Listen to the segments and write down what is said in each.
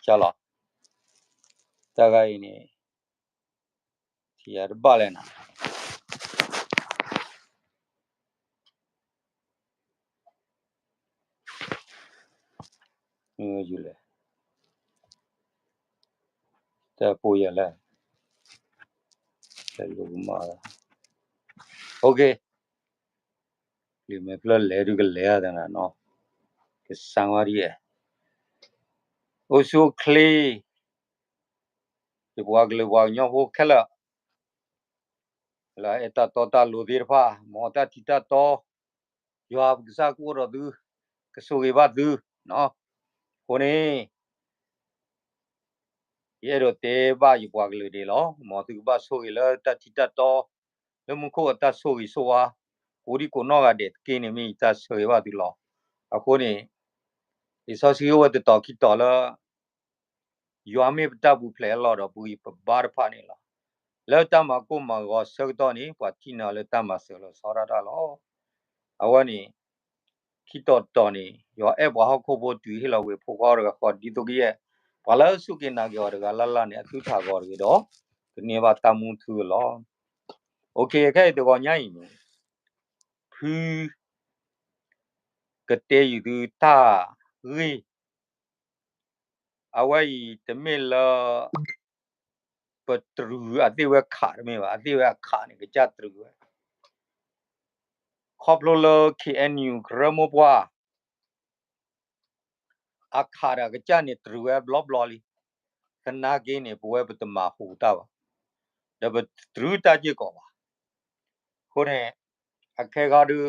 ကၢ်လီၤ, တၢ်ဂၤအံၤန့ၣ် ထံၣ်ယၤတဘၣ်လဲၣ်နၤ ယူၤလဲၣ်, တၢ်ပိၢ်ယၤလဲၣ်, တၢ်လိၣ်ကမၣ်, လံာ်မဲာ်ဖျၢၣ်လဲၤဒုးကလဲၤသနၤနီၤ, ကစၢ်ဝါဒ်အဲၣ်, အိၣ်ဆူၣ်အိၣ်ချ့, ယပှၤကလုာ်ပှၤကညီဖိခဲလၢာ် လၢအဲၣ်တၢ်တီတၢ်လိၤသ့ၣ်တဖၣ် မ်တၢ်ထံၣ်တၢ်တီ, ယွၤပကစၢ်ကအိၣ်ဒီးသု, ကဆိၣ်ဂ့ၤဘၣ်သု, အဃိန့ၣ် ယအဲၣ်ဒိးတဲဘၣ်ယပှၤကလုာ်ဒၣ်လီၤ. မ်သုကဘၣ်ဆိၣ်ဂ့ၤလၢတၢ်ထံၣ်တၢ်တီ, လၢမူခိၣ်အတၢ်ဆိၣ်ဂ့ၤဆိၣ်ဝါ, ကိးဒံကိးနီၢ်ဂၤဒဲးတက့ၢ်န့ၣ် မ့ၢ်ယတၢ်ဆၢဂ့ၤဘၣ်သုလီၤ. အဃိန့ၣ် လံာ်စီဆှံအိၣ်ဝဲတတီၤခံတီၤလၢ ယွၤမ့ၢ်ပတၢ်ပူၤဖျဲးအလီၢ်ဒီး ပဂံၢ်ပဘါတဖၣ်န့ၣ်လီၤ. လၢတၢ်မၤကိၢ်မၤဂီၤဆၢကတီၢ်န့ၣ် ပှၤထံၣ်န့ၢ်လၢတၢ်မၤစၢၤလီၤဆီဒၣ်တၢ်လီၤ. အဝဲန့ၣ် ခံတီၤတီၤန့ၣ် ယွၤအဲၣ်ပှၤဟီၣ်ခိၣ်ဖိတုၤဟ့ၣ်လီၤဝဲဖိခွါတဂၤဃီ ဒ်သိးကယဲၢ် ပှၤလၢအစူၢ်က့ၤနာ်က့ၤအီၤတဂၤလၢ်လၢ်န့ၣ် အသုတၢ်ဂီၤတဂ့ၤဒီး ကန့ၢ်ဘၣ်တၢ်မူထူလီၤ. ခဲအံၤတဂီၤညါအံၤန့ၣ် ဖု ကတဲယုာ်သုတၢ်ဂ့ၢ် အဝဲအံၤတမ့ၢ်လၢ ပတြူးအသ့ၣ်ဝဲခးတမ့ၢ်ဘၣ်, အသ့ၣ်ဝဲအခးန့ၣ် ကစၢ်တြူးဝဲ ခီဖျိလၢ ခ့ၣ်အဲၣ်ယူၣ် ကရၢမိၢ်ပှၢ် အခးဒီးကစၢ်န့ၣ်တြူးဝဲဘျီဘျီလံ. သနာ်က့န့ၣ် ပဝဲပတမၤဟူးတၢ်ဘၣ်, ဒီးပတြူးတၢ်စ့ၢ်ကီးဘၣ်. အဃိန့ၣ် အခဲခါဒုး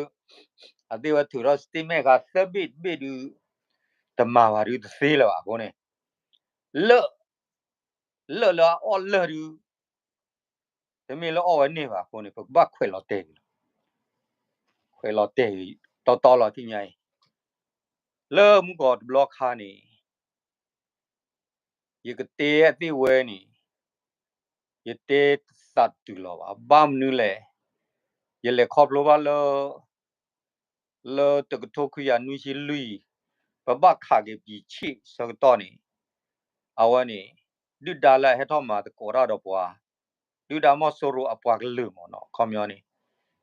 အသ့ၣ်ဝဲထုးထီၣ် statement ဃာ်သၢဘ့ၣ်တဘ့ၣ်ဒုး တမၤဘၣ်ဒုးတသ့လၢၤဘၣ်အဃိန့ၣ် လၢ လၢလၢအအီၣ်လၢၢ်ဒုး တမ့ၢ်လၢအီၣ်ဝဲန့ၢ်ဘၣ်အဃိန့ၣ် ပကဘၣ်ခွဲးလီၤတဲာ်ဂ့ၤလီၤ. ခွဲးလီၤတဲာ်ဂ့ၤ တီတီလီၤထံၣ်ညါအံၤ လၢမုၢ်ကီးတဘျီခါန့ၣ် ယကတဲအသ့ၣ်ဝဲန့ၣ် ယတဲသးတုၤလီၤဘၣ်. ဘၣ်မနုၤလဲၣ်, ယလဲၤခီဖျိဘၣ်လၢ လၢတကထိခွံကယၤနွံဆံလွံၢ် ပဘၣ်ခးက့ၤပံၤဆ့ၣ်ဆၢကတီၢ်န့ၣ် အဝဲန့ၣ် ဒုၣ်ဒါလၢအဟဲထီၣ်မၤသကိးတၢ်ဒီးပှၤ ဒုၣ်ဒါမီၢ်စိရိၤအပှၤကလုာ်မ့ၢ်နီၤ ခီပညီန့ၣ်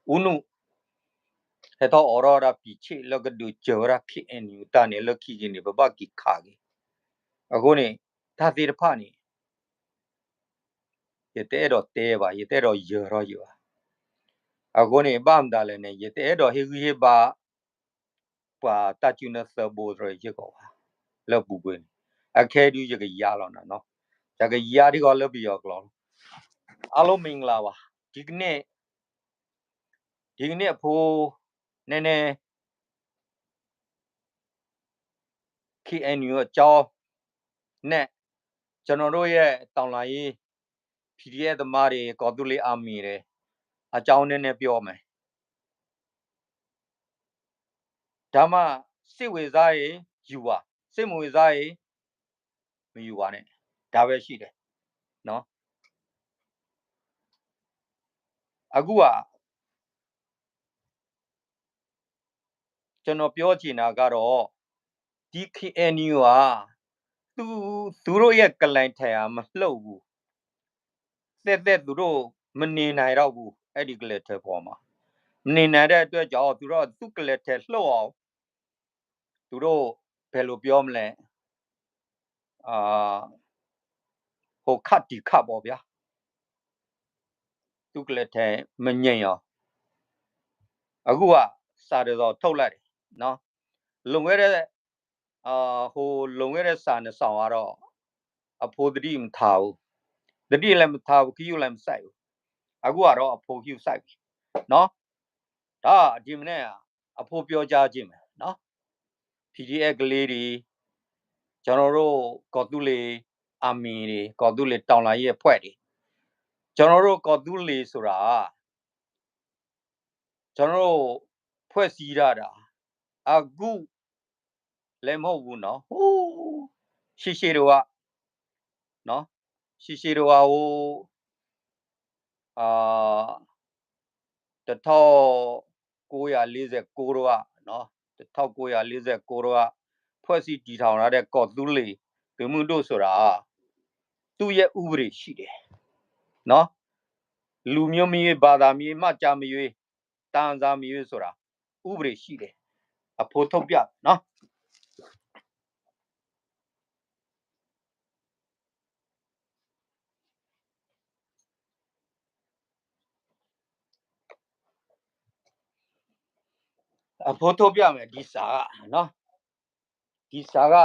ဦးနု ဟဲထီၣ်အိးထီၣ်ဝဲဒၣ်ပံၤဆ့ၣ်လၢကဒုးစၢၤဝဲဒၣ် ခ့ၣ်အဲၣ်ယူၣ် တၢ်န့ၣ် လၢခံက့ၤန့ၣ် ပဘၣ်က့ၤခးက့ၤ. အဃိန့ၣ် တၢ်သ့ၣ်တဖၣ်န့ၣ် ယတအဲၣ်ဒိးတဲဘၣ်, ယတအဲၣ်ဒိးယၢၤထီၣ်ယဘၣ်. အဃိန့ၣ် ဘၣ်မတၤလဲၣ်န့ၣ် ယတအဲၣ်ဒိးဟ့ၣ်ဂံၢ်ဟ့ၣ်ဘါ ပှၤတၢ်စုၣ်နၢသၢဘိသရၣ်စ့ၢ်ကီးဘၣ် လၢပူၤကွံာ်န့ၣ်. အခဲဒုးယကယါလီၤနၤနီၤ, ယကယါထံဃီလၢပယီၤကျိာ်လီၤ. အားလုံးမင်္ဂလာပါ, ဒီကနေ့, ဒီကနေ့အဖိ နဲနဲ ခ့ၣ်အဲၣ်ယူၣ် အကြောင်းနဲ့ ကျွန်တော်တို့ရဲ့ တော်လှန်ရေး PDF သမားတွေ ကီၢ်သူလ့ၤ Army တွေ အကြောင်းနည်းနည်းပြောမယ်. ဒါမှ စိတ်ဝင်စားရင် ယူပါ, စိတ်မဝင်စားရင် မယူပါနဲ့, ဒါပဲရှိတယ်နော်. အခုက ကျွန်တော်ပြောချင်တာကတော့ ဒီ ခ့ၣ်အဲၣ်ယူၣ် က သူ, သူတို့ရဲ့ ကလဲန်ထဲဟာ မလှုပ်ဘူး. သက်သက် သူတို့ မနေနိုင်တော့ဘူး, အဲ့ဒီ ကလဲန်ထဲပေါ်မှာ မနေနိုင်တဲ့အတွက်ကြောင့် သူတို့ သူ့ ကလဲန်ထဲလှုပ်အောင် သူတို့ ဘယ်လိုပြောမလဲ, အာ, ဟို ခတ်တီခတ်ပေါ့ဗျာ, သူ့ ကလဲန်ထဲ မငြိမ်အောင်. အခုက စာတစ်စောင်ထုတ်လိုက်တယ်နော်. လွန်ခဲ့တဲ့, အာ, ဟို လွန်ခဲ့တဲ့ စာနှစ်စောင်ကတော့ အဖိသတိမထားဘူး, သတိလည်းမထားဘူး, ဂရုလည်းမစိုက်ဘူး. အခုကတော့ အဖိဂရုစိုက်ပြီနော်. ဒါ ဒီမနက် အဖိပြောကြားခြင်းပဲနော်. PDF ကလေးတွေ, ကျွန်တော်တို့ ကီၢ်သူလ့ၤ Army တွေ, ကီၢ်သူလ့ၤ တော်လှန်ရေးအဖွဲ့တွေ, ကျွန်တော်တို့ ကီၢ်သူလ့ၤဆိုတာ ကျွန်တော်တို့ ဖွဲ့စည်းထားတာ အခုလည်း မဟုတ်ဘူးနော်, ဟိုး ရှေ့ရှေ့တုန်းကနော်, ရှေ့ရှေ့တုန်းက ဟို အာ, တစ်ထောင်ကိုးရာလေးဆယ့်ကိုးတုန်းကနော်, တစ်ထောင်ကိုးရာလေးဆယ့်ကိုးတုန်းက ဖွဲ့စည်းတည်ထောင်ထားတဲ့ ကီၢ်သူလ့ၤ သုးမုၢ်ဒိၣ်ဆိုတာ သူ့ရဲ့ဥပဒေရှိတယ်နော် လူမျိုးမရွေး ဘာသာမရွေး မှတ်ကျမ်းမရွေး တန်ဆာမရွေးဆိုတာ ဥပဒေရှိတယ် အဖိထုတ်ပြနော် အဖိထုတ်ပြမယ် ဒီစာကနော် ဒီစာက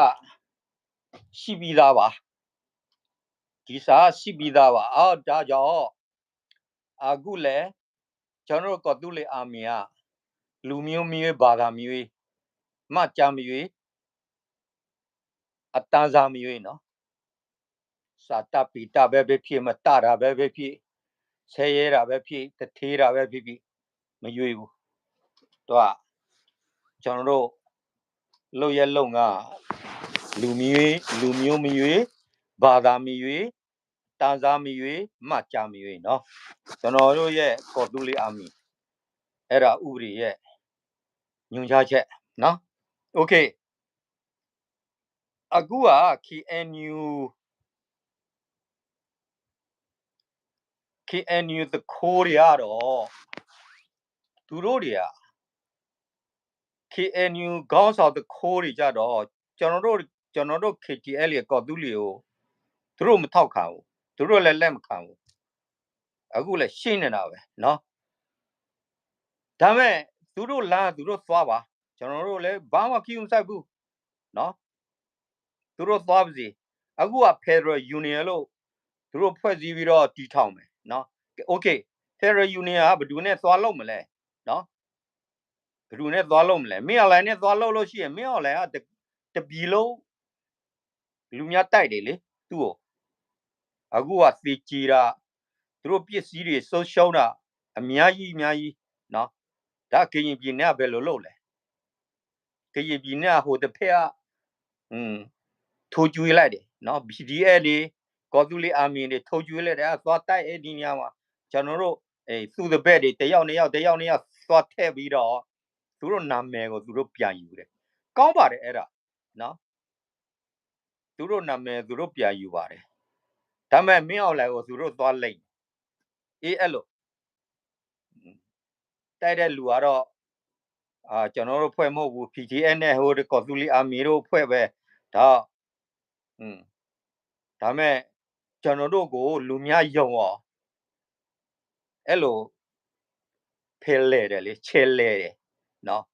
ရှိပြီးသားပါ ဒီစာက ရှိပြီးသားပါ အော်ဒါကြောင့် အခုလည်း ကျွန်တော်တို့ ကီၢ်သူလ့ၤ army က လူမျိုးမရွေး ဘာသာမရွေး မှတ်ကျမ်းမရွေး အတန်းစားမရွေးနော် စာတတ်ပေတတ်ပဲဖြစ်ဖြစ် မတတ်တာပဲဖြစ်ဖြစ် ဆဲးရဲတာပဲဖြစ် တထေးတာပဲဖြစ်ဖြစ် မရွေးဘူး သူက ကျွန်တော်တို့ လုပ်ရပ်လုပ်ငန်း လူမျိုး လူမျိုးမရွေး ဘာသာမရွေး တန်းစားမရွေး မှတ်ကျမ်းမရွေးနော် ကျွန်တော်တို့ရဲ့ ကီၢ်သူလ့ၤ army အဲ့ဒါဥပဒေရဲ့ ညွှန်ကြားချက်နော် OK အခုက KNU KNU သူခိုးတွေကတော့ သူတို့တွေက KNU ခေါင်းဆောင်သူခိုးတွေကြတော့ ကျွန်တော်တို့ကျွန်တော်တို့ KTLA ကီၢ်သူလ့ၤကို သူတို့မထောက်ခံဘူးသူတို့လည်းလက်မခံဘူးအခုလည်းရှင်းနေတာပဲနော်ဒါပေမဲ့သူတို့လမ်းသူတို့သွားပါကျွန်တော်တို့လည်းဘာမှ queue မစိုက်ဘူးနော်သူတို့သွားပါစေအခုက Federal Union လို့သူတို့ဖွဲ့စည်းပြီးတော့တည်ထောင်မယ်နော် OK Federal Union ကဘယ်သူနဲ့သွားလုပ်မလဲနော်ဘယ်သူနဲ့သွားလုပ်မလဲမင်းအောင်လှိုင်နဲ့သွားလုပ်လို့ရှိရင်မင်းအောင်လှိုင်ကတပြည်လုံးလူများတိုက်တယ်လေသူ့ကိုအခုကသေကြေတာသူတို့ပစ္စည်းတွေဆုံးရှုံးတာအများကြီးအများကြီးနော်ဒါကရင်ပြည်နယ်ကဘယ်လိုလုပ်လဲကရင်ပြည်နယ်ကဟိုတစ်ဖက်ကထိုးကျွေးလိုက်တယ်နော် PDF တွေကော်သူလီ army တွေထိုးကျွေးလိုက်တယ်သွားတိုက်အဲ့ဒီနေရာမှာကျွန်တော်တို့သူ့တပည့်တွေတယောက်နှစ်ယောက်တယောက်နှစ်ယောက်သွားထည့်ပြီးတော့သူတို့နာမည်ကိုသူတို့ပြန်ယူတယ်ကောင်းပါတယ်အဲ့ဒါနော်သူတို့နာမည်သူတို့ပြန်ယူပါတယ်ဒါပေမဲ့မင်းအောင်လှိုင်ကိုသူတို့သွားလိမ်အေးအဲ့လိုတိုက်တဲ့လူကတော့အာကျွန်တော်တို့ဖွဲ့မဟုတ်ဘူး P T F နဲ့ဟိုတကော်သူလီ army တို့ဖွဲ့ပဲဒါဒါပေမဲ့ကျွန်တော်တို့ကိုလူများယုံအောင်အဲ့လိုဖယ်လဲတယ်လေခြယ်လဲတယ်နော်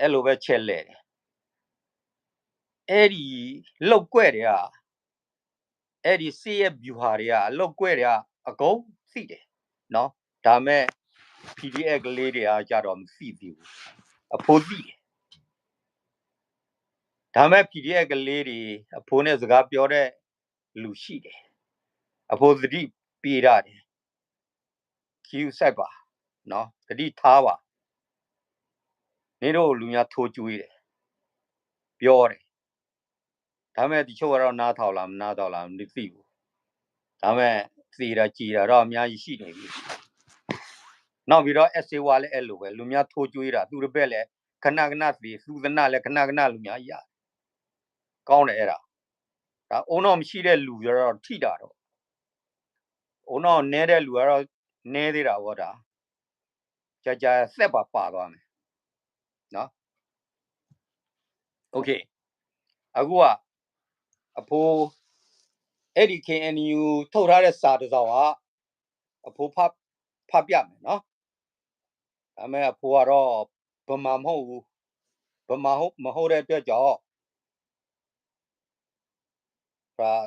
အဲ့လိုပဲခြယ်လဲတယ်အဲ့ဒီလောက်ကွက်တွေကအဲ့ဒီစစ်ရဲ့ဗျူဟာတွေကအလောက်ကွက်တွေကအကုန်သိတယ်နော်ဒါပေမဲ့ P D F ကလေးတွေကကြတော့မသိသေးဘူးအဖိုးသိတယ်ဒါပေမဲ့ P D F ကလေးတွေအဖိုးနဲ့စကားပြောတဲ့လူရှိတယ်အဖိုးသတိပေးတာတယ်ခီးယူစိုက်ပါနော်သတိထားပါမင်းတို့လူများထိုးကျွေးတယ်ပြောတယ်ဒါပေမဲ့တချို့ကတော့နားထောင်လားမနားထောင်လားမသိဘူးဒါပေမဲ့သေတာကြေတာတော့အများကြီးရှိနေပြီနောက်ပြီးတော့ essay ဝါလည်းအဲ့လိုပဲလူများထိုးကျွေးတာသူတစ်ဘက်လည်းခဏခဏသေသူသနလည်းခဏခဏလူများရတယ်ကောင်းတယ်အဲ့ဒါဒါအုံနောက်မရှိတဲ့လူတွေတော့ထိတာတော့အုံနောက်နဲတဲ့လူကတော့နဲသေးတာပေါ့ဒါကြာကြာသက်ပါပါသွားမယ်နော် OK အခုကအဖိုးအဲ့ဒီ KNU ထုတ်ထားတဲ့စာတစ်စောင်ကအဖိုးဖတ်ဖတ်ပြမယ်နော်ဒါပေမဲ့အဖိုးကတော့ဗမာမဟုတ်ဘူးဗမာဟုတ်မဟုတ်တဲ့အတွက်ကြောင့်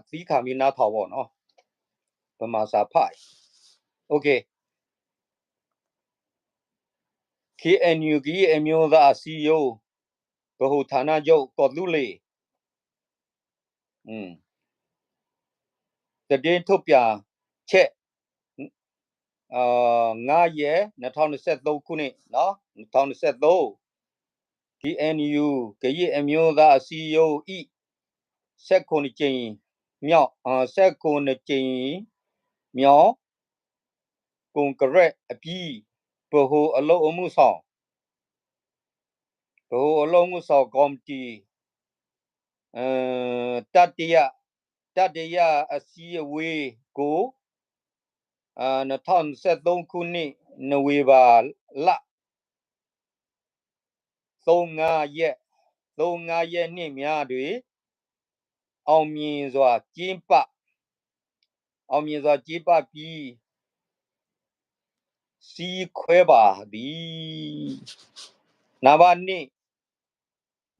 သီးခံပြီးနားထောင်ပေါ့နော်ဗမာစာဖတ် OK KNU ကရင်အမျိုးသားအစည်းအရုံးဗဟိုဌာနချုပ်ကော်သူလီ သတင်းထုတ်ပြန်ချက်ငါးရက်နှစ်ထောင်နှစ်ဆယ့်သုံးခုနှစ်နော်နှစ်ထောင်နှစ်ဆယ့်သုံး KNU ကရင်အမျိုးသားအစည်းအရုံး ၏ ဆယ့်ခုနစ်ကြိမ်မြောက်အာဆယ့်ခုနစ်ကြိမ်မြောက်ကွန်ကရက်အပြီးဗဟိုအလုပ်အမှုဆောင်ဗဟိုအလုပ်အမှုဆောင်ကော်မတီ အဲ တတိယ တတိယအစည်းအဝေးကို နှစ်ထောင့်နှစ်ဆယ့်သုံးခုနှစ် နိုဝင်ဘာလ သုံးငါးရက် သုံးငါးရက်နေ့များတွင် အောင်မြင်စွာကျင်းပ အောင်မြင်စွာကျင်းပပြီး စည်းခွဲပါသည်။ နံပါတ်နှစ်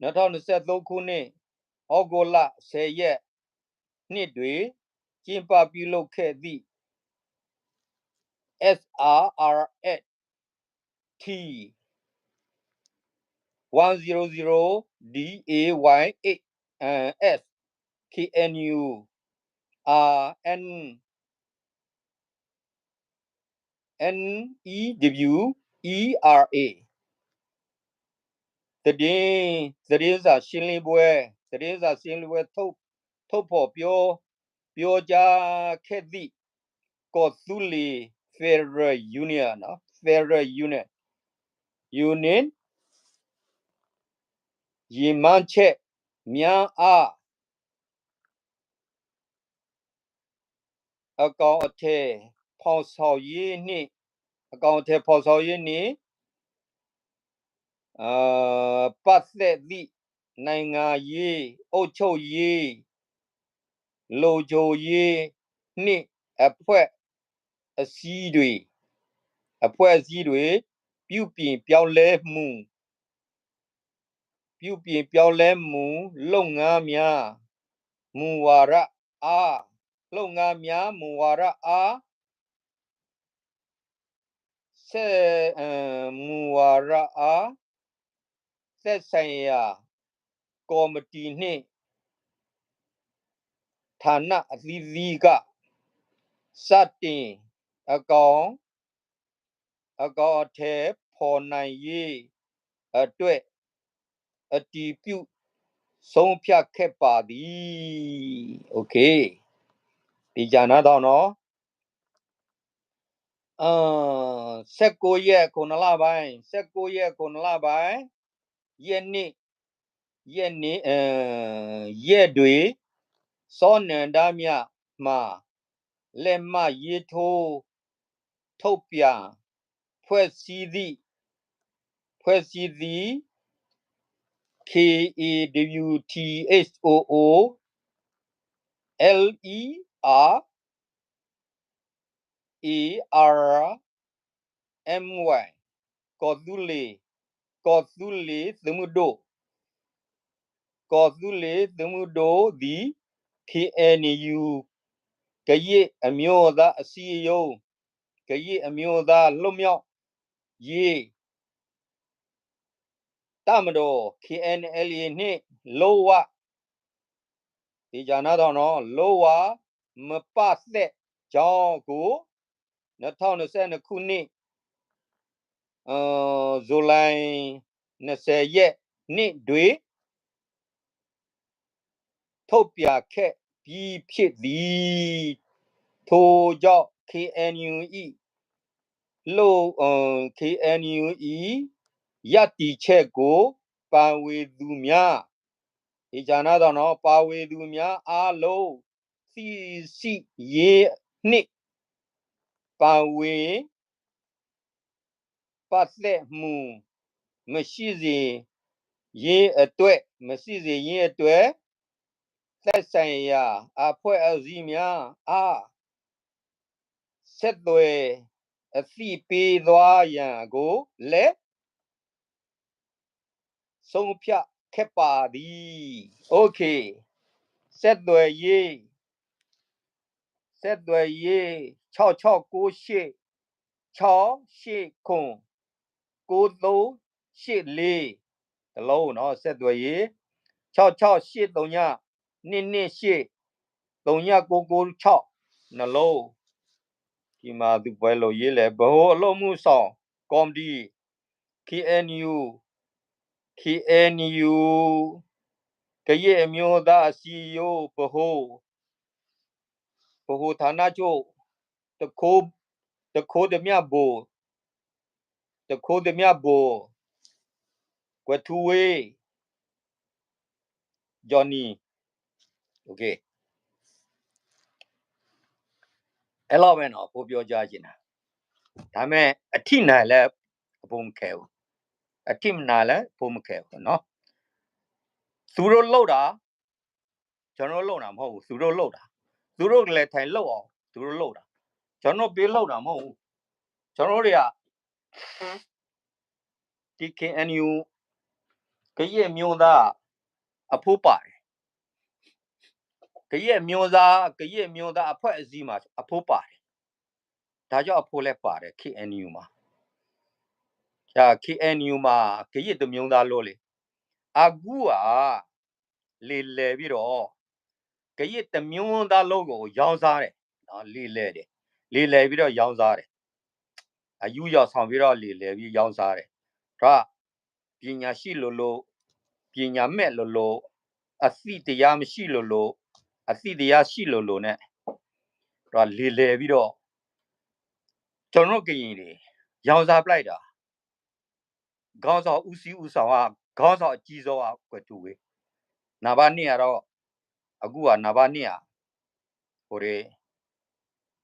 နှစ်ထောင့်နှစ်ဆယ့်သုံးခုနှစ် ဩဂုတ်လဆယ်ရက်နေ့တွင် ကျင်းပပြုလုပ်ခဲ့သည့် SRRT one zero zero D A Y eight S KNU R N N E W E R A သတင်းသတင်းစာရှင်းလင်းပွဲသတင်းစာရှင်းလင်းပွဲထုတ်ထုတ်ဖော်ပြောပြောကြားခဲ့သည့် ကော်သူလ့ၤ Federal Union နော် Federal Union Union ရည်မှန်းချက်များအား အကောင်အထည်ဖော်ဆောင်ရေးနှင့် အကောင်အထည်ဖော်ဆောင်ရေးနှင့် ပတ်သက်သည့် နိုင်ငံရေး၊ အုပ်ချုပ်ရေး၊ လုံခြုံရေးနှင့် အဖွဲ့အစည်းတွင် အဖွဲ့အစည်းတွင် ပြုပြင်ပြောင်းလဲမှု ပြုပြင်ပြောင်းလဲမှုလုပ်ငန်းများ မူဝါဒအား လုပ်ငန်းများ မူဝါဒအား ဆက်မူဝါဒအား သက်ဆိုင်ရာကော်မတီနှင့် ဌာနအသီးသီးက စတင်အကောင်အကောင်အထည်ဖော်နိုင်ရေးအတွက် အတည်ပြုဆုံးဖြတ်ခဲ့ပါသည်။ Okay. ဒီကြနားတော့နော်ဆယ့်ကိုးရက်ခုနစ်လပိုင်းဆယ့်ကိုးရက်ခုနစ်လပိုင်းရက်နေ့ရက်နေ့အဲရက်တွင်စောနန္ဒမြမှာလက်မှတ်ရေးထိုးထုတ်ပြန်ဖွဲ့စည်းသည့်ဖွဲ့စည်းသည့် K A W T H O O L E R A R M Y ကော်သူလ့ၤ ကော်သူလ့ၤသုးမုၢ်ဒိၣ် ကော်သူလ့ၤသုးမုၢ်ဒိၣ် သည် K N U ကရင်အမျိုးသားအစည်းအရုံး ကရင်အမျိုးသားလွတ်မြောက်ရေးတပ်မတော် K N L A နှင့် လုံးဝ သေချာနားထောင်နော် လုံးဝမပတ်သက်ကြောင်းကို နှစ်ထောင့်နှစ်ဆယ့်နှစ်ခုနှစ် ဇူလိုင်နှစ်ဆယ်ရက်နေ့တွင် ထုတ်ပြန်ခဲ့ပြီးဖြစ်သည်။ ထို့ကြောင့် K N U ၏ လို့ KNU ၏ ရပ်တည်ချက်ကို ပါဝင်သူများ သေချာနားထောင်နော် ပါဝင်သူများအားလုံး သိရှိရေးနှင့် ပါဝင်ပတ်သက်မှုမရှိစေရေးအတွက် မရှိစေရေးအတွက် သက်ဆိုင်ရာအဖွဲ့အစည်းများအား ဆက်သွယ်အသိပေးသွားရန်ကိုလည်း ဆုံးဖြတ်ခဲ့ပါသည်။ Okay. ဆက်သွယ်ရေး ဆက်သွယ်ရေး ခြောက်ခြောက်ကိုးရှစ် ခြောက်ရှစ်ခုနစ် ကိုးသုံးရှစ်လေး တစ်လုံးနော် ဆက်သွယ်ရေး ခြောက်ခြောက်ရှစ်သုည နှစ်နှစ်ရှစ် သုညကိုးကိုးခြောက် နှစ်လုံး ဒီမှာသူပွဲလို့ရေးလဲ ဗဟိုအလုပ်မှုဆောင်ကော်မတီ KNU KNU ကရင်အမျိုးသားအစည်းအရုံး ဗဟို ဗဟိုဌာနချုပ် တစ်ခိုး တစ်ခိုးဓမြဗိုလ် တစ်ခိုးဓမြဗိုလ် ကွယ်ထူးဝေး Johnny အဲၣ်လီၤဝဲနီၤ ဖိပျီကါက့ၤနၤ, ဒါပေမဲ့ အထိနာလၢ အဖိမခဲဘူး, အထိနာလၢအဖိမခဲဘူးနော်. သူတို့လုပ်တာ ကျွန်တော်တို့လုပ်တာမဟုတ်ဘူး, သူတို့လုပ်တာ, သူတို့လည်းထိုင်လုပ်အောင် သူတို့လုပ်တာ, ကျွန်တော်ပေးလုပ်တာမဟုတ်ဘူး, ကျွန်တော်တို့တွေက ဒီ KNU ကရင်မျိုးသားအဖို့ပါတယ်, ကရင်မျိုးသား, ကရင်မျိုးသားအဖွဲ့အစည်းမှာအဖို့ပါတယ်, ဒါကြောင့်အဖို့လည်းပါတယ် KNU မှာ, ဒါ KNU မှာ ကရင်တစ်မျိုးသားလို့လေ, အခုက လေလဲပြီးတော့ ကရင်တစ်မျိုးသားလို့ကိုရောင်းစားတယ်နော်, လေလဲတယ်, လေလဲပြီးတော့ရောင်းစားတယ်, အယူရောင်ဆောင်ပြီးတော့လေလဲပြီးရောင်းစားတယ်, ဒါ ပညာရှိလို့လို့, ပညာမဲ့လို့လို့, အသိတရားမရှိလို့လို့, အသိတရားရှိလို့လို့နဲ့, ဒါလေလဲပြီးတော့ ကျွန်တော်ကရင်တွေ ရောင်းစားပလိုက်တာ, ခေါင်းဆောင်ဦးစီးဦးဆောင်က ခေါင်းဆောင်အကြီးဆုံးက ကွယ်ထူဝေး, နံပါတ်နှစ်ကတော့ အခုက နံပါတ်နှစ်က ဟိုဒီး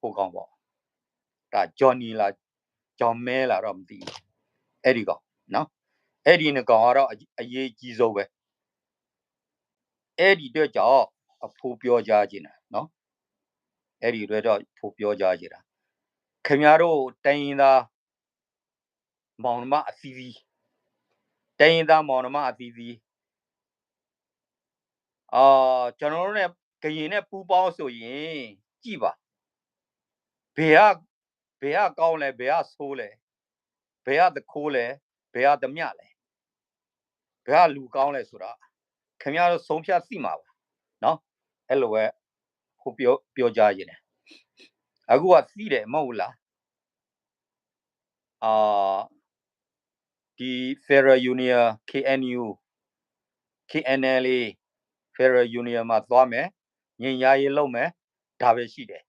ဟိုကောင်ပေါ့, ဒါ Johnny လား John May လားတော့မသိဘူး, အဲ့ဒီကောင်နော်, အဲ့ဒီနှစ်ကောင်ကတော့ အရေးကြီးဆုံးပဲ, အဲ့ဒီအတွက်ကြောင့် အဖို့ပြောကြားချင်တာနော်, အဲ့ဒီအတွက်တော့ ဖို့ပြောကြားချင်တာ, ခင်ဗျားတို့တိုင်းရင်းသား မောင်နှမအသီးသီး, တိုင်းရင်းသားမောင်နှမအသီးသီး, အာ, ကျွန်တော်တို့နဲ့ ကရင်နဲ့ပူးပေါင်းဆိုရင် ကြည့်ပါ, ဘယ်က, ဘယ်ကကောင်းလဲ, ဘယ်ကဆိုးလဲ, ဘယ်ကတခိုးလဲ, ဘယ်ကတမျှလဲ, ဘယ်ကလူကောင်းလဲဆိုတာ ခင်ဗျားတို့ဆုံးဖြတ်သိမှာပါနော်, အဲ့လိုပဲ ဟိုပြော, ပြောကြားချင်တယ်, အခုကသီးတယ်မဟုတ်ဘူးလား, အာ, ဒီ Federal Union, KNU, KNLA, Federal Union မှာသွားမယ်, ငြိမ်းချမ်းရေးလုပ်မယ်, ဒါပဲရှိတယ်,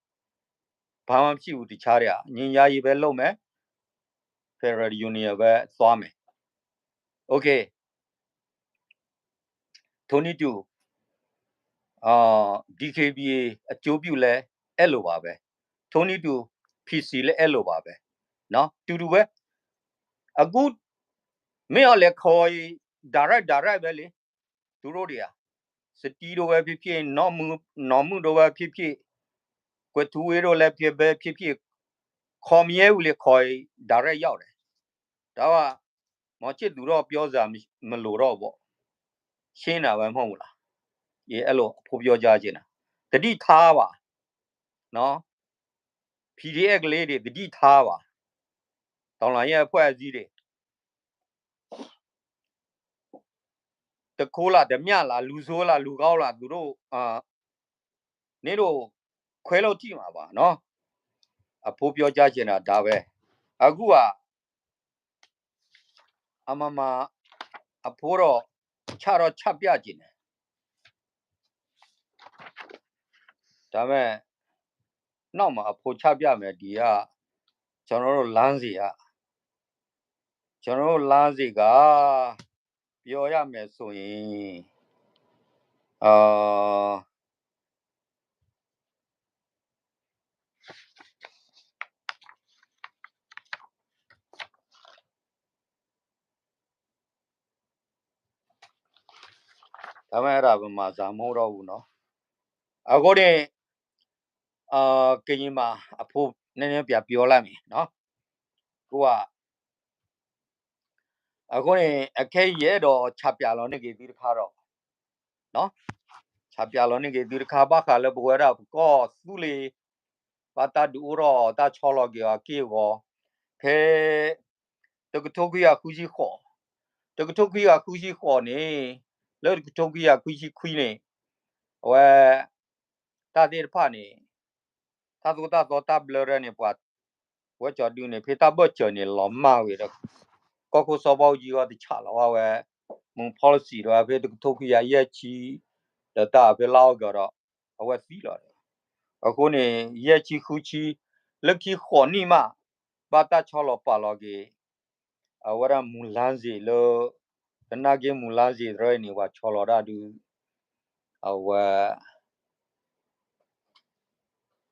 ဘာမှမရှိဘူး, တခြားတွေက ငြိမ်းချမ်းရေးပဲလုပ်မယ်, Federal Union ပဲသွားမယ်, OK, ထိုနည်းတူ အာ, DKBA အကျိုးပြုလည်းအဲ့လိုပါပဲ, ထိုနည်းတူ PC လည်းအဲ့လိုပါပဲနော်, တူတူပဲ, အခု မင်းအောင်လှိုင်ခေါ်ရင် direct direct ပဲလေ, သူတို့တွေက စတီးတို့ပဲဖြစ်ဖြစ်, နော်မု, နော်မုတို့ပဲဖြစ်ဖြစ်, ကွယ်ထူဝေးတို့လည်းပဲဖြစ်ဖြစ်, ခေါ်မရဲဘူးလေ, ခေါ်ရင် direct ရောက်တယ်, ဒါက မောင်ချစ်သူတော့ပြောစရာမလိုတော့ဘူးပေါ့, ရှင်းတာပဲမဟုတ်ဘူးလား, အဲ့လိုအဖို့ပြောကြားချင်တာ, သတိထားပါနော်, PDF ကလေးတွေ သတိထားပါ, တော်လှန်ရေးအဖွဲ့အစည်းတွေ တခိုးလား, တမျှလား, လူဆိုးလား, လူကောင်းလား, သူတို့, အာ, နင်တို့ခွဲလို့ကြည့်မှာပါနော်, အဖို့ပြောကြားချင်တာဒါပဲ, အခုက အမမ အဖိတော့ ချတော့ချပြချင်တယ်, ဒါပေမဲ့ နောက်မှာအဖိချပြမယ်, ဒီက ကျွန်တော်တို့လမ်းစဉ်က, ကျွန်တော်တို့လမ်းစဉ်က ပြောရမယ်ဆိုရင်, အာ, ဒါပေမဲ့ အဲ့ဒါဗမာစာမဟုတ်တော့ဘူးနော်, အဃိန့ၣ်, အာ, ကရင်မှာ အဖိနည်းနည်းပြန်ပြောလိုက်မယ်နော်, ကိုက အဃိန့ၣ် အခဲအံၤယအဲၣ်ဒိး ချပြလီၤန့ၢ်က့ၤသုတခါဒီး, ချပြလီၤန့ၢ်က့ၤသုတခါ ဘၣ်ဃးလၢပဝဲဒၣ်ပကီၢ်သူလ့ၤ ဘၣ်တၢ်ဒုးအိၣ်ထီၣ်အီၤ တၢ်ဆီလီၤက့ၤအီၤအက့ၢ်အဂီၤ, ဖဲ တကထိခွံကယၤဃုဆံဃိး, တကထိခွံကယၤဃုဆံဃိးန့ၣ်, လၢတကထိခွံကယၤခွံဆံခွံန့ၣ်, အဝဲ တၢ်သ့ၣ်တဖၣ်န့ၣ်, တၢ်သိၣ်တၢ်သီတၢ်ဘျၢတၢ်န့ၣ် ပှၤ ဝဲကၠီၤဒုန့ၣ် ဖဲတၢ်ဘၢၣ်စၢၤန့ၣ် လီၤမၢ်ဝဲဒီး ကီၢ်ခိၣ်စီၤဘၣ်အူကၠံအီၤတဆးလီၤဝဲ, မုၢ် policy ဒီးဖဲတကထိခွံကယၤယဲၢ်ဆံ, ဒီးတၢ်ဖဲလါအီကူးဒီး အဝဲသံလီၤဒီး, အဃိန့ၣ် ယဲၢ်ဆံဃုဆံ, လၢခံဃိးနံၣ်မး, ဘၣ်တၢ်ဆီလီၤပာ်လီၤက့ၤ အဝဲဒၣ်မုၢ်လါစ့ၤလၢ, သနာ်က့မုၢ်လါစ့ၤတရၢအံၤန့ၣ် ပှၤဆီလီၤတၢ်ဒုး, အဝဲ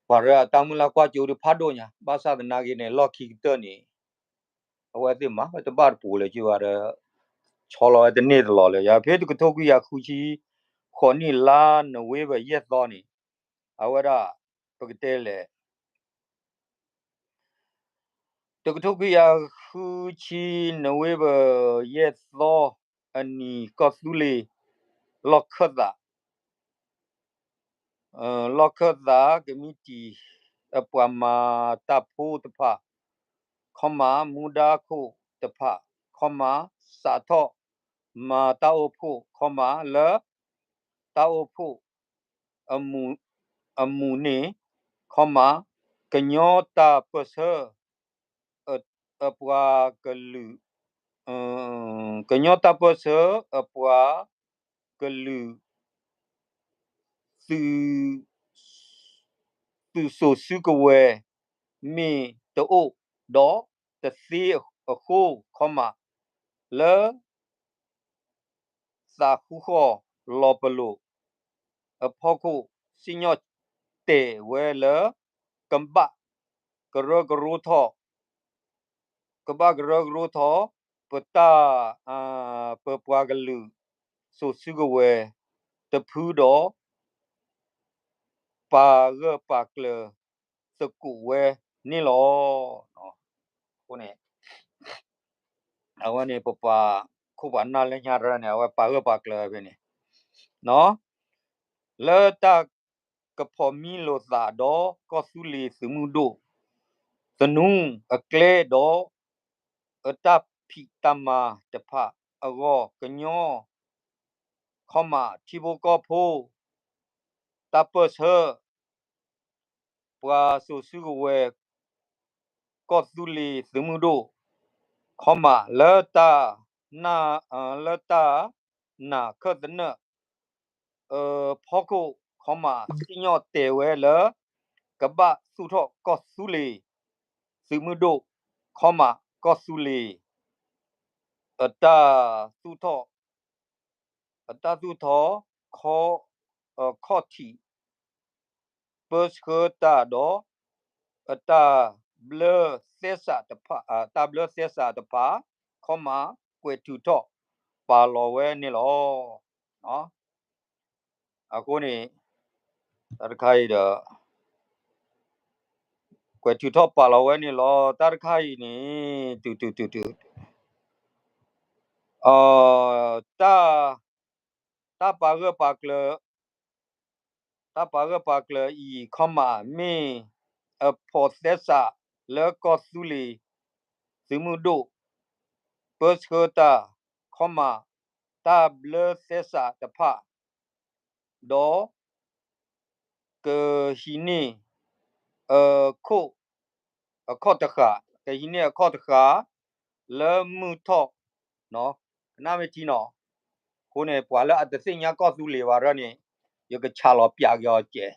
ပှၤရၢအတၢ်မုၢ်လၢ်ကွၢ်စိဒုးဖးဒိၣ်ညါ, ဘၣ်ဆၣ်သနာ်က့န့ၣ် လီၢ်ခံကတၢၢ်န့ၣ် အဝဲသ့ၣ်မၤဝဲတဘၣ်တပူၤလၢၤက့ၤဘၣ်ဒီး ဆီလီၤဝဲတန့ၢ်တလီၤလၢၤ. ယဖဲတကထိခွံကယၤဃုဆံဃိးနံၣ်လါနိၣ်ဝ့ဘၢၣ်ယဲၢ်သီန့ၣ် အဝဲဒၣ် ပကတဲလဲၣ် တကထိခွံကယၤဃုဆံနိၣ်ဝ့ဘၢၣ်ယဲၢ်သီအနံၤ ကီၢ်သူလ့ၤ လီၢ်ခၢၣ်သး လီၢ်ခၢၣ်သးကမံးတံာ် အပှၤမၤတၢ်ဖိတဖၣ် ခီမး မူဒါခိၣ်တဖၣ် ခီမး စးထီၣ်မၤတၢ်အိၣ်ဖှိၣ် ခီမး လၢတၢ်အိၣ်ဖှိၣ် အမူးန့ၣ် ခီမး ကညီတၢ်ပၢၢ်ဆၢ အပှၤကလုာ် ကညီတၢ်ပၢၢ်ဆၢအပှၤကလုာ် သုးစိၤစုကဝဲၤ မ့ၢ်တအိၣ်ဒီးတသ့အဃိ ခီမး လၢ သးဃူဃီၣ်လီၤပလိာ်အဖီခိၣ် စံၣ်ညီၣ်တဲာ်ဝဲလၢ ကဘၣ်ကရၢကရိထီၣ် ကဘၣ်ကရၢကရိထီၣ် ပတၢ် ပပှၤကလုာ် စိၤစုကဝဲၤ တဖုဒီး ပာ်ဂၢၢ်ပာ်ကျၢၤသကိးဝဲန့ၣ်လီၤ. အဃိန့ၣ် အဝဲန့ၣ် ပပှၤခိၣ်ပှၤနၢ်လၢညါတရၢန့ၣ် အဝဲပာ်ဂၢၢ်ပာ်ကျၢၤဖဲန့ၣ် လၢတၢ်ကဖီၣ်မံလိာ်သးဒီး ကီၢ်သူလ့ၤသုးမုၢ်ဒိၣ် သနူအကျဲဒီး အတၢ်ဖံးတၢ်မၤတဖၣ်အဂီၢ် ကညီ ခီမး ထံဖိကီၢ်ဖိ တၢ်ပၢၢ်ဆၢ ပှၤစိၤစုကဝဲၤ ကီၢ်သူလ့ၤသုးမုၢ်ဒိၣ် ခီမး လၢတၢ် လၢတၢ်နာ်ခၢၣ်သနၢၣ် အဖီခိၣ် ခီမး စံၣ်ညီၣ်တဲာ်ဝဲလၢ ကဘၣ်သူၣ်ထီၣ်ကီၢ်သူလ့ၤ သုးမုၢ်ဒိၣ် ခီမး ကီၢ်သူလ့ၤ အတၢ်သူၣ်ထီၣ် အတၢ်သူၣ်ထီၣ် ခီၣ်ထံး ပၢဆှၢတၢ်ဒီး အတၢ်ဘျၢသဲစးတဖၣ် တၢ်ဘျၢသဲစးတဖၣ် ခီမး ကွဲးထုးထီၣ်ပာ်လီၤဝဲန့ၣ်လီၤ. အဃိန့ၣ် တၢ်တခါအံၤဒီး ကွဲးထုးထီၣ်ပာ်လီၤဝဲန့ၣ်လီၤ. တၢ်တခါအံၤန့ၣ် တုၤတုၤတုၤတုၤ တၢ် တၢ်ပာ်ဂၢၢ်ပာ်ကျၢၤ တၢ်ပာ်ဂၢၢ်ပာ်ကျၢၤအံၤ ခီမး မ့ၢ်အဖီၣ်သဲစးလၢကီၢ်သူလ့ၤသုးမုၢ်ဒိၣ် ပၢဆှၢတၢ် ခီမး တၢ်ဘျၢသဲစးတဖၣ် ဒီး ကဟံးန့ၢ် အခိၣ် အခီၣ်တဃာ် ကဟံးန့ၢ်အခီၣ်တဃာ် လၢမုၢ်ထီၣ် ကနၣ်မ့ၢ်ထံနီၤ, အဃိန့ၣ် ပှၤလၢအတသ့ၣ်ညါကီၢ်သူလ့ၤဘၣ်ရၢန့ၣ် ယကဆးလီၤပၠးက့ၤအီၤကဲး,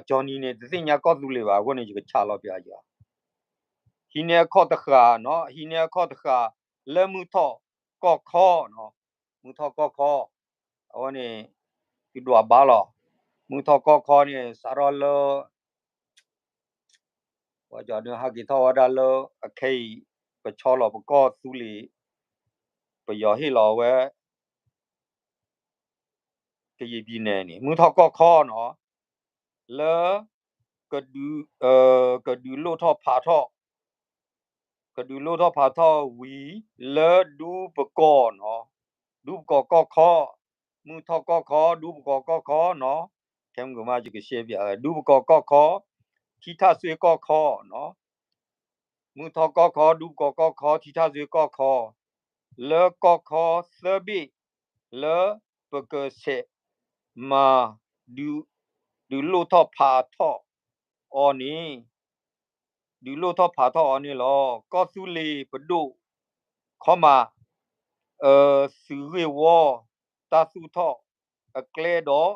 ကၠီနံၤန့ၣ် တသ့ၣ်ညါကီၢ်သူလ့ၤဘၣ်အဃိန့ၣ် ယကဆးလီၤပၠးက့ၤအီၤ, ဟံးန့ၢ်အခီၣ်တဃာ်နီၤ, ဟံးန့ၢ်အခီၣ်တဃာ် လၢမုၢ်ထီၣ်ကီၢ်ခီနီၤ, မုၢ်ထီၣ်ကီၢ်ခီ, အဝဲန့ၣ် ယဒွးဘါလီၤ, မုၢ်ထီၣ်ကီၢ်ခီန့ၣ် စးထီၣ်လၢ ပှၤကီဒုးဟးက့ၤထီၣ်ဝဲဒၣ်လၢအခဲအံၤ ပဆီလီၤပကီၢ်သူလ့ၤ, ပယီၤဟ့ၣ်လီၤဝဲ ကယံာ်ပံၤနဲၣ်န့ၣ် မုၢ်ထီၣ်ကီၢ်ခီနီၤ, လၢ ကဒုးလိၣ်ထီၣ်ဖးထီၣ် ကဒုးလိၣ်ထီၣ်ဖးထီၣ်ဝံၤ လၢဒူပကီၢ်နီၤ, ဒူပကီၢ်ကီၢ်ခီ, မုၢ်ထီၣ်ကီၢ်ခီ ဒူပကီၢ်ကီၢ်ခီနီၤ, ခဲမုၢ်ကမၣ်ယကရှဲပၠး ဒူပကီၢ်ကီၢ်ခီ, ထံထၣ်စွ့ကီၢ်ခီနီၤ, မုၢ်ထီၣ်ကီၢ်ခီ ဒူပကီၢ်ကီၢ်ခီ ထံထၣ်စွ့ကီၢ်ခီ, လၢကီၢ်ခီသၢဘ့ၣ် လၢပကဆဲးမၤ ဒုးလိၣ်ထီၣ်ဖးထီၣ်အီၤန့ၣ် ဒုးလိၣ်ထီၣ်ဖးထီၣ်အီၤန့ၣ်လီၤ. ကီၢ်သူလ့ၤပဒိၣ် ခီမး အသုးဂ့ၢ်ဝီ တၢ်သူၣ်ထီၣ်အကျဲဒီး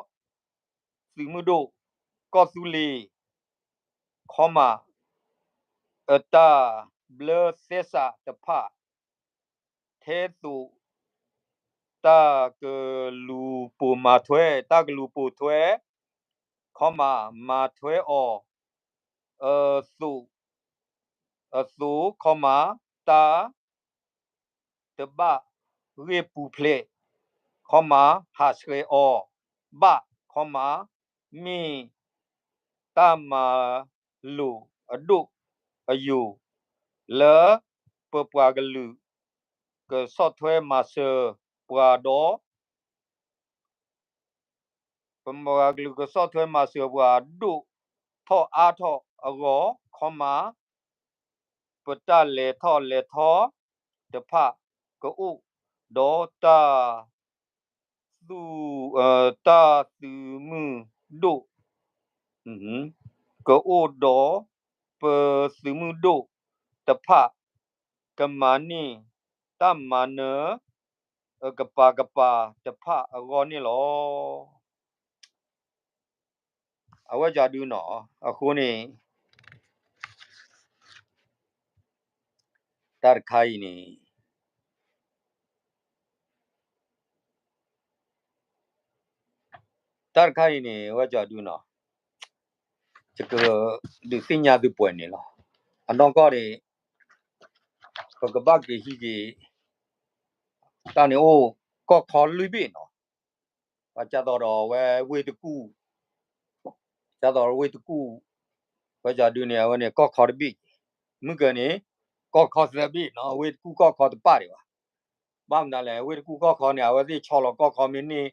သုးမုၢ်ဒိၣ် ကီၢ်သူလ့ၤ ခီမး အတၢ်ဘျၢသဲစးတဖၣ် ထဲသိး တၢ်ကလူၤပိာ်မၤထွဲ တၢ်ကလူၤပိာ်ထွဲ ခီမး မၤထွဲအီၤ အသိး, အသိး ခီမး တၢ် တဘၣ်ဂ့ၢ်ပူၤဖျဲး, ခီမး ဟးဆှဲးအီၤဘၣ်, ခီမး မ့ၢ်တၢ်မၤလိာ်အဒိၣ်အယိာ် လၢပပှၤကလုာ် ကဆီၣ်ထွဲမၤစၢၤပှၤဒီး ပပှၤကလုာ်ကဆီၣ်ထွဲမၤစၢၤပှၤဒိၣ်ထီၣ်အါထီၣ်အဂီၢ် ခီမး ပတၢ်လဲၤထီၣ်လဲၤထီတဖၣ် ကအိၣ်ဒီးတၢ် သူ, တၢ်သုးမုၢ်ဒိၣ်, ကအိၣ်ဒီးပသုးမုၢ်ဒိၣ်တဖၣ် ကမၤန့ၢ်တၢ်မၤနၢၤ ကပၤကပၤတဖၣ်အဂီၢ်န့ၣ်လီၤ. အဝဲကဒုနီၤ, အဃိန့ၣ် တၢ်တခါအံၤန့ၣ် တၢ်တခါအံၤန့ၣ် အဝဲကဒုနီၤ, ယကဒုးသ့ၣ်ညါသုပှဲၤန့ၣ်လီၤ. အနီၢ်ကီၢ်န့ၣ် ပကဘၣ်က့ၤဟံးက့ၤ တၢ်န့ၣ်အိၣ်ကီၢ်ခီလွံၢ်ဘ့ၣ်နီၤ, ဘၣ်ကၢ်သိးဒီးအဝဲဝ့ၢ်တကူၣ်, ကၢ်သိးဝ့ၢ်တကူၣ်, ဝဲကဒုန့ၣ် အဝဲန့ၣ်ကီၢ်ခီတဘ့ၣ်, မုၢ်ကၢန့ၣ် ကီၢ်ခီသၢဘ့ၣ်နီၤ, ဝ့ၢ်တကူၣ်ကီၢ်ခီတပၣ်ဒံးဘၣ်. ဘၣ်မနုၤလဲၣ်, ဝ့ၢ်တကူၣ်ကီၢ်ခီန့ၣ် အဝဲသ့ၣ်ဆီလီၤကီၢ်ခီမ့ၢ်န့ၢ်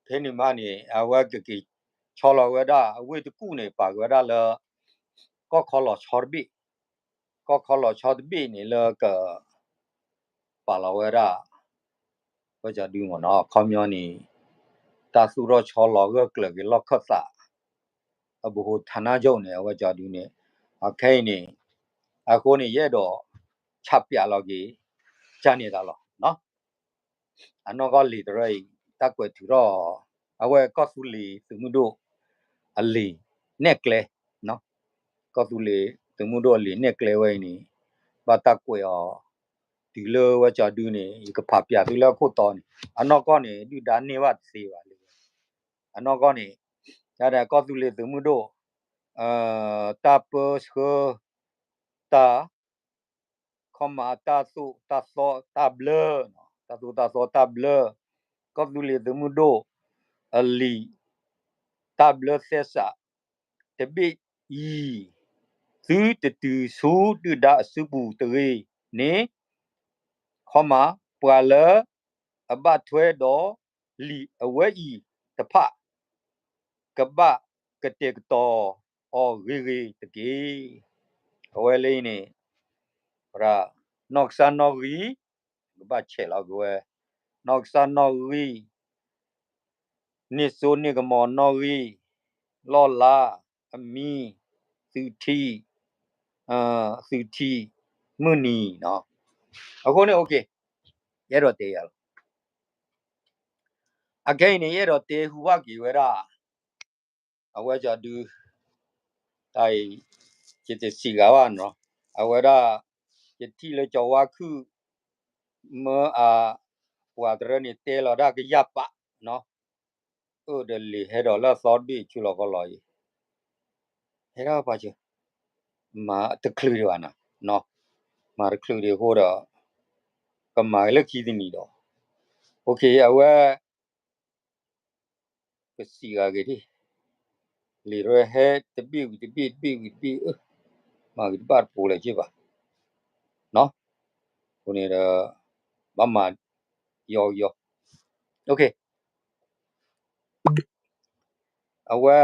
ဖဲန့ၣ်မးန့ၣ် အဝဲကက့ၤဆီလီၤဝဲဒၣ် အဝ့ၢ်တကူၣ်န့ၣ် ပာ်က့ၤဝဲဒၣ်လၢ ကီၢ်ခီလီၤဆီတဘ့ၣ်, ကီၢ်ခီလီၤဆီတဘ့ၣ်န့ၣ်လၢက ပာ်လီၤဝဲဒၣ် ဝဲကဒုမ့ၢ်နီၤ, ခီပညီန့ၣ် တၢ်သူၣ်ထီၣ်ဆီလီၤဂၢၢ်ကျၢၤက့ၤလီၢ်ခၢၣ်သး အဘိဟိ ဌာနချုပ် န့ၣ် အဝဲကဒုန့ၣ်, အခဲအံၤန့ၣ် အဃိန့ၣ် ယအဲၣ်ဒိး ဆးပၠးလီၤက့ၤ ကန့ၢ်သးလီၤ. အနီၢ်ကီၢ်လံာ်တရၢအံၤ တၢ်ကွဲးထုးထီၣ် အဝဲကီၢ်သူလ့ၤသုးမုၢ်ဒိၣ် အလံာ်နဲၣ်ကျဲ, ကီၢ်သူလ့ၤသုးမုၢ်ဒိၣ်အလံာ်နဲၣ်ကျဲဝဲအံၤန့ၣ် ဘၣ်တၢ်ကွဲးအီၤ တုၤလၢဝဲကဒုန့ၣ် ယကဖးပၠးသုလၢအခိၣ်တီန့ၣ် အနီၢ်ကီၢ်န့ၣ် ဒုၣ်ဒါန့ၢ်ဘၣ်တသ့ဘၣ်လၢ အနီၢ်ကီၢ်န့ၣ် ကီၢ်သူလ့ၤသုးမုၢ်ဒိၣ် တၢ်ပၢဆှၢ တၢ် ခီမး တၢ်သိၣ်တၢ်သီတၢ်ဘျၢ, တၢ်သိၣ်တၢ်သီတၢ်ဘျၢ, ကီၢ်သူလ့ၤသုးမုၢ်ဒိၣ် အလံာ် တၢ်ဘျၢသဲစး တဘ့ၣ်အံၤ သုတတုၤဆူဒုၣ်ဒါအစုပူၤတဂ့ၤန့ၣ် ခီမး ပှၤလၢအဘၣ်ထွဲဒီးလံာ်အဝဲအံၤတဖၣ် ကဘၣ်ကတဲာ်ကတီၤအီၤဂ့ၤဂ့ၤတက့ၢ်. အဝဲလၢအံၤန့ၣ် နီၢ်ကစၢ်နီၣ်ဂံၢ် ကဘၣ်ဆဲးလီၤက့ၤဝဲ နီၢ်ကစၢ်နီၣ်ဂံၢ် န့ၢ်စိန့ၢ်ကမီၤနီၣ်ဂံၢ် လီၢ်လါ အမံၤ သုးထံ သုးထံ မုၢ်နံၤနီၤ. အဃိန့ၣ် ယအဲၣ်ဒိးတဲယၤလီၤ. အခဲအံၤန့ၣ် ယအဲၣ်ဒိးတဲဟူဘၣ်က့ၤဝဲဒၣ် အဝဲကဒု တၢ်အံၤ ယတစံးဂၤဘၣ်နီၤ. အဝဲဒၣ် ယထံၣ်လၢကၠီၤဝါခုၣ် မၢအ ပှၤတရၢန့ၣ်တဲလီၤဒၣ်ကယၢ်ပာ်နီၤ, အၢၣ်ဒီးလံာ်ဟဲဒီးလၢအသီတဘ့ၣ်ဆူလီၤကီလီၤအံၤ, ဟဲဒၣ်ပှၤစၢၤ မၤတချုးဒံးဘၣ်နီၤ, မၤတချုးဒံးအဃိဒီး ကမၤက့ၤလၢခံတနံၤဒီး အဝဲ ကစံးဂၤဂ့ၤဒၣ်, လံာ်ရဲဟဲတဘ့ၣ်ဝံၤတဘ့ၣ် တဘ့ၣ်ဝံၤတဘ့ၣ်, မၤဂ့ၤတဘၣ်တပိၤလၢၤက့ဘၣ်, အဃိန့ၣ်ဒီး ဘၣ်မၤယီယီ, အဝဲ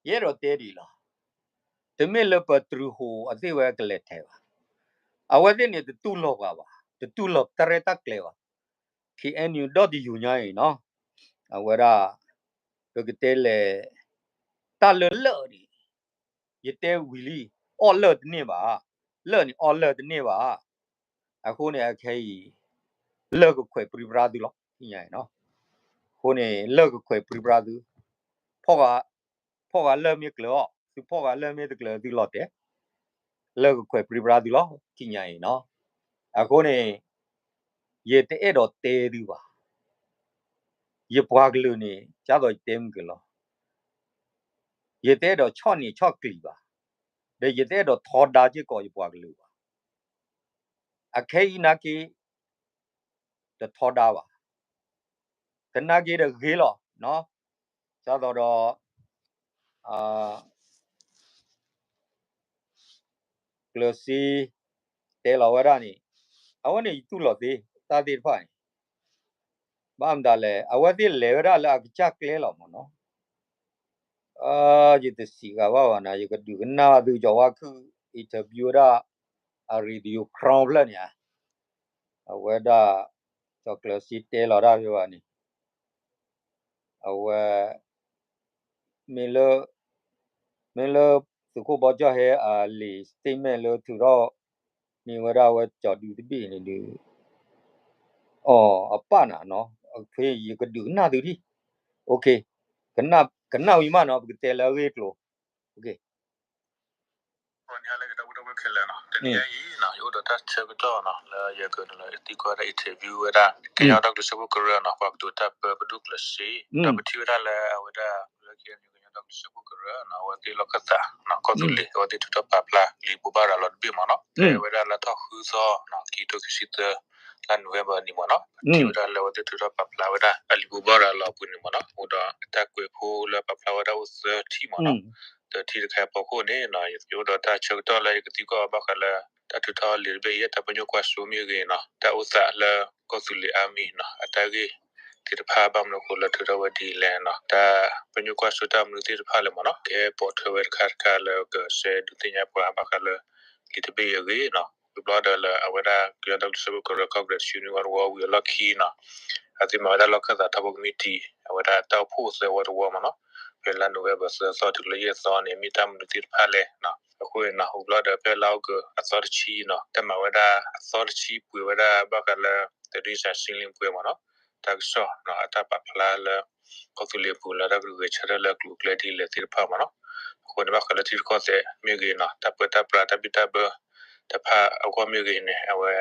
ယအဲၣ်ဒိးတဲဒ်အံၤလီၤ. တမ့ၢ်လၢပတြူၤဟိအသ့ၣ်ဝဲကလဲၤထဲးဘၣ်. အဝဲသ့ၣ်န့ၣ် တတူၢ်လိာ်ပှၤဘၣ်, တတူၢ်လိာ်တၢ်ရဲၣ်တၢ်ကျဲၤဘၣ်. ခ့ၣ်အဲၣ်ယူၣ် ဒီတယူၣ်ညါအံၤနီၤ, အဝဲဒၣ် ပကတဲလဲၣ် တၢ်လၢလၢၢ်န့ၣ် ယတဲဝံၤလံ, အီၣ်လၢၢ်တန့ၢ်ဘၣ်, လၢၢ်န့ၣ်အီၣ်လၢၢ်တန့ၢ်ဘၣ်. အဃိန့ၣ် အခဲအံၤ လၢၢ်ကခွဲးပြံပြါသုလီၤ, သ့ၣ်ညါအံၤနီၤ. အဃိန့ၣ် လၢၢ်ကခွဲးပြံပြါသု, ဖီၣ်ဃာ်လၢၢ်မ့ၢ်ကျၢၤအီၤ, သုဖီၣ်ဃာ်လၢၢ်မ့ၢ်တကျၢၤသုလီၤတဲာ်, လၢၢ်ကခွဲးပြံပြါသုလီၤ, သ့ၣ်ညါအံၤနီၤ. အဃိန့ၣ် ယတအဲၣ်ဒိးတဲသုဘၣ်. ယပှၤကလုာ်န့ၣ် ဒ်သိးယတဲမုၢ်က့ၤလီၤ, ယတအဲၣ်ဒိးဆီၣ်န့ၢ်ဆီၣ်ကျံၤဘၣ်, ဒီးယတအဲၣ်ဒိးထီဒါစ့ၢ်ကီးယပှၤကလုာ်ဘၣ်. အခဲအံၤနာ်က့ တထီဒါဘၣ်, သနာ်က့ဒီးဂ့ၤလီၤ, ဒ်သိးဒီး ကျၢၤစ့တဲလီၤဝဲဒၣ်န့ၣ်, အဝဲန့ၣ်ယတူၢ်လိာ်သ့ တၢ်သ့ၣ်တဖၣ်န့ၣ်, ဘၣ်မတၤလဲၣ် အဝဲသ့ၣ်လဲၤဝဲဒၣ်လၢအကစၢ်ကျဲလီၤမ့ၢ်နီၤ. ယတစံးဂၤဘၣ်ဘၣ်နၤ ယကဒုးကနၣ်သုကၠီၤဝါခုၣ် interview ဝဲဒၣ် အ Radio Crown ဖျၢၣ်န့ၣ်ဧါ, အဝဲဒၣ် စီၤကျၢၤစ့တဲလီၤတၢ်ဖဲဘၣ်န့ၣ် အဝဲ မ့ၢ်လၢ မ့ၢ်လၢသုးခိၣ်ဘီကၠီၣ်ဟဲအလံာ် statement လၢထုးထီၣ်န့ၢ်ဝဲဒၣ်ဝဲကၠီၤဒုတဘ့ၣ်န့ၣ်ဒီး အီၤအပၣ်နၤနီၤ, ဖဲယကဒုးကနၣ်သုဒံး, ကနၣ်ဝံၤမးနီၤ ပကတဲလၢအဂ့ၢ်အကျိၤ န့ၣ်လၢကဒီပုၢ်ဝဲၢ်ခဲလၢာ်နီၤ, တနံၤအံၤနီၤ ယအိၣ်ဒီးတၢ်ဆၢကတီၢ်နီၤ လၢယကနုာ်လီၤသံကွၢ်ဝဲဒၣ် interview ဝဲဒၣ် ကညီဒီကလုာ်စၢဖှိၣ်ကရၢနီၤ ပှၤကတိၤတၢ်ပၢဖဒိၣ်ကျၢၤစ့, ဒီးပထံၣ်ဝဲဒၣ်လၢအဝဲဒၣ် လၢ K N U ကညီဒီကလုာ်စၢဖှိၣ်ကရၢနီၤ အဝဲသ့ၣ်လီၢ်ခၢၣ်သးနီၤ ကီၢ်သူလ့ၤ အဝဲသ့ၣ်ထုးထီၣ်ပာ်ဖျါလံာ်ဘိးဘၣ်ရၤလီၤတဘ့ၣ်မ့ၢ်နီၤ, ဖဲဝဲဒၣ်လၢထီၣ်ဃုသီနီၤ ခံကထိခံဆံသၢ လါ November အနံၤမ့ၢ်နီၤ, ပထံၣ်ဝဲဒၣ်လၢအဝဲသ့ၣ်ထုးထီၣ်ပာ်ဖျါဝဲဒၣ် အလံာ်ဘိးဘၣ်ရၤလီၤအပူၤန့ၣ်မ့ၢ်နီၤ, အိၣ်ဒီးတၢ်ကွဲးဖိလၢပာ်ဖျါဝဲဒၣ်အိၣ်သၢထံၣ်မ့ၢ်နီၤ, သၢထံၣ်တခါအဖီခိၣ်န့ၣ်နီၤ ယအိၣ်ဒီးတၢ်ဆၢကတီၢ်လၢယကသံကွၢ်ဘၣ်ဃးလၢ တၢ်ထုးထီၣ်လံာ်တဘ့ၣ်အံၤ တၢ်ပညိၣ်ကွၢ်စိမ့ၢ်ဂ့ၤနီၤ တၢ်အိၣ်သးလၢကီၢ်သူလ့ၤအါမံၤနီၤ အတၢ်ဂ့ၢ်သ့ၣ်တဖၣ် ဘၣ်မနုၤအဃိလၢထုးထီၣ်ဝဲဒ်လဲၣ်နီၤ တၢ်ပညိၣ်ကွၢ်စိတၢ်မနုၤသ့ၣ်တဖၣ်လဲၣ်မ့ၢ်နီၤ ကဟဲပိာ်ထွဲဝဲတခါတခါလၢကစဲဒုးသ့ၣ်ညါပှၤဘၣ်ဃးလၢ လံာ်တဘ့ၣ်အံၤအဂ့ၢ်နီၤ, ဝံၤဘျီဒီးလၢအဝဲဒၣ်ကညီဒီကလုာ်စၢဖှိၣ်ကရၢ Congress ဆူနွံဝီတဝီဝံၤအလီၢ်ခံနီၤ, အသုမၤဝဲဒၣ်လီၢ်ခၢၣ်သးထီဘိကမံးတံာ် အဝဲဒၣ်တၢ်အိၣ်ဖှိၣ်သၢဝီတဝီမ့ၢ်နီၤ, ဖဲလါ November သၢသီတုၤလၢယဲၢ်သီန့ၣ် မ့ၢ်တၢ်မနုၤသ့ၣ်တဖၣ်လဲၣ်နီၤ, အဃိန့ၣ်နီၤ ဝံၤဘျီဒီးဖဲလါအီကူးအသီတဆံနီၤ တၢ်မၤဝဲဒၣ်အသီတဆံပှဲၤဝဲဒၣ်ဘၣ်ဃးလၢ တဒုစၢ်စံလ့ပှဲၤမ့ၢ်နီၤ, တၢ်ကစီၣ်နီၤ အတၢ်ပာ်ဖျါလၢ ကီၢ်သူလ့ၤပူၤလၢတၢ်ကဂဲၤဆၢထၢၣ်လၢအကျိၤအကျဲဒ်လဲၣ်သ့ၣ်တဖၣ်မ့ၢ်နီၤ, အဃိန့ၣ်ဘၣ်ဃးလၢထံရူၢ်ကီၢ်သဲးမ့ၢ်ဂ့ၤနီၤ တၢ်ပၢတၢ်ပြးတၢ်ဘံၣ်တၢ်ဘၢ တဖၣ်အဂီၢ်မ့ၢ်ဂ့ၤန့ၣ် အဝဲ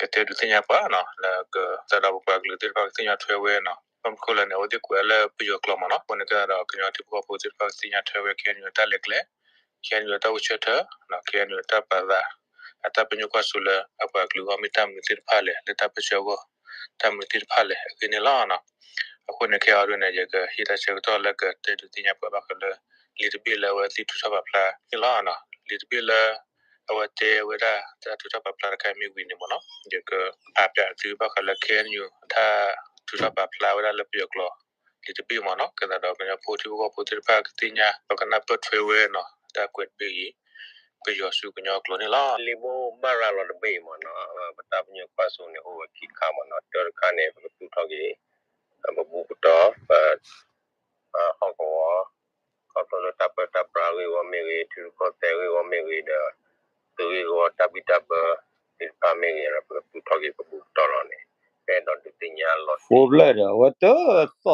ကတဲဒုးသ့ၣ်ညါပှၤနီၤ လၢကသးဒီးပပှၤကလုာ်သ့ၣ်တဖၣ်ကသ့ၣ်ညါထွဲဝဲနီၤ, ဘၣ်မနုၤအဃိလဲၣ်န့ၣ် အဝဲသ့ၣ်ကွဲးလၢပယီၤကျိာ်မ့ၢ်နီၤ, အဃိန့ၣ်ကသးဒီးကညီထံဖိကီၢ်ဖိသ့ၣ်တဖၣ်ကသ့ၣ်ညါထွဲဝဲ KNU တၢ်လဲၤကျဲ KNU တၢ်အိၣ်ဆၢထၢၣ် KNU တၢ်ပာ်သး အတၢ်ပညိၣ်ကွၢ်စိလၢအပှၤကလုာ်အဂီၢ်မ့ၢ်တၢ်မနုၤသ့ၣ်တဖၣ်လဲၣ် လၢတၢ်ပၢဆှၢအဂီၢ် တၢ်မနုၤသ့ၣ်တဖၣ်လဲၣ် အဂ့ၢ်န့ၣ်လီၤ. အဃိန့ၣ် ခဲအံၤဒ်န့ၣ် ယကဟ့ၣ်တၢ်ဆၢကတီၢ်လၢကတဲဒုးသ့ၣ်ညါပှၤဘၣ်ဃးလၢ လံာ်တဘ့ၣ်လၢအဝဲသ့ၣ်ထုးထီၣ်ပာ်ဖျါန့ၣ်လီၤ. လံာ်တဘ့ၣ်လၢ အဝဲတဲဝဲဒၣ်တၢ်ထုးထီၣ်ပာ်ဖျါတခါမ့ၢ်ဝံၤန့ၣ်မ့ၢ်နီၤ ယကဖးပၠးသုဘၣ်ဃးလၢ KNU တၢ်ထုးထီၣ်ပာ်ဖျါဝဲဒၣ်လၢပယီၤကျိာ် လံာ်တဘ့ၣ်မ့ၢ်နီၤ ကသးဒီးကညီဖိထံဖိကီၢ်ဖိသ့ၣ်တဖၣ်ကသ့ၣ်ညါ ဒီးကနၢ်ပၢၢ်ထွဲဝဲနီၤ တၢ်ကွဲးတဘ့ၣ်အံၤ ပယီၤဆူကညီကျိာ်န့ၣ်လီၤ. လံာ်ဘိးဘၣ်ရၤလီၤတဘ့ၣ်အံၤမ့ၢ်နီၤ ပတၢ်ပညိၣ်ကွၢ်စိန့ၣ်အိၣ်ဝဲခံခါမ့ၢ်နီၤ တၢတခါန့ၣ် ပကသူၣ်ထီၣ်က့ၤ ပဘူၣ်ပတီၢ် ပ ဟီၣ်ကဝီၤ ခီဖျိလၢတၢ်ပၢတၢ်ပြးအဂ့ၢ်အဂီၢ်မ့ၢ်ဂ့ၤ ထံရူၢ်ကီၢ်သဲးအဂ့ၢ်အဂီၢ်မ့ၢ်ဂ့ၤဒီး သုးဂ့ၢ်ဝီတၢ်ဘံၣ်တၢ်ဘၢသ့ၣ်တဖၣ်မ့ၢ်ဂ့ၤဒီး ပကသူၣ်ထီၣ်က့ၤပဘူၣ်ပတီၢ်လီၤန့ၣ် ပအဲၣ်ဒိးဒုးသ့ၣ်ညါလီၤတံၢ် ဖိတဖျၢၣ်ဒီးအဝဲတသီၣ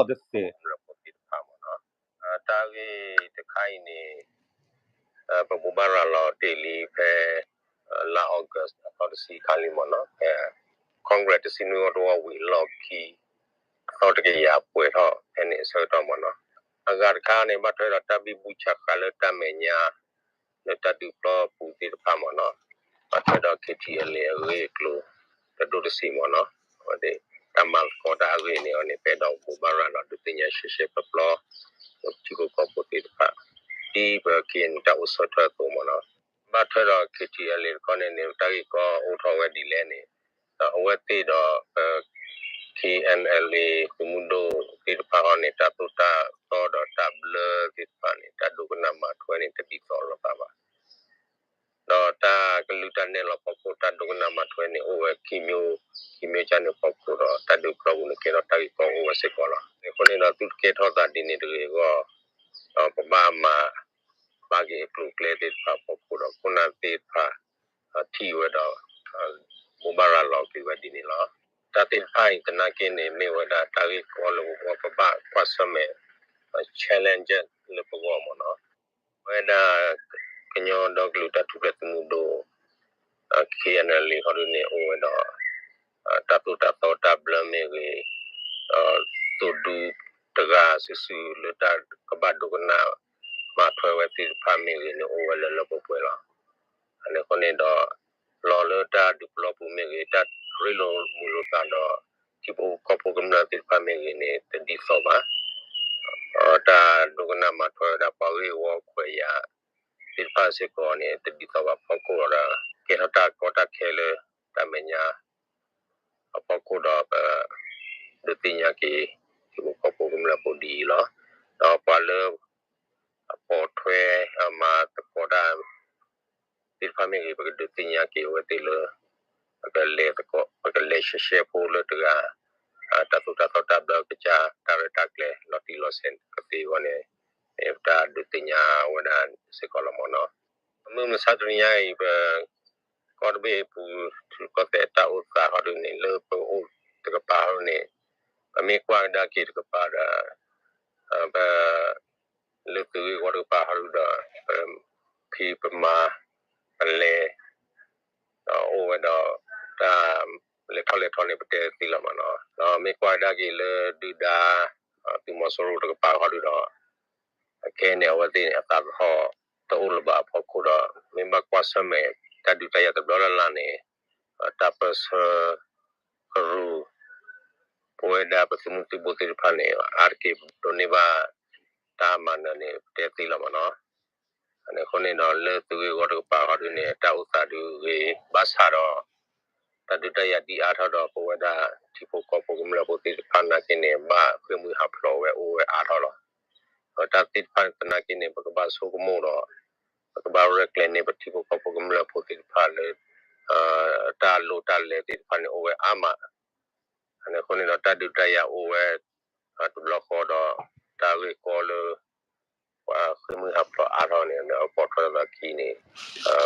်တသဲး ဖိသ့ၣ်တဖၣ်မ့ၢ်နီၤ တၢ်ဂ့ၢ်တခါအံၤန့ၣ် ပဘိးဘၣ်ရၤလီၤတ့ၢ်လံဖဲ လါ August အသီတဆံခါလံမ့ၢ်နီၤ ဖဲ Congress တဆံနွံဝီတဝီဝံၤအလီၢ်ခံ အသီတကယၤပှဲၤထီၣ်ဖဲန့ၣ်အဆၢကတီၢ်မ့ၢ်နီၤ အဂၤတခါန့ၣ် ဘၣ်ထွဲဒီးတၢ်ဘံၣ်ဘူဆးဃးလၢတၢ်မဲာ်ညါ လၢတၢ်ဒုးပျီပူၤသ့ၣ်တဖၣ်မ့ၢ်နီၤ ဘၣ်ထွဲဒီး KTLA အဂ့ၢ်အကျိၤ တဒိၣ်တဆံးမ့ၢ်နီၤ အဝဲသ့ၣ် တၢ်မၤသကိးတၢ်အဂ့ၢ်န့ၣ်အီၤန့ၣ် ပအဲၣ်ဒိးဘိးဘၣ်ရၤလီၤဒုးသ့ၣ်ညါရှဲရှဲပျီပျီ ပထံဖိကီၢ်ဖိသ့ၣ်တဖၣ် ဒ်ပ KNU တၢ်အိၣ်ဆၢထၢၣ်အသိးမ့ၢ်နီၤ ဘၣ်ထွဲဒီး KTLA တခီန့ၣ်န့ၣ် တၢ်ဂ့ၢ်ကီအိၣ်ထီၣ်ဝဲဒ်လဲၣ်န့ၣ် ဒီးအဝဲသ့ၣ်ဒီး ပ KNLA သုးမုၢ်ဒိၣ်သ့ၣ်တဖၣ်အီၤန့ၣ် တၢ်သိၣ်တၢ်သီဒီးတၢ်ဘျၢသ့ၣ်တဖၣ်န့ၣ် တၢ်ဒိကနၣ်မၤထွဲန့ၣ် တဒ်သိးလိာ်သးဘၣ် ဒီးတၢ်ကလုၢ်တၢ်နဲၣ်လီၤဖီခိၣ် တၢ်ဒိကနၣ်မၤထွဲန့ၣ် အိၣ်ဝဲခံမျိုး ခံမျိုးကၢန့ၣ်ဖီခိၣ်ဒီး တၢ်ဒုးပျီပူၤန့ၣ် ကဲထီၣ်တၢ်ဂ့ၢ်ကီအိၣ်ဝဲစ့ၢ်ကီးလီၤ. အဃိန့ၣ်ဒီး သုတကဲထီၣ်သးဒ်န့ၣ်တဂ့ၤအဂီၢ် ဒီးပဘၣ်မၤဘၣ်က့ၤအကျိၤအကျဲသ့ၣ်တဖၣ်ဖီခိၣ်ဒီး ခိၣ်နၢ်သ့ၣ်တဖၣ် ထံၣ်ဝဲဒီး ဘိးဘၣ်ရၤလီၤက့ၤဝဲဒ်န့ၣ်လီၤ. တၢ်သ့ၣ်တဖၣ်အံၤသနာ်က့န့ၣ် မ့ၢ်ဝဲဒၣ်တၢ်ဂ့ၢ်ကီလၢပဂီၢ် ပဘၣ်ကွၢ်ဆၢၣ်မဲာ် challenge လၢပဂီၢ်မ့ၢ်နီၤ ဝဲဒၣ် ကညီဒီကလုာ်တၢ်ထူၣ်ဖျဲးသုးမုၢ်ဒိၣ် KNLA ဟီဒုန့ၣ် အိၣ်ဝဲဒီး တၢ်သိၣ်တၢ်သီတၢ်ဘျၢမ့ၢ်ဂ့ၤ ဒီး သုးဒူတဂၤစုာ်စုာ်လၢတၢ်ကဘၣ်ဒိကနၣ်မၤထွဲဝဲသ့ၣ်တဖၣ်မ့ၢ်ဂ့ၤန့ၣ် အိၣ်ဝဲလၢလၢပှဲၤပှဲၤလီၤ. အန့ၣ်အဃိန့ၣ်ဒီး လီၤလၢတၢ်ဒုးပလီပူၤမ့ၢ်ဂ့ၤ, တၢ်ရ့လိာ်မုာ်လိာ်သးဒီး ထံဖိကီၢ်ဖိကမျၢၢ်သ့ၣ်တဖၣ်မ့ၢ်ဂ့ၤန့ၣ် တဒ်သိးဘၣ်. ဒီးတၢ်ဒိကနၣ်မၤထွဲဝဲဒၣ်ပှၤဂ့ၢ်ဝီခွဲးယာ်သ့ၣ်တဖၣ်စ့ၢ်ကီးန့ၣ် တဒ်သိးဘၣ်အဖီခိၣ်ဒီး ကဲထီၣ်တၢ်ကီတၢ်ခဲလၢတၢ်မဲာ်ညါ အဖီခိၣ်ဒီး ပဒုးသ့ၣ်ညါက့ၤ ထံဖိကီၢ်ဖိကမျၢၢ်ဖိဒ်အံၤလီၤ. ဒီးပှၤလၢ အပိာ်ထွဲ အမၤသကိးတၢ် သ့ၣ်တဖၣ်မ့ၢ်ဂ့ၤ ပကဒုးသ့ၣ်ညါက့ၤအဝဲသ့ၣ်လၢ ပကလဲၤသကိး ပကလဲၤရှဲရှဲဖိလၢတဂၤ တၢ်သိၣ်တၢ်သီတၢ်ဘျၢကစၢ် တၢ်ရဲၣ်တၢ်ကျဲၤလီၤတံၢ်လီၤဆဲးကသ့အဂီၢ်န့ၣ် ပတၢ်ဒုးသ့ၣ်ညါဝဲဒၣ်စ့ၢ်ကီးလီၤမ့ၢ်နီၤ. မုၢ်မဆါတနံၤညါအံၤ ပ ကီၢ်တဘ့ၣ်အပူၤ ထံရူၢ်ကီၢ်သဲးတၢ်အိၣ်သးဟီဒုန့ၣ် လၢပအိၣ်တကပၤဟီဒုန့ၣ် ပမ့ၢ်ကွၢ်ကဒါက့ၤတကပၤဒီး ပ လၢသုးဂ့ၢ်ဝီတကပၤဟီဒုဒီး ပဖံးပမၤ ပလဲၤ ဒီးအိၣ်ဝဲဒီး တၢ်လဲၤထီၣ်လဲၤထီန့ၣ် ပတဲသ့လီၤမ့ၢ်နီၤ. ဒီးမ့ၢ်ကွၢ်ကဒါက့ၤလၢဒုၣ်ဒါ သုးမီၤစိရိၤတကပၤဟီဒုဒီး အခဲအံၤန့ၣ် အဝဲသ့ၣ်န့ၣ် အသးသဟီၣ်တအိၣ်လၢၤဘၣ်အဖီခိၣ်ဒီး မ့ၢ်ဘၣ်ကွၢ်ဆၢၣ်မဲာ် တၢ်ဒုးတၢ်ယၤတဘျီလၢ်လၢ်န့ၣ် တၢ်ပၢၢ်ဆၢ ကရူၢ် ပဝဲဒၣ်ပသုးမုၢ်သံၣ်ဘိသ့ၣ်တဖၣ်န့ၣ် အါတက့ၢ်ဒိးန့ၢ်ဘၣ် တၢ်မၤနၢၤန့ၣ် ပတဲသ့လီၤမ့ၢ်နီၤ. အန့ၣ်အဃိန့ၣ်ဒီး လၢသုးဂ့ၢ်ဝီတကပၤဟီဒုန့ၣ် တၢ်အိၣ်သးဒုဂ့ၤ ဘၣ်ဆၣ်ဒီး တၢ်ဒုးတၢ်ယၤဒံးအါထီၣ်ဒီး ပဝဲဒၣ်ထံဖိကီၢ်ဖိကမျၢၢ်ဖိသ့ၣ်တဖၣ်နာ်က့န့ၣ် ဘၣ်ဃ့ၢ်မှံဟးဖျိးဝဲအိၣ်ဝဲအါထီၣ်လီၤ. ဒီးတၢ်သ့ၣ်တဖၣ်သနာ်က့န့ၣ် ပကဘၣ်ဆိကမိၣ်ဒီး ပကဘၣ်ရဲၣ်ကျဲၤန့ၢ်ပထံဖိကီၢ်ဖိကမျၢၢ်ဖိသ့ၣ်တဖၣ်လၢ တၢ်လိၣ်တၢ်လဲၤသ့ၣ်တဖၣ်န့ၣ်အိၣ်ဝဲအါမး. အန့ၣ်အဃိန့ၣ်ဒီး တၢ်ဒုးတၢ်ယၤအိၣ်ဝဲ တဘျီဃီဒီး တၢ်ဂ့ၢ်ကီလၢ ပှၤဃ့ၢ်မှံဟးဖျိးအါထီၣ်န့ၣ် လၢအပိာ်ထွဲသးခံန့ၣ်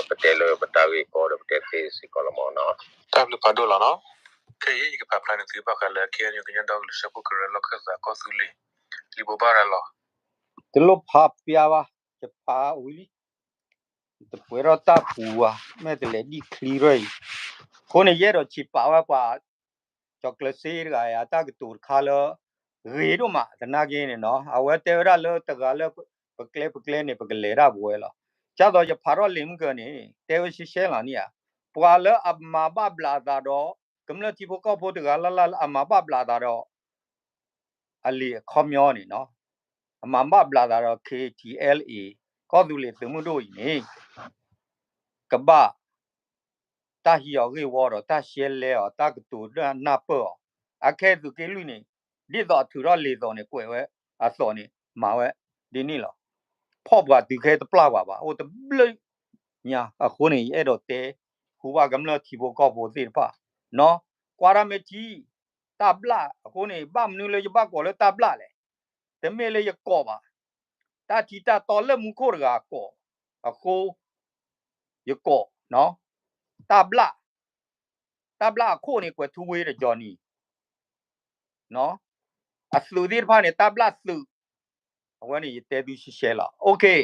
ပတဲလၢပတၢ်ဂ့ၢ်ကီဒီးပတဲသ့စ့ၢ်ကီးလီၤမ့ၢ်နီၤ. တၢ်ဘျုးဖးဒိၣ်လီၤနီၤ. ခဲအံၤယကဖးဖျါန့ၢ်သုဘၣ်ဃးလၢ ခဲအံၤကညီဒီကလုာ်စၢဖှိၣ်ကရၢလီၢ်ခၢၣ်သးကီၢ်သူလ့ၤ လံာ်ဘိးဘၣ်ရၤလီၤ. တလိၣ်ဖးပျါဘၣ်, ယဖးဝံၤလံ. တပှဲၤထီၣ်တၢ်ပူၤဘၣ်, မ့ၢ်တလဲၤဒံၣ်ချံထီၣ်အံၤ. အဃိန့ၣ် ယအဲၣ်ဒိးဆံးပာ်ဝဲပှၤ ကၠီၤကျၢၤစ့တဂၤအံၤ အတၢ်ကတိၤတခါလၢ ဂ့ၤဒိၣ်မး သနာ်က့န့ၣ်နီၤ, အဝဲတဲဝဲဒၣ်လၢတဂၤလၢ ပကျဲပကျဲန့ၣ် ပကလဲၤဒၣ်ပဝဲလီၤ. ကၢ်သိးယဖးထီၣ်လံာ်မုၢ်ကၢန့ၣ် တဲဝဲရှဲရှဲလီၤန့ၣ်ဧါ, ပှၤလၢအမၤဘၣ်ဘျးအသးဒီး ကမျၢၢ်ထံဖိကီၢ်ဖိတဂၤလၢ်လၢ်လၢအမၤဘၣ်ဘျးအသးဒီး အလံာ်အခီပညီန့ၣ်နီၤ, အမၤဘၣ်ဘျးသးဒီး ခ့ထံအဲလ်အ့ ကီၢ်သူလ့ၤသုးမုၢ်ဒိၣ်အံၤန့ၣ် ကဘၣ် တၢ်ဟံးအီၤဂ့ၢ်ဝီဒီး တၢ်ရှဲလဲအီၤ တၢ်ကတိၤတၢ်နၢ်ပၢၢ်အီၤ, အခဲအံၤသုးက့လွံၢ်န့ၣ် ဒ်သိးအထုးထီၣ်လံာ်သိးန့ၣ် ကွဲးဝဲအသိးန့ၣ် မၤဝဲဒ်န့ၣ်လီၤ. ဖီၣ်ပှၤတုၤခဲတပျၢ်ပှၤဘၣ် အိၣ်တဘျုးညါ. အဃိန့ၣ် ယအဲၣ်ဒိးတဲ ဃူဘၣ်ကမျၢၢ်ထံဖိကီၢ်ဖိသ့ၣ်တဖၣ်နီၤ, ကွၢ်တၢ်မ့ၢ်ထံ တၢ်ဘျၣ်အဃိန့ၣ် ဘၣ်မနုၤလၢယဘၣ်ကိးလၢတၢ်ဘျၣ်လဲၣ်. တမ့ၢ်လၢယကိးဘၣ်, တၢ်ထံတၢ်တီလၢမူခိၣ်တဂၤကိးအဃိ ယကိး, တၢ်ဘျၣ်, တၢ်ဘျၣ်အခိၣ်န့ၣ် ကွဲးထူဝ့ဒီး Johnny အသုးသ့ၣ်တဖၣ်န့ၣ် တၢ်ဘျၣ်သုး, အဝဲန့ၣ်ယတဲသုရှဲရှဲလီၤ. အခဲ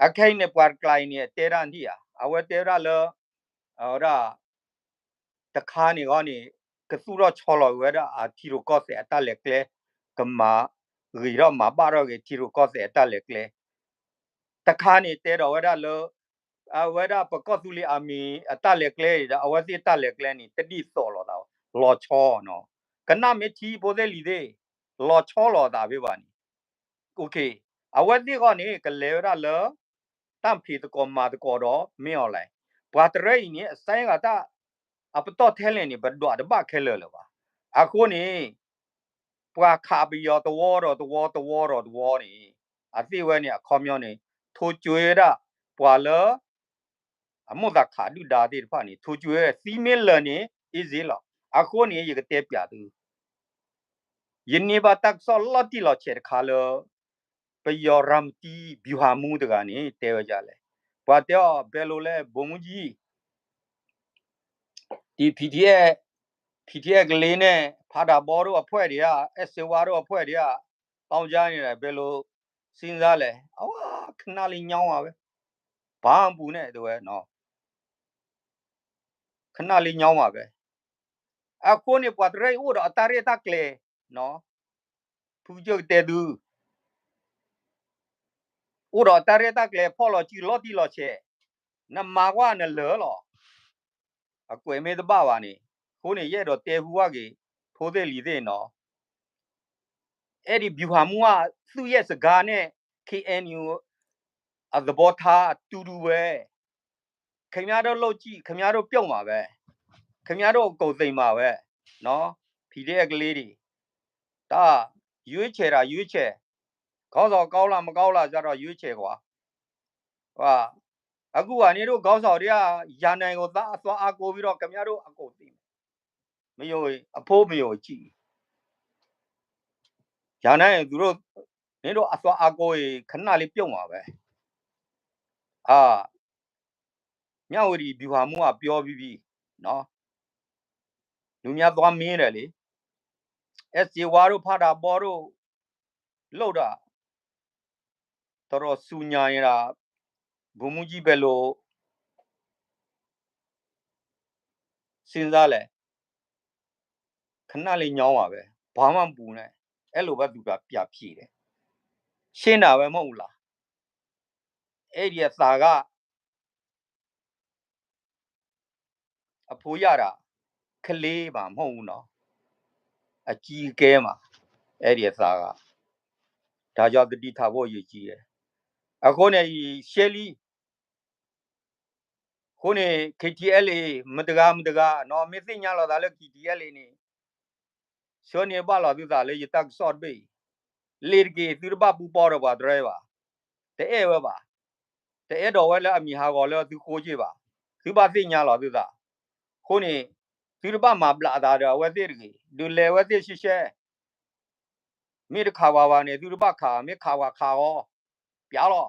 အံၤန့ၣ် ပှၤတကျါအံၤန့ၣ် အတဲဒၣ်နထံၣ်ဧါ, အဝဲတဲဝဲဒၣ်လၢ အဝဲဒၣ် တခါန့ၣ်ဂီၢ်န့ၣ် ကသူၣ်ထီၣ်ဆီလီၤဝဲဒၣ်အထံရူၢ်ကီၢ်သဲးအတၢ်လဲၤကျဲ, ကမၤဂ့ၤထီၣ်မၤဘၣ်ထီၣ်က့ၤထံရူၢ်ကီၢ်သဲးအတၢ်လဲၤကျဲ. တခါန့ၣ်တဲဒီးဝဲဒၣ်လၢ အဝဲဒၣ်ပကီၢ်သူလ့ၤအမံၤအတၢ်လဲၤကျဲဒီး အဝဲသ့ၣ်တၢ်လဲၤကျဲန့ၣ် တဒ်သိးလိာ်သး, လီၤဆီနီၤ. ကနၣ်မ့ၢ်ထံဖိသ့ၣ်လံၤသ့ၣ်, လီၤဆီလိာ်သးဖဲဘၣ်န့ၣ် အဝဲသ့ၣ်ဂီၢ်န့ၣ် ကလဲၤဝဲဒၣ်လၢ တၢ်ဖံးသကိးမၤသကိးဒီး မ့ၢ်အီၤလဲၣ်. ပှၤတရၢအံၤန့ၣ် အစဲဂၤတၢ် အပတီၢ်ထဲလဲၣ်န့ၣ် ပဒွးတဘၣ်ခဲလၢာ်လၢၤဘၣ်. အဃိန့ၣ် ပှၤခးပယီၤသဝီဒီးသဝီသဝီဒီးသဝီန့ၣ် အသ့ၣ်ဝဲန့ၣ်အခီပညီန့ၣ် ထိၣ်ကွဲဝဲဒၣ် ပှၤလၢ အမိၢ်သးခးဒုၣ်ဒါသ့ၣ်တဖၣ်န့ၣ် ထိၣ်ကွဲဝဲသံမ့ၢ်လၢာ်န့ၣ် easy လီၤ. အဃိန့ၣ် ယကတဲပျးသု ယန့ၢ်ဘၣ်တၢ်ကစီၣ်လီၤတံၢ်လီၤဆဲးတခါလၢ ပယီၤရၤမတံ ဗျူဟာမှူး တဂၤန့ၣ် တဲဝဲဒ်လဲၣ်, ပှၤတဲအီၤ ဘဲလိလဲၣ် ဗိုလ်မှူးကြီး ဒီ PDF, PDF ကလေးနဲ့ ဖးဒိုင်ဘီတို့အဖွဲ့တွေက အဲႉစ့ဝါတို့အဖွဲ့တွေက ပေါင်းကြနေတာ ဘယ်လိုစဉ်းစားလဲ အဝဲခဏလေးညောင်းပါပဲ ဘာမှမပူနဲ့ တဝဲနော် ခဏလေးညောင်းပါပဲ အဃိန့ၣ် ပှၤတရၢအံၤအိၣ်ဒီးအတၢ်ရဲၣ်တၢ်ကျဲၤ ဖုကစၢၢ်ကတဲသု, အိၣ်ဒီးတၢ်ရဲၣ်တၢ်ကျဲၤဖီၣ်လီၤစုလီၤတံၢ်လီၤဆဲး, နမၤကွၢ်နလၢာ်လီၤ. အကွဲးမ့ၢ်တဘၣ်ဘၣ်န့ၣ်, အဃိန့ၣ် ယအဲၣ်ဒိးတဲဟူဘၣ်က့ၤ ဖိသ့ၣ်လံၤသ့ၣ်နီၤ, အဲၣ်ဒံး ဗျူဟာမှူး က သူ့ရဲ့စကားနဲ့ ခ့ၣ်အဲၣ်ယူၣ် အသဘောထားတူတူပဲ, ခင်ဗျားတို့လုပ်ကြည့်, ခင်ဗျားတို့ပြုတ်မှာပဲ, ခင်ဗျားတို့အကုန်သေမှာပဲ, PDF ကလေးတွေ, ဒါ ရွေးချယ်တာ ရွေးချယ်, ခေါင်းဆောင်ကောင်းလား မကောင်းလားကျတော့ ရွေးချယ်ကွာ. အခုက နင်တို့ခေါင်းဆောင်တွေက ရန်နိုင်ကို သွားအားကိုးပြီးတော့ ခင်ဗျားတို့အကုန်သေမယ်, မယုံရင် အဖိမယုံရင်ကြည့်, ရန်နိုင်သူတို့, နင်တို့အသွားအားကိုးရင် ခဏလေးပြုတ်မှာပဲ. မြဝတီ ဗျူဟာမှူးက ပြောပြီးပြီနော်, လူများသွားမေးတယ်လေ, အဲၣ်စ့ဝါတို့ ဖးတၢ်ဘီတို့ လုပ်တာ တော်တော်ဆူညံနေတာ, ဗိုလ်မှူးကြီး ဘယ်လို စဉ်းစားလဲ, ခဏလေးညောင်းပါပဲ, ဘာမှမပူနဲ့, အဲလိုပဲ သူက ပြန်ဖြေတယ်, ရှင်းတာပဲ မဟုတ်ဘူးလား. အဲဒီအသံက အဖိရတာ ကလေးမှာ မဟုတ်ဘူးနော်, အကြီးအကဲမှာ, အဲဒီအသံက, ဒါကြောင့် သတိထားဖို့ အရေးကြီးတယ်. အဃိန့ၣ် ရှဲလံ, အဃိန့ၣ် KTLA မတဂၤမတဂၤနော်, မ့ၢ်သ့ၣ်ညါလီၤသးလၢ KTLA န့ၣ် ဆှၢန့ၢ်ဘၣ်လီၤသုသးလၢယတၢ်ကစီၣ်တဘ့ၣ်အံၤ, လ့ၤတက့ၢ် သုတဘၣ်ပူၤပီၢ်ဒီးပှၤတရဲဘၣ်, တအဲၣ်ဝဲဘၣ်, တအဲၣ်ဒိးဝဲလၢအမံၤဟးဂီၤလၢသုဃိက့ၢ်ဘၣ်, သုဘၣ်သ့ၣ်ညါလီၤသုသး. အဃိန့ၣ် သုတဘၣ်မၤဘျးအသးဒီးအဝဲသ့ၣ်တဂ့ၤ, ဒုးလဲၤဝဲသ့ၣ်ရှဲရှဲ, မ့ၢ်တခးဝဲဘၣ်န့ၣ် သုတဘၣ်ခး, မ့ၢ်ခးဝဲခးအီၤ, ပျးလီၤ.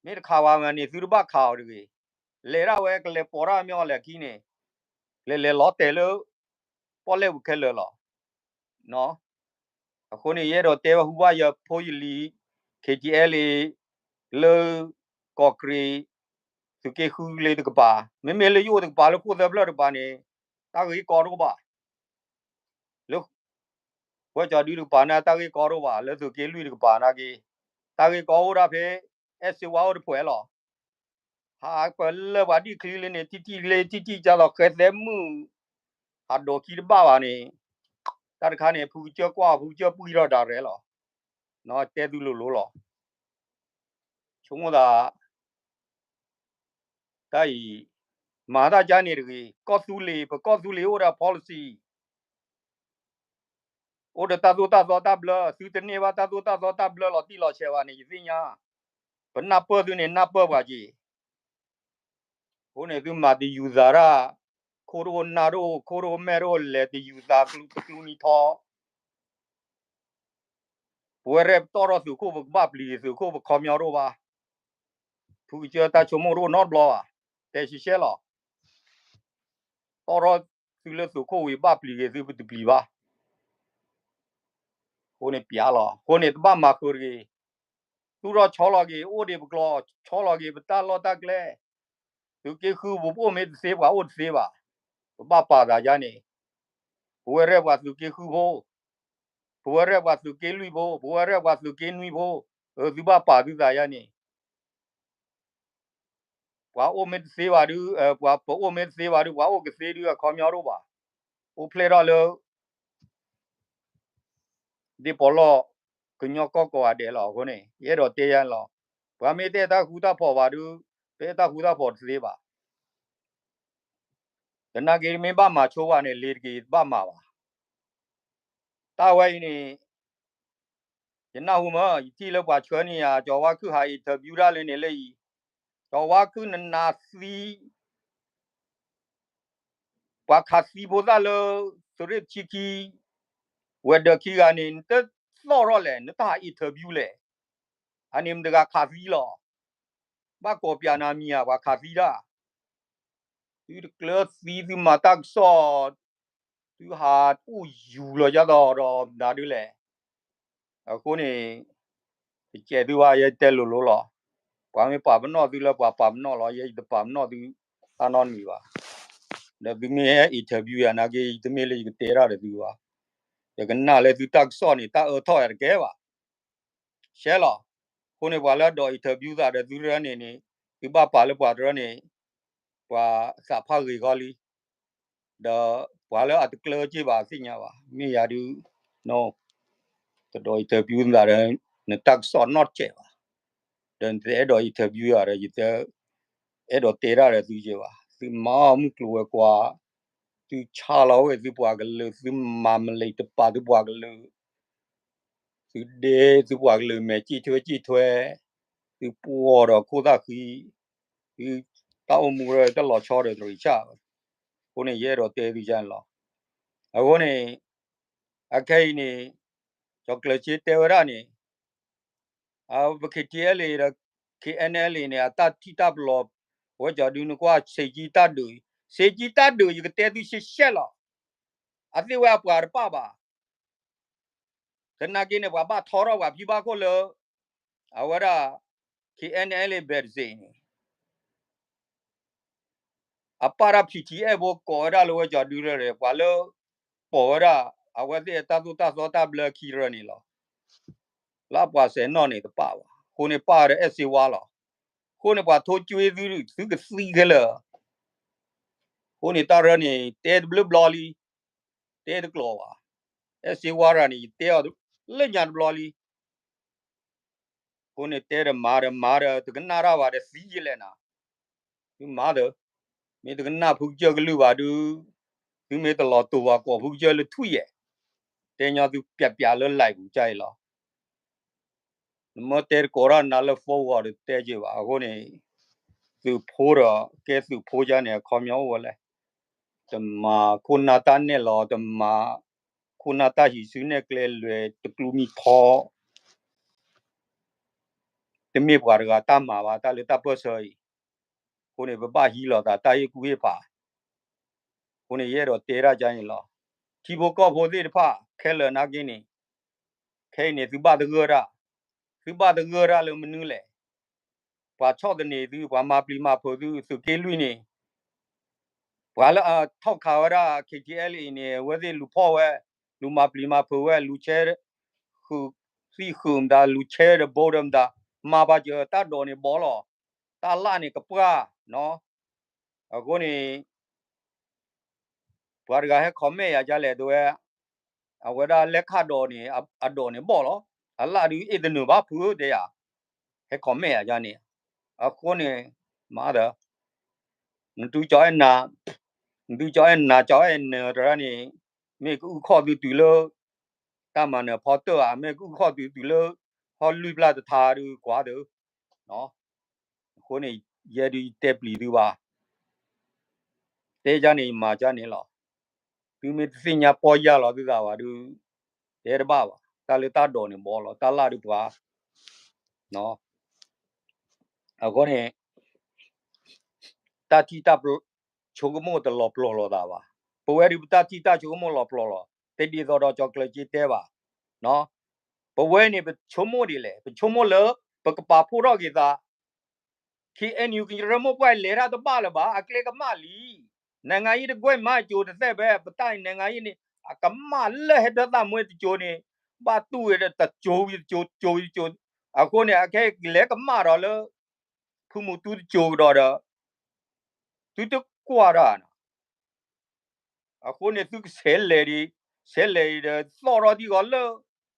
မ့ၢ်တခးဝဲဘၣ်န့ၣ် သုတဘၣ်ခးအီၤတဂ့ၤ, လဲၤဒၣ်ဝဲကလဲၤပိာ်တၢ်မ့ၢ်အီၤလဲၣ်ခံန့ၣ်, လဲၤလဲၤလီၤတဲာ်လၢ ပီၣ်လဲၣ်ပူၤခဲလၢာ်လီၤ. အဃိန့ၣ် ယအဲၣ်ဒိးတဲဝဲဟူဘၣ်ယဖိယလံၤ KTLA လၢ ကီၢ်ကရ့ၣ် သုးက့ဃုလ့ၤတကပၤ, မ့မ့ၢ်လၢယအိၣ်တကပၤ လၢခိၣ်သၢဖျၢၣ်တကပၤန့ၣ် တၢ်ဂ့ၢ်ကီတအိၣ်ဘၣ်. လၢ ဝဲကၠီၤဒုတကပၤန့ၣ် တၢ်ဂ့ၢ်ကီတအိၣ်ဘၣ်, လၢသုးက့လွံၢ်တကပၤနာ်က့, တၢ်ဂ့ၢ်ကီအိၣ်ဒၣ်ဖဲ အဲၣ်စ့ဝါအိၣ်တဖှဲးလီၤ. ဟးပလၢပှၤဒံၣ်ချံလၢန့ၣ် တံၢ်တံၢ်လ့ တံၢ်တံၢ်ကၢ်လီၤ ဃဲသဲမုၣ် ဟးဒိးခံတဘၣ်ဘၣ်န့ၣ်, တၢ်တခါန့ၣ် ဖုကစၢၢ်ကွၢ် ဖုကစၢၢ်ပှံၢ်ထီၣ်ဒၣ်ရဲၣ်လီၤ. တဲသုလိၤလိၤလီၤ. ဆိကမိၣ်သး တၢ်အံၤ မၤတၢ်ကါန့ၣ်တဂ့ၤ, ကီၢ်သူလ့ၤ ပကီၢ်သူလ့ၤအိၣ်ဒီး policy အိၣ်ဒီးတၢ်သိၣ်တၢ်သီတၢ်ဘျၢ, သုတန့ၢ်ဘၣ်တၢ်သိၣ်တၢ်သီတၢ်ဘျၢလီၤတံၢ်လီၤဆဲးဘၣ်န့ၣ် ယသ့ၣ်ညါ, ပနၢ်ပၢၢ်သုန့ၣ် နၢ်ပၢၢ်ပှၤက့ၤ. အဃိန့ၣ် သုမၤတယူၤသးတၢ်, ခိၣ်တအိၣ်နၢ်တအိၣ် ခိၣ်တအိၣ်မဲာ်တအိၣ် လဲၤတယူၤသးတကျူနံၤထီ ပဝဲရဲၣ်ပတီၢ်ထီၣ်သုးခိၣ် ပကဘၣ်ပျံၤသုးခိၣ်ပခီပညီတအိၣ်ဘၣ်. ဖုကစၢၢ်တၢ်ဆိကမိၣ်တအိၣ်နီတဘျီဘၣ်, တဲရှဲရှဲလီၤ. တီၢ်ထီၣ်သုလၢသုးခိၣ်ဝံၤ ဘၣ်ပျံၤက့ၤသုပတပျံၤဘၣ်. အဃိန့ၣ်ပျးလီၤ, အဃိန့ၣ်တဘၣ်မၤဃုာ်တဂ့ၤ. သူၣ်ထီၣ်ဆီလီၤက့ၤ အိၣ်ဒံးပကျိာ်, ဆီလီၤက့ၤပတၢ်လီၢ်တၢ်ကျဲ, သုးက့ဃု ပအိၣ်မ့ၢ်တသ့ ပှၤအိၣ်တသ့ဘၣ်. ပဘၣ်ပာ်သးယါန့ၣ်, ပဝဲရဲၣ်ပှၤသုးက့ဃုဖိ, ပဝဲရဲၣ်ပှၤသုးက့လွံၢ်ဖိ, ပဝဲရဲၣ်ပှၤသုးက့နွံဖိ, သုဘၣ်ပာ်သုသးယါန့ၣ် ပှၤအိၣ်မ့ၢ်တသ့ဘၣ်ဒုး, ပှၤပအိၣ်မ့ၢ်တသ့ဘၣ်ဒုး ပှၤအိၣ်ကသ့ဒုးအခီပညီတအိၣ်ဘၣ်. အိၣ်ဖျဲၣ်ထီၣ်လၢ ဒ့ပီၤလီၢ် ကညီကီၢ်ကိးဂၤဒဲးလီၤ. အဃိန့ၣ် ယအဲၣ်ဒိးတဲယါလီၤ. ပှၤမ့ၢ်တအဲၣ်တၢ်ဃူတၢ်ဖိးဘၣ်ဒုး, ပအဲၣ်တၢ်ဃူတၢ်ဖိးတသ့ဘၣ်. သနာ်က့မ့ၢ်ဘၣ်မၤဆိဘၣ်န့ၣ် လ့ၤတက့ၤဘၣ်မၤဘၣ်. တၢ်ဝဲအံၤန့ၣ် ယနၢ်ဟူမး, ယထံၣ်လၢပှၤဆှၢန့ၢ်ယၤ ကၠီၤဝါခုၣ်ဟး interview တၢ်လၢန့ၣ်လၢအံၤ, ကၠီၤဝါခုၣ်နနၤသံ ပှၤခးသံဖိသၣ်လၢ သုးရ့ၣ်တဆံခံ ဝဲၤဒၢးခံဂၤန့ၣ် နတသီၣ်ထီၣ်လဲၣ်, နတဟး interview လဲၣ်. အန့ၣ်မတဂၤခးသံလီၤ. ဘၣ်ကိးပၠးနၤမံၤဧါ ပှၤခးသံတၢ်. သုတကျၢၤသံ သုမၤတၢ်ကစီၣ်, သုဟးအိၣ်ယူၤလီၤယၤဒီးဒီးနၤဒုးလဲၣ်. အဃိန့ၣ် တကဲးသုဘၣ် ယတဲလိၤလိၤလီၤ. ပှၤမ့ၢ်ပာ်ပနီၣ်သုလၢပှၤပာ်ပနီၣ်လီၤ, ယဲယတပာ်ပနီၣ်သုတၢ်နီတမံၤဘၣ်. ဒီးသုမ့ၢ်ဟဲ interview ယၤနာ်က့ တမ့ၢ်လၢယကတဲတၢ်ဒီးသုဘၣ်. ယကနၣ်လၢသုတၢ်ကစီၣ်န့ၣ် တၢ်အၢထီၣ်ယၤတကဲဘၣ်. ရှဲလီၤ. အဃိန့ၣ် ပှၤလၢအဒိး interview သးဒီးသုတရၢန့ၣ်န့ၣ် သုဘၣ်ပာ်လၢပှၤတရၢန့ၣ် ပှၤသးဖးဂ့ၤဂီၢ်လံ. ဒီးပှၤလၢအတကျၢၤက့ၢ်ဘၣ်သ့ၣ်ညါဘၣ်. မ့ၢ်ယၤဒုး တဒိး interview သးဒီး နတၢ်ကစီၣ်နီတစဲးဘၣ်. ဒီးနတအဲၣ်ဒိး interview ယၤဒီး ယတအဲၣ်ဒိးတဲတၢ်ဒီးသုက့ၢ်ဘၣ်. သုမၤအီၣ်မုၢ်ကျိၤဝဲၤကွာ်, သုဆါလီၤဝဲသုပှၤကလုာ်, သုမၤမလံာ်တပာ်သုပှၤကလုာ်, သုဒ့သုပှၤကလုာ်မဲာ်စံၣ်ထွဲစံၣ်ထွဲ, သုပှီၢ်ဒီးခိၣ်သၣ်ဃံ, သုတၢ်အိၣ်မူရၢတလီၤဆီဒီးတရံးဆၣ်. အဃိန့ၣ် ယအဲၣ်ဒိးတဲသုန့ၣ်လီၤ. အဃိန့ၣ် အခဲအံၤန့ၣ် ကၠီၤကျၢၤစ့တဲဝဲဒၣ်န့ၣ် ပ KTLA ဒီး KNLA န့ၣ် အတၢ်ထံၣ်တၢ်ပလီၢ် ဝဲကၠီၤဒုနကွၢ် ဆ့ကံတၢ်ဒုး, ဆ့ကံတၢ်ဒုး ယကတဲသုရှဲရှဲလီၤ. အသ့ၣ်ဝဲအပှၤတပာ်ဘၣ်. သနာ်က့န့ၣ် ပှၤဘၣ်ထီထီၣ်ပှၤဖံဘၣ်ခိၣ်လၢ အဝဲဒၣ် KNLA ဘဲးတစ့းန့ၣ် အပာ်တၢ် P T F ဖိကိးဝဲဒၣ်လၢဝဲကၠီၤဒုရၢ်န့ၣ် ပှၤလၢ ပိာ်ဝဲဒၣ် အဝဲသ့ၣ်အတၢ်သိၣ်တၢ်သီတၢ်ဘျၢခံရၢန့ၣ်လီၤ. လၢအပှၤစဲးနီၣ်န့ၣ်တပာ်ဘၣ်. အဃိန့ၣ်ပာ်ဝဲဒီးအဲၣ်စ့ဝါလီၤ. အဃိန့ၣ်ပှၤထိကွ့သု သုကသံခဲလၢာ်. အဃိန့ၣ်တၢ်ရၢန့ၣ် တဲတဘျုးဘျီလံ, တဲတကျိၤဘၣ်. အဲၣ်စ့ဝါရၢန့ၣ် ယတဲအီၤလၢညါတဘျီလံ. အဃိန့ၣ်တဲဒီးမၤဒီးမၤဒီး တကနၣ်တၢ်ဘၣ်ဒီးသံယလဲၣ်နၤ. သုမၤဒီး မ့ၢ်တကနၣ်ဖုကစၢၢ်ကလုၢ်ဘၣ်ဒုး, သုမ့ၢ်တလီၤတိာ်ဘၣ်ကိးဖုကစၢၢ်လၢထွံၣ်ယဲၢ်, တဲညီသုပျးပျးလၢ live ပူၤကါအံၤလီၤ. နမ့ၢ်တဲတကိးတၢ်နၤလၢ forward ဒီးတဲက့ၤဘၣ်. အဃိန့ၣ် သုးဖိဒီး ကဲသုးဖိကါန့ၣ် အခီပညီအိၣ်ဝဲလဲၣ်. တမၤခိၣ်နၢ်တၢ်နဲၣ်လီၤ, တမၤခိၣ်နၢ်တၢ်ဟံးစုနဲၣ်ကျဲလဲၤတကျူမံဖီ တမ့ၢ်ပှၤတဂၤတၢ်မၤဘၣ် တၢ်လၢတၢ်ပၢၢ်ဆၢအံၤ. အဃိန့ၣ် ပဘၣ်ဟံးလိာ်သးတၢ်ဟ့ၣ်ကူၣ်ဟ့ၣ်ဖး. အဃိန့ၣ် ယအဲၣ်ဒိးတဲဒၣ်ကါန့ၣ်လီၤ. ထံဖိကီၢ်ဖိသ့ၣ်တဖၣ် ခဲလၢာ်နာ်က့န့ၣ် ခဲအံၤန့ၣ် သုဘၣ်သဂၢၢ်တၢ်, သုဘၣ်သဂၢၢ်တၢ်လၢမနုၤလဲၣ်. ပှၤဆီၣ်သနံးသု, ပှၤမၤပျံၤမၤဖုးသု, သုးက့လွံၢ်န့ၣ် ပှၤလၢအထီၣ်ခးဝဲဒၣ် K T L A န့ၣ် အဝဲသ့ၣ်လူၤဖီၣ်ဝဲ, လူၤမၤပျံၤမၤဖုးဝဲ, လူၤဆဲး ဃုာ်သံၣ်ဃုာ်မတၤ, လူၤဆဲးဒီးဘိဒီးမတၤ, မၤပာ်စၢၤတၢ်ဒိးန့ၣ်ဘီလီၤ. တၢ်လၣ်န့ၣ်ကပှၢ်နီၤ. အဃိန့ၣ် ပှၤတဂၤဟဲ comment ယၤဒ်လဲၣ် တဲဝဲ, အဝဲဒၣ်လဲၤခးဒိးန့ၣ် အဒိးန့ၣ်ဘီၣ်လီၤ. အလၣ်ဒုးအ့ၣ်တနုာ်ဘၣ်ဖုတဲယၤ, ဟဲ comment ယၤဒ်န့ၣ်. အဃိန့ၣ် မၤဒီး နသုကၠီအဲၣ်နၤ, နသုကၠီအဲၣ်နၤ ကၠီအဲၣ်နၤတရၢန့ၣ် မ့ၢ်ကအုၣ်ခီၣ်သုတုၤလၢ တၢ်မၤနၢၤဖီတၢၣ်ဧါ, မ့ၢ်ကအုၣ်ခီၣ်သုတုၤလၢ ဟီၣ်လွံၢ်ပျၢ်တထါဒုးကွၢ်ဒီး အဃိန့ၣ် ယဲဒုးယတဲပျံၤသုဘၣ်, တဲကါန့ၣ် ယမၤကါန့ၣ်လီၤ. သုမ့ၢ်တသ့ၣ်ညါပီၢ်ယၢ်လီၤသုသးဘၣ်ဒုး တဲတဘၣ်ဘၣ်. တၢ်လၢတၢ်ဒိးန့ၣ်ဘီလီၤ, တၢ်လၣ်ဒုးပှၤ အဃိန့ၣ် တၢ်ထံၣ်တၢ်ဆိကမိၣ်တလီၤပျီၢ်လိာ်သးဘၣ်. ပဝဲဒုးပတၢ်ထံၣ်တၢ်ဆိကမိၣ်လီၤပျီၢ်လီၤ, တဒ်သိးဒီးကၠီၤကျၢၤက့တဲဘၣ်. ပဝဲန့ၣ် ပဆိကမိၣ်ဒ်လဲၣ်, ပဆိကမိၣ်လၢ ပကပာ်ဖှိၣ်ထီၣ်က့ၤသး K N U ကညီရၢမိၢ်ပှၢ်လဲၤတၢ်တဘၣ်လၢၤဘၣ်, အကျဲကမၣ်လံ. နံၣ်ဂၤအံၤတကွဲၢ်မၤကၠိတသ့ဘၣ်, ပတၢ်နံၣ်ဂၤအံၤန့ၣ် အကမၣ်လၢဟဲဒၢသးမွဲတကၠိန့ၣ် ဘၣ်တူၢ်ဝဲဒီးတကၠိဝံၤတကၠိ တကၠိဝံၤတကၠိ. အဃိန့ၣ် အခဲအံၤလဲၤကမၣ်ဒီးလၢ ဖုမူတူတကၠိကဒီးဒီး သုတကွၢ်တၢ် အဃိန့ၣ် သုကဆဲးလဲၤဒံး, ဆဲးလဲၤအံၤဒီး သီၣ်ထီၣ်ထံဂီၤလၢ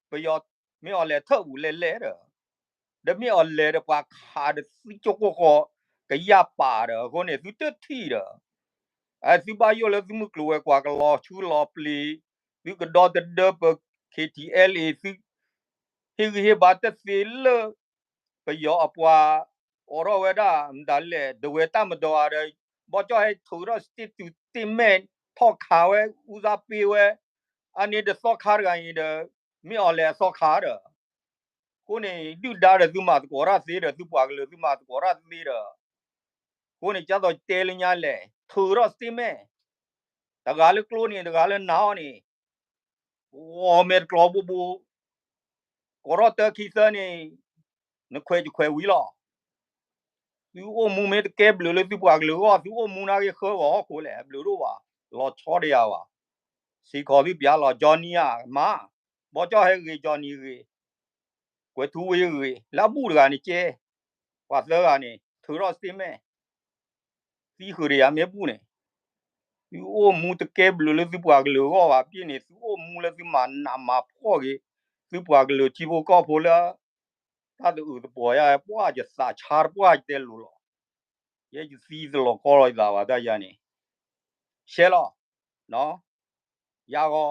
ပယီၤ မ့ၢ်အီၤလဲၤထၢၣ်ပူၤလဲၤလဲၤဒီး, ဒီးမ့ၢ်အီၤလဲၤဒီးပှၤခးဒီးသံကၠိကိၢ်ဃီ ကယၢ်ပာ်ဒီး အဃိန့ၣ် သုတထံၣ်ဒီး သုဘၣ်ယိၣ်လၢသုမုၢ်ကျိၤဝဲၤကွာ်ကလီၤဆူလီၤပျံၤ, သုကဒီသဒၢပ K T L A သု ဟ့ၣ်ဂံၢ်ဟ့ၣ်ဘါတသ့လၢ ပယီၤအပှၤ အိးထီၣ်ဝဲဒၣ်မတၤလဲၣ် ဒဝဲတၢ်မတီၤဧါဒီး ဘီကၠီၣ်ဟဲထုးထီၣ် statement ထီၣ်ခးဝဲ အူသးပ့ဝဲ အန့ၣ်ဒီးသီခါတဂၤအံၤဒီး မ့ၢ်အီၤလဲၤအသီခါဒီး အဃိန့ၣ် ဒုၣ်ဒါဒီးသုမၤသကိးတၢ်သ့ဒီး သုပှၤကလုာ်သုမၤသကိးတၢ်သ့ဒီး အဃိန့ၣ် ကၢ်သိးတဲလၢညါလဲၣ် ထုးထီၣ် statement တဂၤလၢကျိန့ၣ် တဂၤလၢနၤအီၤန့ၣ် ဂီၤမဲာ်တကျီၤဘိဘိ ကိးထီၣ်တၢခံသၢန့ၣ် နခွဲးယခွဲးဝံၤလီၤ. သုအိၣ်မူမ့ၢ်တကဲဘျုးလၢသုပှၤကလုာ်အဂီၢ် သုအိၣ်မူနာ်က့ဃၢဂီၤဟီၣ်ခိၣ်လဲၣ် ဘျုးဒိၣ်ဘၣ် လီၤဆီဒံးယၤဘၣ်. စ့ၢ်ကီးသုပျးလီၤ Johnny ဧါ မၤ, ဘီကၠီၣ်ဟဲဂ့ၤ Johnny ဂ့ၤ, ကွဲးထူဝ့ဂ့ၤ လၢအဘူၣ်တဂၤန့ၣ်ကဲ, ပှၤသၢဂၤန့ၣ် ထုးထီၣ် statement သံဃုာ်ဒီးယၤမ့ၢ်ဘူၣ်န့ၣ်, သုအိၣ်မူတကဲဘျုးလၢသုပှၤကလုာ်အဂီၢ်ဘၣ် ပ့ၢ်န့ၣ် သုအိၣ်မူလၢသုမၤနးမၤဖှီၣ်က့ၤ သုပှၤကလုာ်ထံဖိကီၢ်ဖိလၢ တၢ်တအုးတပှီၤယါ ပှၢ်ယသးဆါတပှၢ်ယတဲလိၤလီၤ. ယဲယသံတလီၤကီလီၤယသးဘၣ်တၢ်ယါန့ၣ်, ရှဲလီၤ, ယါဂီၤ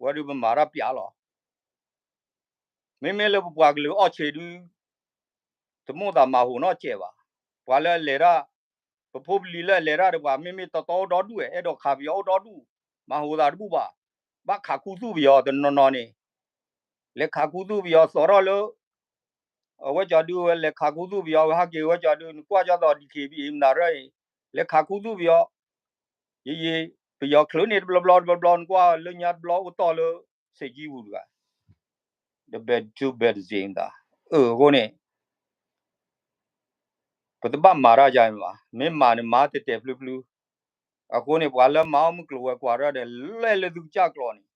ဝဲဒုးပမၤတၢ်ပျးလီၤ. မ့မ့ၢ်လၢပပှၤကလုာ်အီၣ်ဆံးဒုး တမိၣ်သးမၤဟူးနီတစဲးဘၣ်. ပှၤလၢအလဲၤတၢ်, ပဖိပလံၤလၢအလဲၤတၢ်ဒီးပှၤ မ့မ့ၢ်တီတီအိၣ်ဒီဒူၣ်ဝဲ အဲၣ်ဒိးခးပယီၤအိၣ်ဒီဒူၣ်, မၤဟူးသးတဘူၣ်ဘၣ်. ဘၣ်ခးခူသူၣ်ပယီၤတနီၤနီၤန့ၣ်, လဲၤခးခူသူၣ်ပယီၤ သီၣ်ထီၣ်လၢ အဝဲကၠီဒုးဝဲ လဲၤခးခူသူၣ်ပယီၤဝဲ ဟဲက့ၤဝဲကၠီဒုး နကွၢ်ကၠီသီး DKBA မနုၤရၢအံၤ, လဲၤခးခူသူၣ်ပယီၤ, ယယ ပယီၤချုးန့ၣ်တဘျီဘျီတဘျီဘျီ နကွၢ်လၢညါတဘျီအိၣ်တီၢ်လၢ စ့ၢ်ကီးပူၤတဂၤ, တဘဲဒူဘဲဒစ့သး, အၢ အဃိန့ၣ် ပတဘၣ်မၤတၢ်ယါန့ၣ်ဘၣ်, မ့ၢ်မၤန့ၣ်မၤတဲာ်တဲာ်ဖျုဖျု, အဃိန့ၣ် ပှၤလၢမၤအီၣ်မုၢ်ကျိၤဝဲၤကွာ်တၢ်ဒီး လဲၤလၢသုကစၢ်ကျိာ်န့ၣ်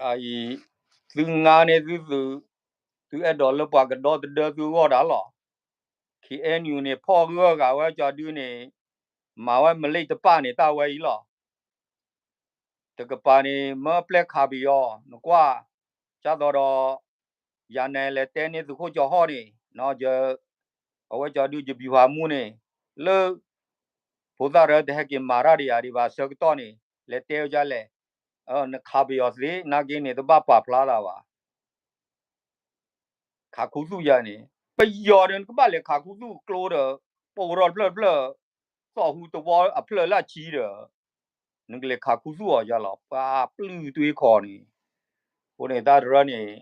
အံၤ သုငါန့ၣ်သုသု, သုအဲၣ်ဒိးလၢပှၤကဒီသဒၢသုဂီၢ်ဒၣ်လီၤ. KNU န့ၣ် ဖီၣ်ဂၢၢ်ဂၤဝဲကၠီဒုန့ၣ်, မၤဝဲမလ့ၣ်တပၣ်န့ၣ် တၢ်ဝဲအံၤလီၤ. တကပၤန့ၣ် မၢပျဲခးပယီၤ နကွၢ်, ကၠၢ်သီဒီး ယၤနဲလဲၤတဲန့ၢ်သုးခိၣ်ကၠီဟီၣ်န့ၣ်, အဝဲကၠီဒု ယဘံၤဖးမူန့ၣ်, လၢ ဖိသၣ်ရၢတဟဲက့ၤမၤတၢ်ဒီးယၤဒံးဘၣ်ဆၢကတီၢ်န့ၣ် လဲၤတဲဝဲဒ်လဲၣ်, နခးပယီၤသ့ နာ်က့န့ၣ် တဘၣ်ပာ်ဖျါသးဘၣ် ခးခူသူၣ်ယါန့ၣ်, ပယီၤဒီးနကဘၣ်လဲၤခးခူသူၣ်ကျိဒီး, ပိာ်ထီၣ်တဖျၢၣ်တဖျၢၣ်, သီၣ်ဟူသဝီအဖျၢၣ်လၢအဆံဒီး, နကလဲၤခးခူသူၣ်အီၤယါလီၤ ပှၤပျုၢ်သွ့ခီန့ၣ်, အဃိန့ၣ်တၢ်တရၢန့ၣ်,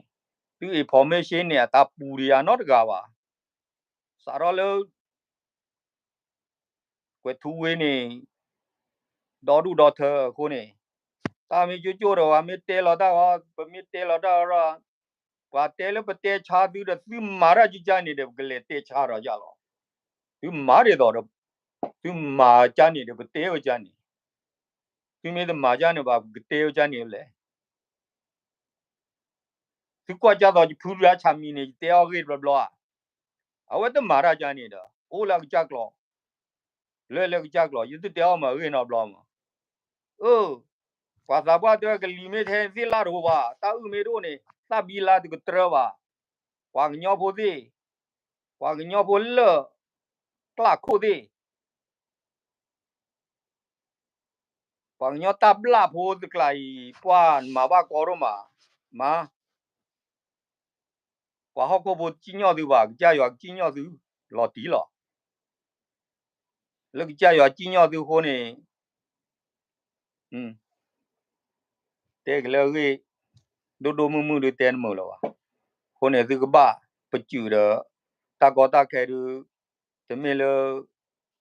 သု information န့ၣ် အတၢ်ပူၤဒံးယါနီတဂၤဘၣ်, စးထီၣ်လၢ ကွဲးထူဝ့န့ၣ်, ဒီဒူၣ်ဒီထၢအဃိန့ၣ်, တၢ်မ့ၢ်ကၠိကၠိဒီး ပှၤမ့ၢ်တဲလီၤတၢ်အီၤ ပမ့ၢ်တဲလီၤတၢ်အီၤဒီး, ပှၤတဲလၢပတဲဆါသုဒီး သုမၤတၢ်ကကါန့ၣ်ဒီး ပကလဲၤတဲဆါဒီးယါလီၤ. သုမၤဒ်သိးဒီး, သုမၤကါန့ၣ်ဒီး ပတဲဝဲကါန့ၣ်, သုမ့ၢ်တမၤကါန့ၣ်ဘၣ် ပကတဲဝဲကါန့ၣ်လဲၣ် သုကွၢ်ကၢ်သိးယဖုဒုးအဆၣ်မံၤန့ၣ် ယတဲအီၣ်ဂ့ၢ်တဘျီဘျီဧါ, အဝဲတမၤတၢ်ကါန့ၣ်ဒီး အိၣ်လၢအကစၢ်ကျိာ်, လၢလၢကစၢ်ကျိာ် ယတတဲအီၣ်မၤဂ့ၢ်နီတဘျီမး, အၢ, ပှၤသးပှၢ်တဲကလံၤမ့ၢ်ထဲသ့ၣ်လၢ်တဟိဘၣ် တၢ်အုၣ်မ့ၢ်တအိၣ်န့ၣ် သၣ်ဘံလါတကတြၢဘၣ်, ပှၤကညီဖိသ့ၣ်, ပှၤကညီဖိလၢ, ကျၢ်ခိၣ်သ့ၣ် ပှၤကညီတၢ်ဘျၣ်ဖိတကျါအံၤ ပှၤနမၤဘၣ်ကီဒိၣ်မး, မၤ, ပှၤဟီၣ်ခိၣ်ဖိစံၣ်ညီၣ်သုဘၣ် ကစၢ်ယွၤကစံၣ်ညီၣ်သု, လီၤတံၢ်လီၤ, လၢကစၢ်ယွၤစံၣ်ညီၣ်သုအဃိန့ၣ် တဲကလၢအဂ့ၢ်, ဒိၣ်ဒိၣ်မုၢ်မုၢ်ဒုးတဲတမုာ်လၢၤဘၣ်, အဃိန့ၣ်သုကဘၣ်ပစုာ်ဒီး, တၢ်ကီတၢ်ခဲဒုး, တမ့ၢ်လၢ,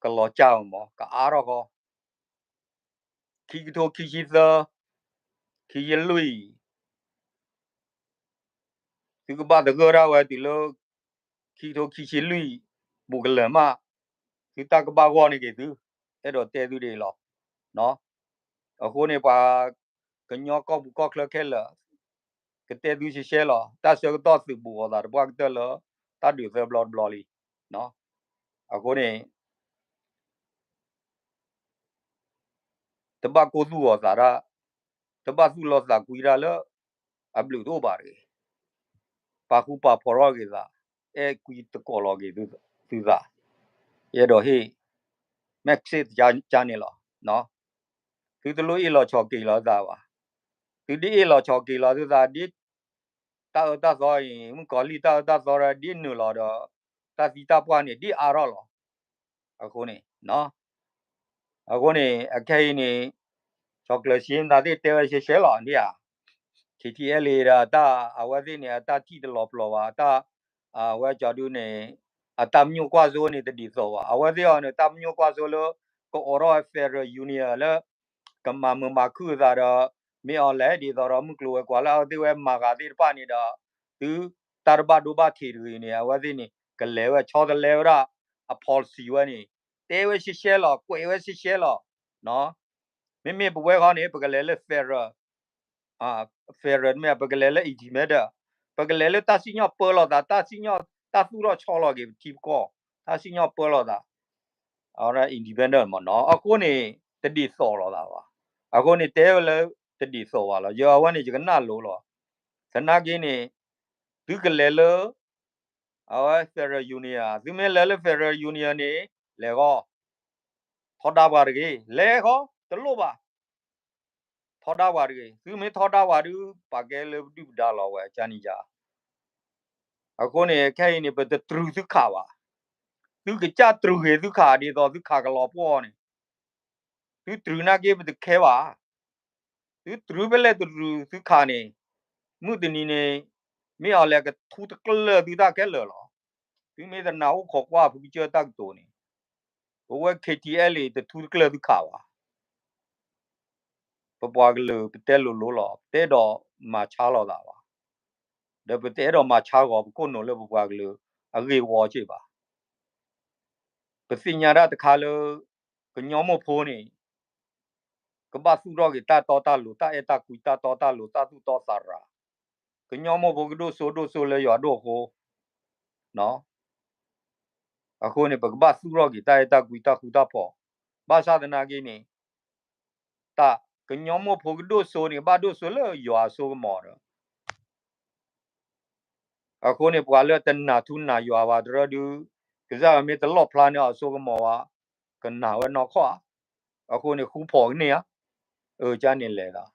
ကလီၤကၢ်အီၤမး ကအါထီၣ်ဃီ, ခံကထိခံဆံသၢ, ခံဆံလွံၢ် သုကဘၣ်သဂၢၢ်ဒၣ်ဝဲတုၤလၢ, ခံကထိခံဆံလွံၢ်, ဘူးကလၢၤမး, သုတၢ်ကဘၣ်ဂီၢ်န့ၢ်က့ၤသု, အဲၣ်ဒိးတဲသုဒ်အံၤလီၤ. အဃိန့ၣ်ပှၤ, ကညီကီၢ်ပူၤကီၢ်ချၢခဲလၢာ်, ကတဲသုရှဲရှဲလီၤ တၢ်ဆၢကတီၢ်သုးဘူးအီၤသးတပှၢ်ကတၢၢ်လၢ, တၢ်ဒုးသၢဘျီတဘျီလံ, အဃိန့ၣ် တဘၣ်ကိၢ်သူၣ်အီၤသးတၢ်, တဘၣ်သူၣ်လီၤသးကွံတၢ်လၢ, အဘျုးတအိၣ်ဘၣ်တဂ့ၤ, ပာ်ဃူပာ်ဖိးထီၣ်က့ၤသး, အဲၣ်ကွံတကိးလီၤက့ၤသုသး, ယအဲၣ်ဒိးဟ့ၣ်, message ကါန့ၣ်လီၤ. သုတလိၣ်အ့ၣ်လီၤဆီၣ်က့ၤလီၤသုသးဘၣ်, သုဒ်အ့ၣ်လီၤဆီၣ်က့ၤလီၤသုသးဒ် တၢ်အၢတၢ်သီအံၤ မုၣ်ကီၤလံၢ်တၢ်အၢတၢ်သီဒ်နုာ်လီၤဒီး, တၢ်သံတၢ်ပှၢ်န့ၣ်ဒ်အါထီၣ်လီၤ. အဃိန့ၣ်, အဃိန့ၣ် အခဲအံၤန့ၣ်, စီၤကျၢၤစ့မတၤသ့ၣ်တဲဝဲရှဲရှဲလီၤန့ၣ်ဧါ, KTLA ဒီးတၢ်အဝဲသ့ၣ်န့ၣ် အတၢ်ထံၣ်တလီၤပျီၤဘၣ်တၢ်, အဝဲကၠီဒုန့ၣ်, အတၢ်ပညိၣ်ကွၢ်စိန့ၣ်တဒ်သိးဘၣ် အဝဲသ့ၣ်အီၤန့ၣ် တၢ်ပညိၣ်ကွၢ်စိလၢ, ကအိးထီၣ် federal union လၢ ကမၤမုာ်မၤခုၣ်အသးဒီး, မ့ၢ်အီၤလဲၣ်ဒ်သိးဒီး မုၢ်ကျိၤဝဲၤကွာ်လၢအဝဲသ့ၣ်ဝဲမၤဂၤသ့ၣ်တဖၣ်န့ၣ်ဒီး, သု, တၢ်တဘၣ်ဒိဘၣ်ထံးတဂ့ၤန့ၣ် အဝဲသ့ၣ်န့ၣ် ကလဲၤဝဲဆီတလဲဝဲဒၣ်, အ policy ဝဲန့ၣ်, တဲဝဲရှဲရှဲလီၤ, ကွဲးဝဲရှဲရှဲလီၤ. မ့မ့ၢ်ပဝဲဃီန့ၣ် ပကလဲၤလၢ federal, federal မ့ၢ် ပကလဲၤလၢ independent, ပကလဲၤလၢတၢ်စံၣ်ညီၣ်ပၢလီၤသး, တၢ်စံၣ်ညီၣ် တၢ်သူၣ်ထီၣ်ဆီလီၤက့ၤပထံပကီၢ်, တၢ်စံၣ်ညီၣ်ပၢလီၤသး, independent မ့ၢ်နီၤ. အဃိန့ၣ် တဒ်သိးလိာ်သးဘၣ်. အဃိန့ၣ်တဲဝဲလၢ တဒ်သိးဘၣ်လီၤ. ယအဝဲန့ၣ် ယကနၣ်လိၤလီၤ. သနာ်က့န့ၣ် သုကလဲၤလၢ အဝဲ federal union, သုမ့ၢ်လဲၤလၢ federal union န့ၣ် လဲၤဃီ, ထီဒါပှၤတဂ့ၤ, လဲၤဃီ, တလိၣ်ဘၣ်, ထီဒါပှၤတဂ့ၤ. သုမ့ၢ်ထီဒါပှၤဒုး ပာ်ကဲလၢပဒုၣ်ပဒါလီၤဝဲ ကန့ၣ်ယါ. အဃိန့ၣ် ခဲအံၤန့ၣ် ပတတြူာ်သုခးဘၣ်. သုကစၢ်တြူာ်ဂ့ၤသုခး ဒ်သိးသုခးကလီၤပှီၢ်န့ၣ်, သုတြူာ်နာ်က့ပတခဲဘၣ်. သုတြူာ်ဖဲလဲၣ်တတြူာ်သုခးန့ၣ်, မုၢ်တနံၤန့ၣ် မ့ၢ်အီၤလဲၤကထူတကျၢၢ်သုတၢ်ခဲလၢာ်လီၤ. သုမ့ၢ်တနာ်အိၣ်ခိးကွၢ်ဖုကစၢၢ်တၢ်ကတိၤန့ၣ်, ပဝဲ K T L A တထူတကျၢၢ်သုခးဘၣ်. ပပှၤကလုာ်ပတဲလိၤလိၤလီၤ, ပတအဲၣ်ဒိးမၤဆါလိာ်သးဘၣ်. ဒီးပတအဲၣ်ဒိးမၤဆါဂီၤပခိၣ်နူာ်လၢပပှၤကလုာ်အဂ့ၢ်ဝီက့ဘၣ်. ပသ့ၣ်ညါဒၣ်တခါလၢ ကညီမိၢ်ဖိန့ၣ် ကဘၣ်သူၣ်ထီၣ်က့ၤတၢ်တီတၢ်လိၤ တၢ်အဲၣ်တၢ်ကွံ တၢ်တီတၢ်လိၤ တၢ်သူၣ်တီသးရၤ. ကညီမိၢ်ဖိကဒိၣ်စိဒိၣ်စိလၢယွၤဒိၣ်အဃိ, အဃိန့ၣ် ပကဘၣ်သူၣ်ထီၣ်က့ၤတၢ်အဲၣ်တၢ်ကွံ တၢ်ဃူတၢ်ဖိး. ဘၣ်ဆၣ်သနာ်က့န့ၣ် တၢ်ကညီမိၢ်ဖိကဒိၣ်စိန့ၣ် ဘၣ်ဒိၣ်စိလၢယွၤအစိကမီၤဒီး အဃိန့ၣ် ပှၤလၢတနာ်ထူနာ်ယွၤဘၣ်တရၢဒုး, ကစၢ်ယွၤမ့ၢ်တလီၣ်ဖျါန့ၢ်အစိကမီၤဘၣ်, ကနာ်ဝဲနီၢ်ခီၣ်ဧါ. အဃိန့ၣ် ဃူဖိးကန့ၢ်ဧါ. အကန့ၣ်လဲၤသး,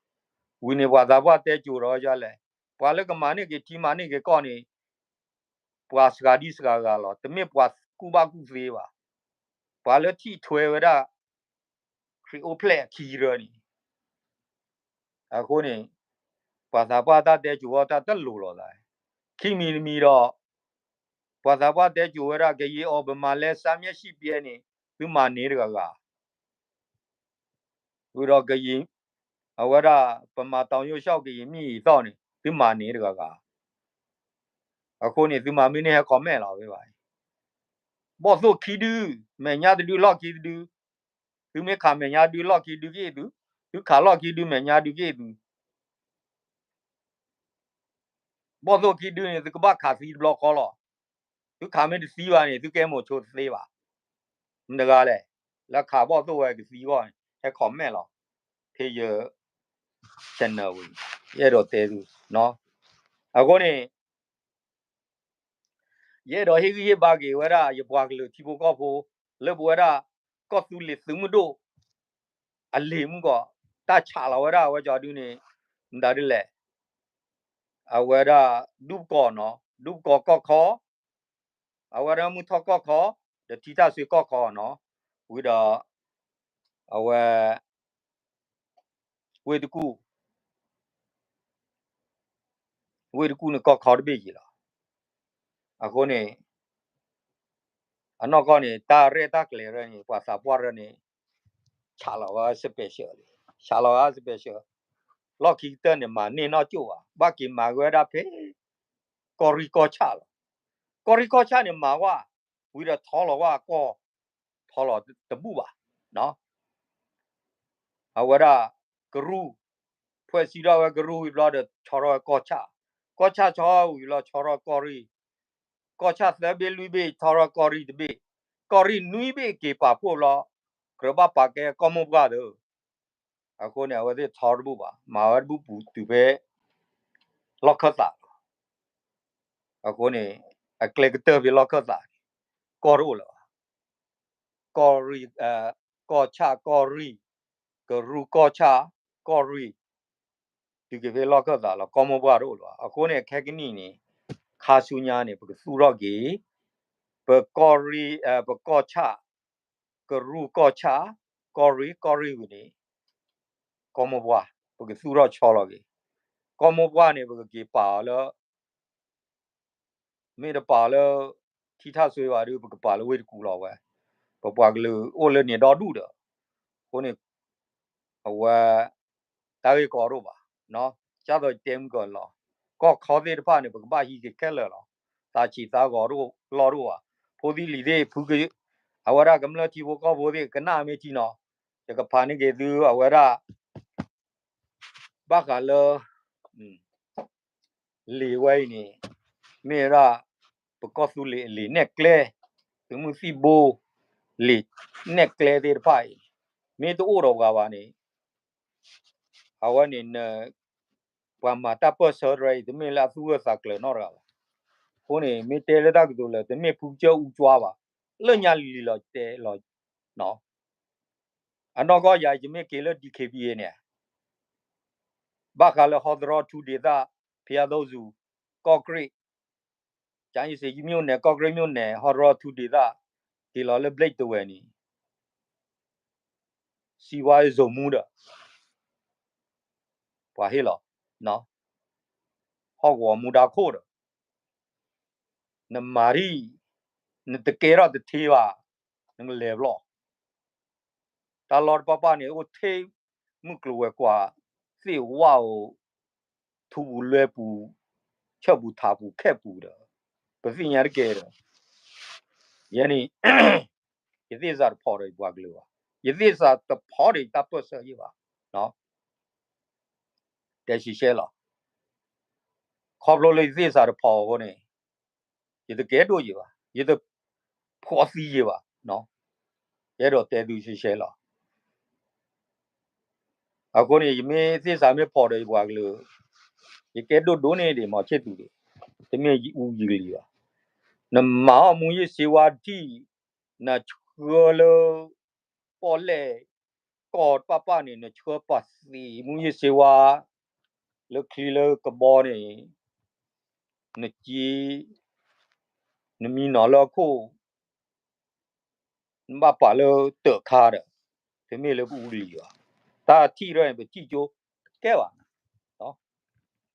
ဝံၤန့ၣ်ပှၤသးပှၢ်တဲစိၤဒီးဒ်လဲၣ်, ပှၤလၢကမၤန့ၢ်က့ၤထံမၤန့ၢ်က့ၤကီၢ်န့ၣ် ပှၤစှၤဒံစှၤဂၤလီၤ, တမ့ၢ်ပှၤကူၣ်ဘၣ်ကူၣ်သ့ဘၣ်. ပှၤလၢထံၣ်ထွဲဝဲဒၣ် ခရံာ်အိၣ်ဖျဲၣ်အခံကရၢန့ၣ် အဃိန့ၣ် ပှၤသးပှၢ်တၢ်တဲစိၤအီၤတၢ်တလိၤလိာ်သး, ခံမံၤတမံၤဒီး ပှၤသးပှၢ်တဲစိၤဝဲဒၣ် ကယံာ်အီၤပမၤလဲစါမျဲၢ်ဆံၣ်ပျဲန့ၣ် သုမၤန့ၢ်တဂၤဂၤ, ဝံၤဒီးကယံာ် အဝဲဒၣ် ပမၤတီၤယိၣ်ဆၣ်ကယံာ်မ့ၢ်အံၤသီၣ်န့ၣ် သုမၤန့ၢ်တဂၤဂၤ, အဃိန့ၣ် သုမၤမ့ၢ်န့ၢ်ဟဲ comment လီၤဝဲဘၣ်. ဘီၣ်သိၣ်ခံဒု, မဲာ်ညါတဒုလီၢ်ခံတဒု, သုမ့ၢ်ခးမဲာ်ညါဒုလီၢ်ခံဒုက့ၣ်သု, သုခးလီၢ်ခံဒုမဲာ်ညါဒုက့ၣ်သု, ဘီၣ်သိၣ်ခံဒုန့ၣ် သုကဘၣ်ခးသံတဘျီဃီလီၤ. သုခးမ့ၢ်တသံဘၣ်န့ၣ် သုကဲမိၤဆိတသ့ဘၣ်. မတၤတဂၤလဲၣ်, လၢခးဘီၣ်သိၣ်ဝဲကသံအဂီၢ်န့ၣ် ဟဲ comment လီၤ, ဖဲယ channel ဝံၤ ယအဲၣ်ဒိးတဲသု, အဃိန့ၣ် ယအဲၣ်ဒိးဟ့ၣ်ဂံၢ်ဟ့ၣ်ဘါက့ၤဝဲဒၣ် ယပှၤကလုာ်ထံဖိကီၢ်ဖိ လၢပဝဲဒၣ် ကီၢ်သူလ့ၤသုးမုၢ်ဒိၣ် အလံၤမုၢ်ကီး တၢ်ဆးလီၤဝဲဒၣ်အဝဲကၠီဒုန့ၣ် မတၤဒ်လဲၣ်, အဝဲဒၣ် ဒူပကီၢ်နီၤ, ဒူပကီၢ်ကီၢ်ခီ, အဝဲဒၣ်မုၢ်ထီၣ်ကီၢ်ခီ, ဒီးထံထၣ်စွ့ကီၢ်ခီနီၤ, ဝံၤဒီး အဝဲ ဝ့ၢ်တကူၣ်, ဝ့ၢ်တကူၣ်န့ၣ်ကီၢ်ခီတဘ့ၣ်ယံၤလီၤ. အဃိန့ၣ် အနီၢ်ကီၢ်န့ၣ် တၢ်ရဲၣ်တၢ်ကျဲၤရၢန့ၣ် ပှၤသးပှၢ်ရၢန့ၣ် ဆးလီၤဝဲ special လံ, ဆးလီၤဝဲ special, လီၢ်ခံကတၢၢ်န့ၣ် မၤန့ၢ်နီၢ်ကၠိၣ်ဘၣ်, ဘၣ်က့ၤမၤက့ၤဝဲဒၣ်ဖဲ ကီၢ်ရံၣ်ကီၢ်ဆၣ်လီၤ. ကီၢ်ရံၣ်ကီၢ်ဆၣ်န့ၣ် မၤဝဲ ဝံၤဒီးထီလီၤဝဲကီၢ်, ထီလီၤတဘူၣ်ဘၣ် အဝဲဒၣ် ကရူၢ်, ဖွဲ့စည်းထီၣ်ဝဲကရူၢ်ဝံၤဘျီဒီး ဆီထီၣ်ဝဲကီၢ်ဆၣ်, ကီၢ်ဆၣ်ဆီဝံၤဘျီ ဆီထီၣ်ကီၢ်ရံၣ်, ကီၢ်ဆၣ်သၢဘ့ၣ်လွံၢ်ဘ့ၣ် ဆီထီၣ်ကီၢ်ရံၣ်တဘ့ၣ်, ကီၢ်ရံၣ်နွံဘ့ၣ်က့ၤပာ်ဖှိၣ်ဘျီ ကြၢးဘၣ်ပာ်ကဲကီၢ်မိၢ်ပှၢ်သၢ. အဃိန့ၣ် အဝဲသ့ၣ်ထီတဘူၣ်ဘၣ်, မၤဝဲတဘူၣ်ပူၤတုၤဖဲ လီၢ်ခၢၣ်သးလီၤ. အဃိန့ၣ် အကျဲကတၢၢ်ဖဲလီၢ်ခၢၣ်သးန့ၣ် ကီၢ်တအိၣ်လၢၤဘၣ်. ကီၢ်ရံၣ်, ကီၢ်ဆၣ်ကီၢ်ရံၣ်, ကရူၢ်ကီၢ်ဆၣ်, ကီၢ်ရံၣ်, တုၤက့ၤဖဲလီၢ်ခၢၣ်သးလီၤ, ကီၢ်မိၢ်ပှၢ်တအိၣ်လၢၤဘၣ်. အဃိန့ၣ် ခဲကနံၣ်န့ၣ် ခါဆူညါန့ၣ် ပကသူၣ်ထီၣ်က့ၤ ပကီၢ်ရံၣ်, ပကီၢ်ဆၣ်, ကရူၢ်ကီၢ်ဆၣ်, ကီၢ်ရံၣ်, ကီၢ်ရံၣ်ဝံၤန့ၣ် ကီၢ်မိၢ်ပှၢ် ပကသူၣ်ထီၣ်ဆီလီၤက့ၤ. ကီၢ်မိၢ်ပှၢ်န့ၣ် ပကက့ၤပာ်အီၤလၢ မ့ၢ်တပာ်လၢ ထံထၣ်စွ့ဘၣ်ဒီး ပကပာ်လၢဝ့ၢ်တကူၣ်လီၤဝဲ, ပပှၤကလုာ်အိၣ်လၢန့ၣ်ဒီဒူၣ်ဒီး, အဃိန့ၣ် အဝဲ တၢ်ဂ့ၢ်ကီတအိၣ်ဘၣ်, ကၢ်သိးတဲမုၢ်ကီၢ်လီၤ, ကီၢ်ခီသ့ၣ်တဖၣ်န့ၣ် ပကဘၣ်ဟံးက့ၤခဲလၢာ်လီၤ. သးဆံးသးဂီၤတအိၣ်လီၢ်တအိၣ်ဘၣ်, ဖိသံလံၤသ့ၣ် ဖုက အဝဲဒၣ်ကမျၢၢ်ထံဖိကီၢ်ဖိသ့ၣ်ကနၣ်မ့ၢ်ထံနီၤ, ယကဖးန့ၢ်က့ၤသုအဝဲဒၣ် ဘၣ်ဃးလၢ လံာ်ဝဲအံၤန့ၣ် မ့ၢ်ဝဲဒၣ် ပကီၢ်သူလ့ၤအလံာ်နဲၣ်ကျဲ, သုးမုၢ်သံၣ်ဘိ လံာ်နဲၣ်ကျဲသ့ၣ်တဖၣ်အံၤ မ့ၢ်တအိၣ်ဒီးပှၤဘၣ်န့ၣ် အဝဲန့ၣ် ပှၤမၤတၢ်ပၢၢ်ဆၢတရၢအံၤ တမ့ၢ်လၢအသူၣ်ဂၢၢ်သးကျၢၤနီတဂၤဘၣ်. အဃိန့ၣ် မ့ၢ်တဲလၢတၢ်ကတိၤလၢ တမ့ၢ်ဖုကစၢၢ်အူကၠွါဘၣ်, လၢညါလံၤလီၤတဲလီၤ, အနီၢ်ကီၢ်ယၤ ယမ့ၢ်က့ၤလၢ DKBA န့ၣ် ဘၣ်ဃးလၢဟီသရီထူဒ့သၣ် ဖယါသိစူၤ ကီၢ်ကြ့ၣ် ကၠၤအံၤစ့ယမိၣ်နဲၣ် ကီၢ်ကြ့ၣ်မိၣ်နဲၣ် ဟီသရီထူဒ့သၣ် က့ၤလီၤလၢဘျ့းတဝဲၢ်န့ၣ် စံဝါအ့ၣ်စိာ်မူဒီး ပှၤဟ့ၣ်လီၤ ဟီၣ်ကဝီၤမူဒါခိၣ်ဒီး နမၤဒ်အံၤ နတကဲထီၣ်တထ့ဘၣ် နကလဲၤဘျီၣ် တၢ်လီၢ်တပၣ်ပၣ်န့ၣ် အိၣ်ထဲမုၢ်ကျိၤဝဲၤကွာ် သ့ၣ်ဝါအိၣ် ထူပူၤလွဲပူၤ ဆၢၣ်ပူၤထးပူၤခဲပူၤဒီး ပသ့ၣ်ညါတကဲဒီး ယဲန့ၣ် ယသ့ၣ်စးတဖီဒီးယပှၤကလုာ်ဘၣ်, ယသ့ၣ်စးတဖီဒီးယတၢ်ပၢၢ်ဆၢယ့ၢ်ဘၣ်. တဲရှဲရှဲလီၤ. ခီဖျိလၢယသ့ၣ်စးတဖီအဃိန့ၣ် ယတကဲဒိၣ်ယ့ၢ်ဘၣ်, ယတဖှီသံယ့ၢ်ဘၣ်. ယအဲၣ်ဒိးတဲသုရှဲရှဲလီၤ. အဃိန့ၣ် ယမ့ၢ်သ့ၣ်စးမ့ၢ်ဖီဒီးယပှၤကလုာ် ယကဲဒိၣ်ဒိၣ်န့ၣ်ဒံး မီၤဆ့ၣ်သူးဒံး, တမ့ၢ်အူယံၤကလံၤဘၣ်. နမၤအီၣ်မူယ့ၢ်စ့ဝါတထံၣ် နဆှၢလၢ ပီၣ်လဲၣ်ကီၢ်တပၣ်ပၣ်န့ၣ် နဆှၢပာ်သံမူယ့ၢ်စ့ဝါ လၢချံလၢကဘီန့ၣ် နက့ နမံနီၤလၢအခိၣ် နဘၣ်ပာ်လၢတၢးခါဒီး တမ့ၢ်လၢပအူကလံၤဘၣ်. တၢ်ထံၣ်ထီၣ်န့ၣ် ပထံၣ်ကၠိတကဲဘၣ်.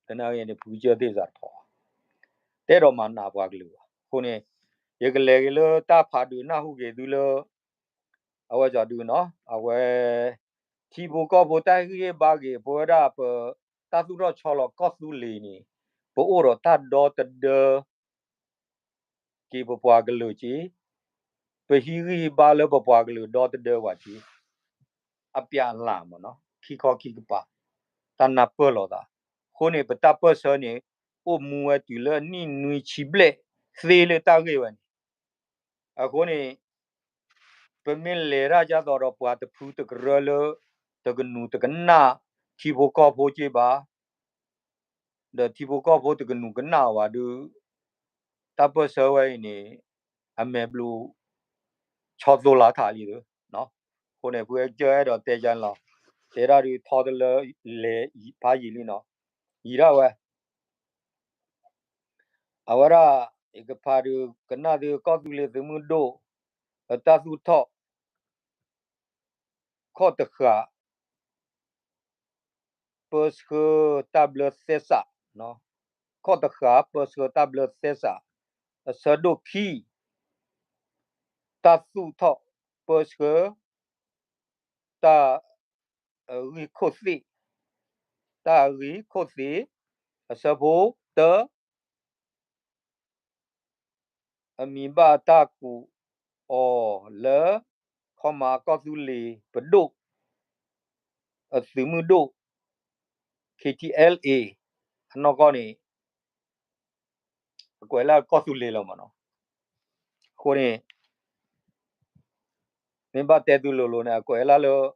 တနာ်ဂ့ၤန့ၣ် ဖုကစၢၢ်သ့ၣ်စးတဖီ တအဲၣ်ဒိးမၤနးပှၤကလုာ်ဘၣ်. အဃိန့ၣ် ယကလဲၤက့ၤလၢတၢ်ဖးဒုးနၢ်ဟူက့ၤသုလၢ အဝဲကီဒုးနီၤ အဝဲ ထံဖိကီၢ်ဖိတၢ်ဟ့ၣ်ဂံၢ်ဟ့ၣ်ဘါက့ၤ ပဝဲဒၣ်ပ တၢ်သူၣ်ထီၣ်ဆီလီၤကီၢ်သူလ့ၤန့ၣ် ပအိၣ်ဒီးတၢ်ဒီတဒၢ က့ၤပပှၤကလုာ်က့ၤ ပဟ့ၣ်ဂံၢ်ဟ့ၣ်ဘါလၢပပှၤကလုာ်ဒီတဒၢဘၣ်က့ၤ အပျးအလၢ်မ့ၢ်နီၤ ခံခီခံကပၤ တၢ်နၢ်ပၢၢ်လိာ်သး. အဃိန့ၣ် ပတၢ်ပၢၢ်ဆၢန့ၣ် အိၣ်မူဝဲတုၤလၢအနံၣ်နွံဆံဘျဲၣ်သ့လၢတၢ်ဂ့ၢ်ဝဲန့ၣ် အဃိန့ၣ် ပမ့ၢ်လဲၤတၢ်ဒ်သိးဒီးပှၤတဖုတကရၢလၢ တကနူးတကနၣ် ထံဖိကီၢ်ဖိက့ၤဘၣ် ဒီးထံဖိကီၢ်ဖိတကနူးကနၣ်အီၤဘၣ်ဒီး တၢ်ပၢၢ်ဆၢဝဲအံၤန့ၣ် အမဲာ်ဘျူး ဆီသိလါထးလံဒီး အဃိန့ၣ် ဖုကစၢၢ်အဲၣ်ဒိးတဲယါန့ၣ်လီၤ. တဲဒၣ်ဒုးထီတလၢလဲၤဖးယံာ်လံနီၤ ယံာ်ဒၣ်ဝဲ အဝဲဒၣ် ယကဖးဒုးကနၣ်သုကီၢ်သူလ့ၤသုးမုၢ်ဒိၣ် အတၢ်သူၣ်ထီၣ် ခီၣ်တဃာ် ပၢဆှၢတၢ်ဘျၢသဲစး, ခီၣ်တဃာ်ပၢဆှၢတၢ်ဘျၢသဲစး, အဆၢဒိၣ်ခံ တၢ်သူၣ်ထီၣ်ပၢဆှၢ တၢ်အဂံၢ်ခိၣ်သ့ၣ်, တၢ်အဂံၢ်ခိၣ်သ့ၣ်, အဆၢဖိတၢ အမံၤဘၣ်တၢ်ကိးအီၤလၢ ခီမၤကီၢ်သူလ့ၤပဒိၣ် အသုးမုၢ်ဒိၣ် KTLA အနီၢ်ကီၢ်န့ၣ် အကွဲးလၢကီၢ်သူလ့ၤလီၤမ့ၢ်နီၤ. အဃိန့ၣ် မ့ၢ်ဘၣ်တဲသုလိၤလိၤန့ၣ် အကွဲးလၢ်လၢ လံာ်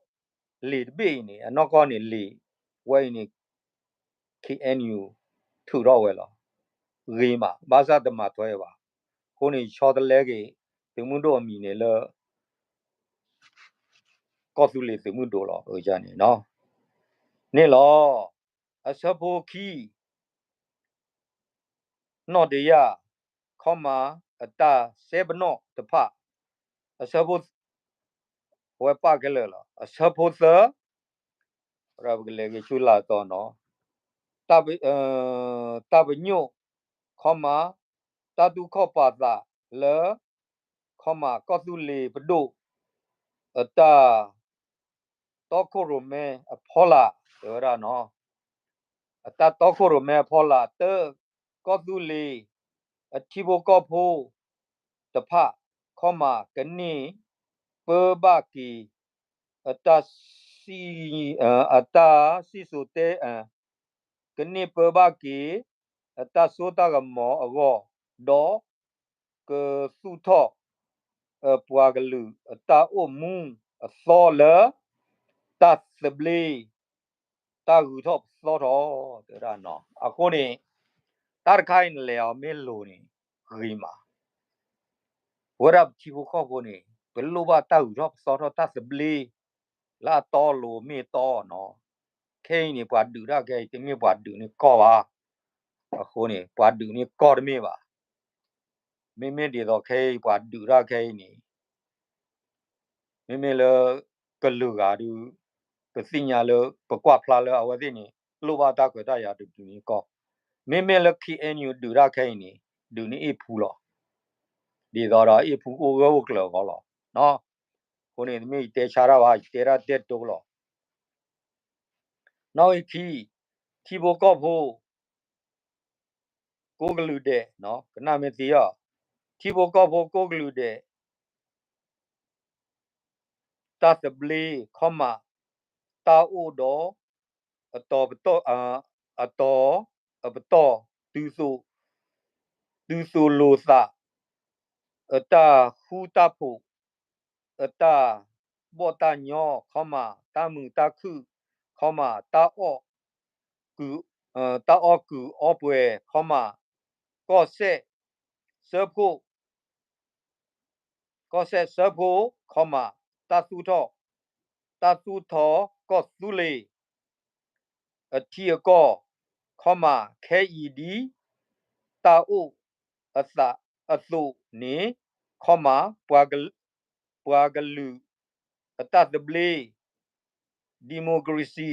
တဘ့ၣ်အံၤန့ၣ် အနီၢ်ကီၢ်န့ၣ် လံာ်ဝဲအံၤန့ၣ် KNU ထုးထီၣ်ဝဲလီၤ. ဂ့ၤမး ဘၣ်ဆၣ်တမၤထွဲဘၣ်. အဃိန့ၣ် ဆီတလဲက့ၤ သုးမုၢ်ဒိၣ်အမံၤန့ၣ်လၢ ကီၢ်သူလ့ၤသုးမုၢ်ဒိၣ်လီၤ အန့ၣ်နီၤ. န့ၣ်လီၤ. အဆၢဖိခံ နီၢ်တယၢ် ခီမၤ အတၢ်စဲပနီၣ်တဖၣ် အဆၢဖိ အဝဲပာ်ခဲလၢာ်လီၤ. အဆၢဖိသၢ ပကလဲၤက့ၤဆူလၢ်တီၤနီၤ တၢ်ပညိၣ် ခီမၤ တၢ်တူၢ်ခီၣ်ပာ်သးလၢ ခီမၤကီၢ်သူလ့ၤပဒိၣ် အတၢ် တီခိၣ်ရိၣ်မဲအဖီလာ် တဲဝဲဒၣ်နီၤ အတၢ်တီခိၣ်ရိၣ်မဲအဖီလာ် တၢ ကီၢ်သူလ့ၤ အထံဖိကီၢ်ဖိတဖၣ် ခီမၤကန့ၢ် ပၢဘၣ်က့ၤ အတၢ်စံၣ်, အတၢ်စံၣ်စိၤတဲ, ကန့ၢ်ပၢဘၣ်က့ၤ အတၢ်စိတၢ်ကမီၤအဂီၢ်, ဒီးကသူၣ်ထီၣ် ပှၤကလုာ်အတၢ်အိၣ်မူအသီလၢ တၢ်သဘျ့ တၢ်ဂုၤထီၣ်ပသီထီၣ် တဲဝဲဒၣ်နီၤ. အဃိန့ၣ် တၢ်တခါအံၤနလဲၤအီၤမ့ၢ်လိၤန့ၣ် ဂ့ၤမး. ပဝဲဒၣ်ပထံဖိကီၢ်ဖိန့ၣ် ပလိၣ်ဘၣ်တၢ်ဂုၤထီၣ်ပသီထီၣ် တၢ်သဘျ့ လၢအတီအလိၤမ့ၢ်တီနီၤ. ခဲအံၤန့ၣ် ပှၤဒုးတၢ်ခဲအံၤ တမ့ၢ်ပှၤဒုးန့ၢ်ကီၢ်ဘၣ်. အဃိန့ၣ် ပှၤဒုးန့ၢ်ကီၢ်တမ့ၢ်ဘၣ်. မ့မ့ၢ်ဒ်သိးခဲအံၤ ပှၤဒုးတၢ်ခဲအံၤန့ၣ် မ့မ့ၢ်လၢ ကလုာ်ဂၤဒုး ပသ့ၣ်ညါလၢ ပကွၢ်ဖျါလၢအဝဲသ့ၣ်န့ၣ် လိၣ်ဘၣ်တၢ်ခွဲးတၢ်ယာ်တဒုးန့ၢ်ကီၢ်. မ့မ့ၢ်လၢ ခ့ၣ်အဲၣ်ယူၣ် ဒုးတၢ်ခဲအံၤန့ၣ် ဒုးန့ၢ်အ့ၣ်ဖူလီၤ. ဒ်သိးဒီးအ့ၣ်ဖူအိၣ်ဂၢၢ်အိၣ်ကျၢၤအဂီၢ်လီၤ. အဃိန့ၣ် တမ့ၢ်ယတဲဆါတၢ်ဘၣ် ယတဲတၢ်တဲတိလီၤ. နီၣ်ဂံၢ်ခံ, ထံဖိကီၢ်ဖိ ကိးကလုာ်ဒဲး, ကနၣ်မ့ၢ်သ့ဧါ, ထံဖိကီၢ်ဖိကိးကလုာ်ဒဲး တၢ်သဘျ့ ခီမး တၢ်အိၣ်ဒီး အတီၤပတီၢ်, အတီၤအပတီၢ် သုးသိးလိာ်သး အတၢ်ဃူတၢ်ဖိး အတၢ်ဘီၣ်တၢ်ညီ ခီမး တၢ်မုာ်တၢ်ခုၣ် ခီမး တၢ်အီၣ်ကုၢ်အီပှဲၤ ခီမး ကီၢ်စဲၣ်စၢဖှိၣ် ကီၢ်စဲၣ်စၢဖှိၣ် ခီမး တၢ်သူၣ်ထီၣ်, တၢ်သူၣ်ထီၣ်ကီၢ်သူလ့ၤ အထံအကီၢ် ခီမး ခဲအံၤဒ် တၢ်အိၣ်အသးအသိးန့ၣ် ခီမး ပှၤကလုာ်အတၢ်သဘျ့ democracy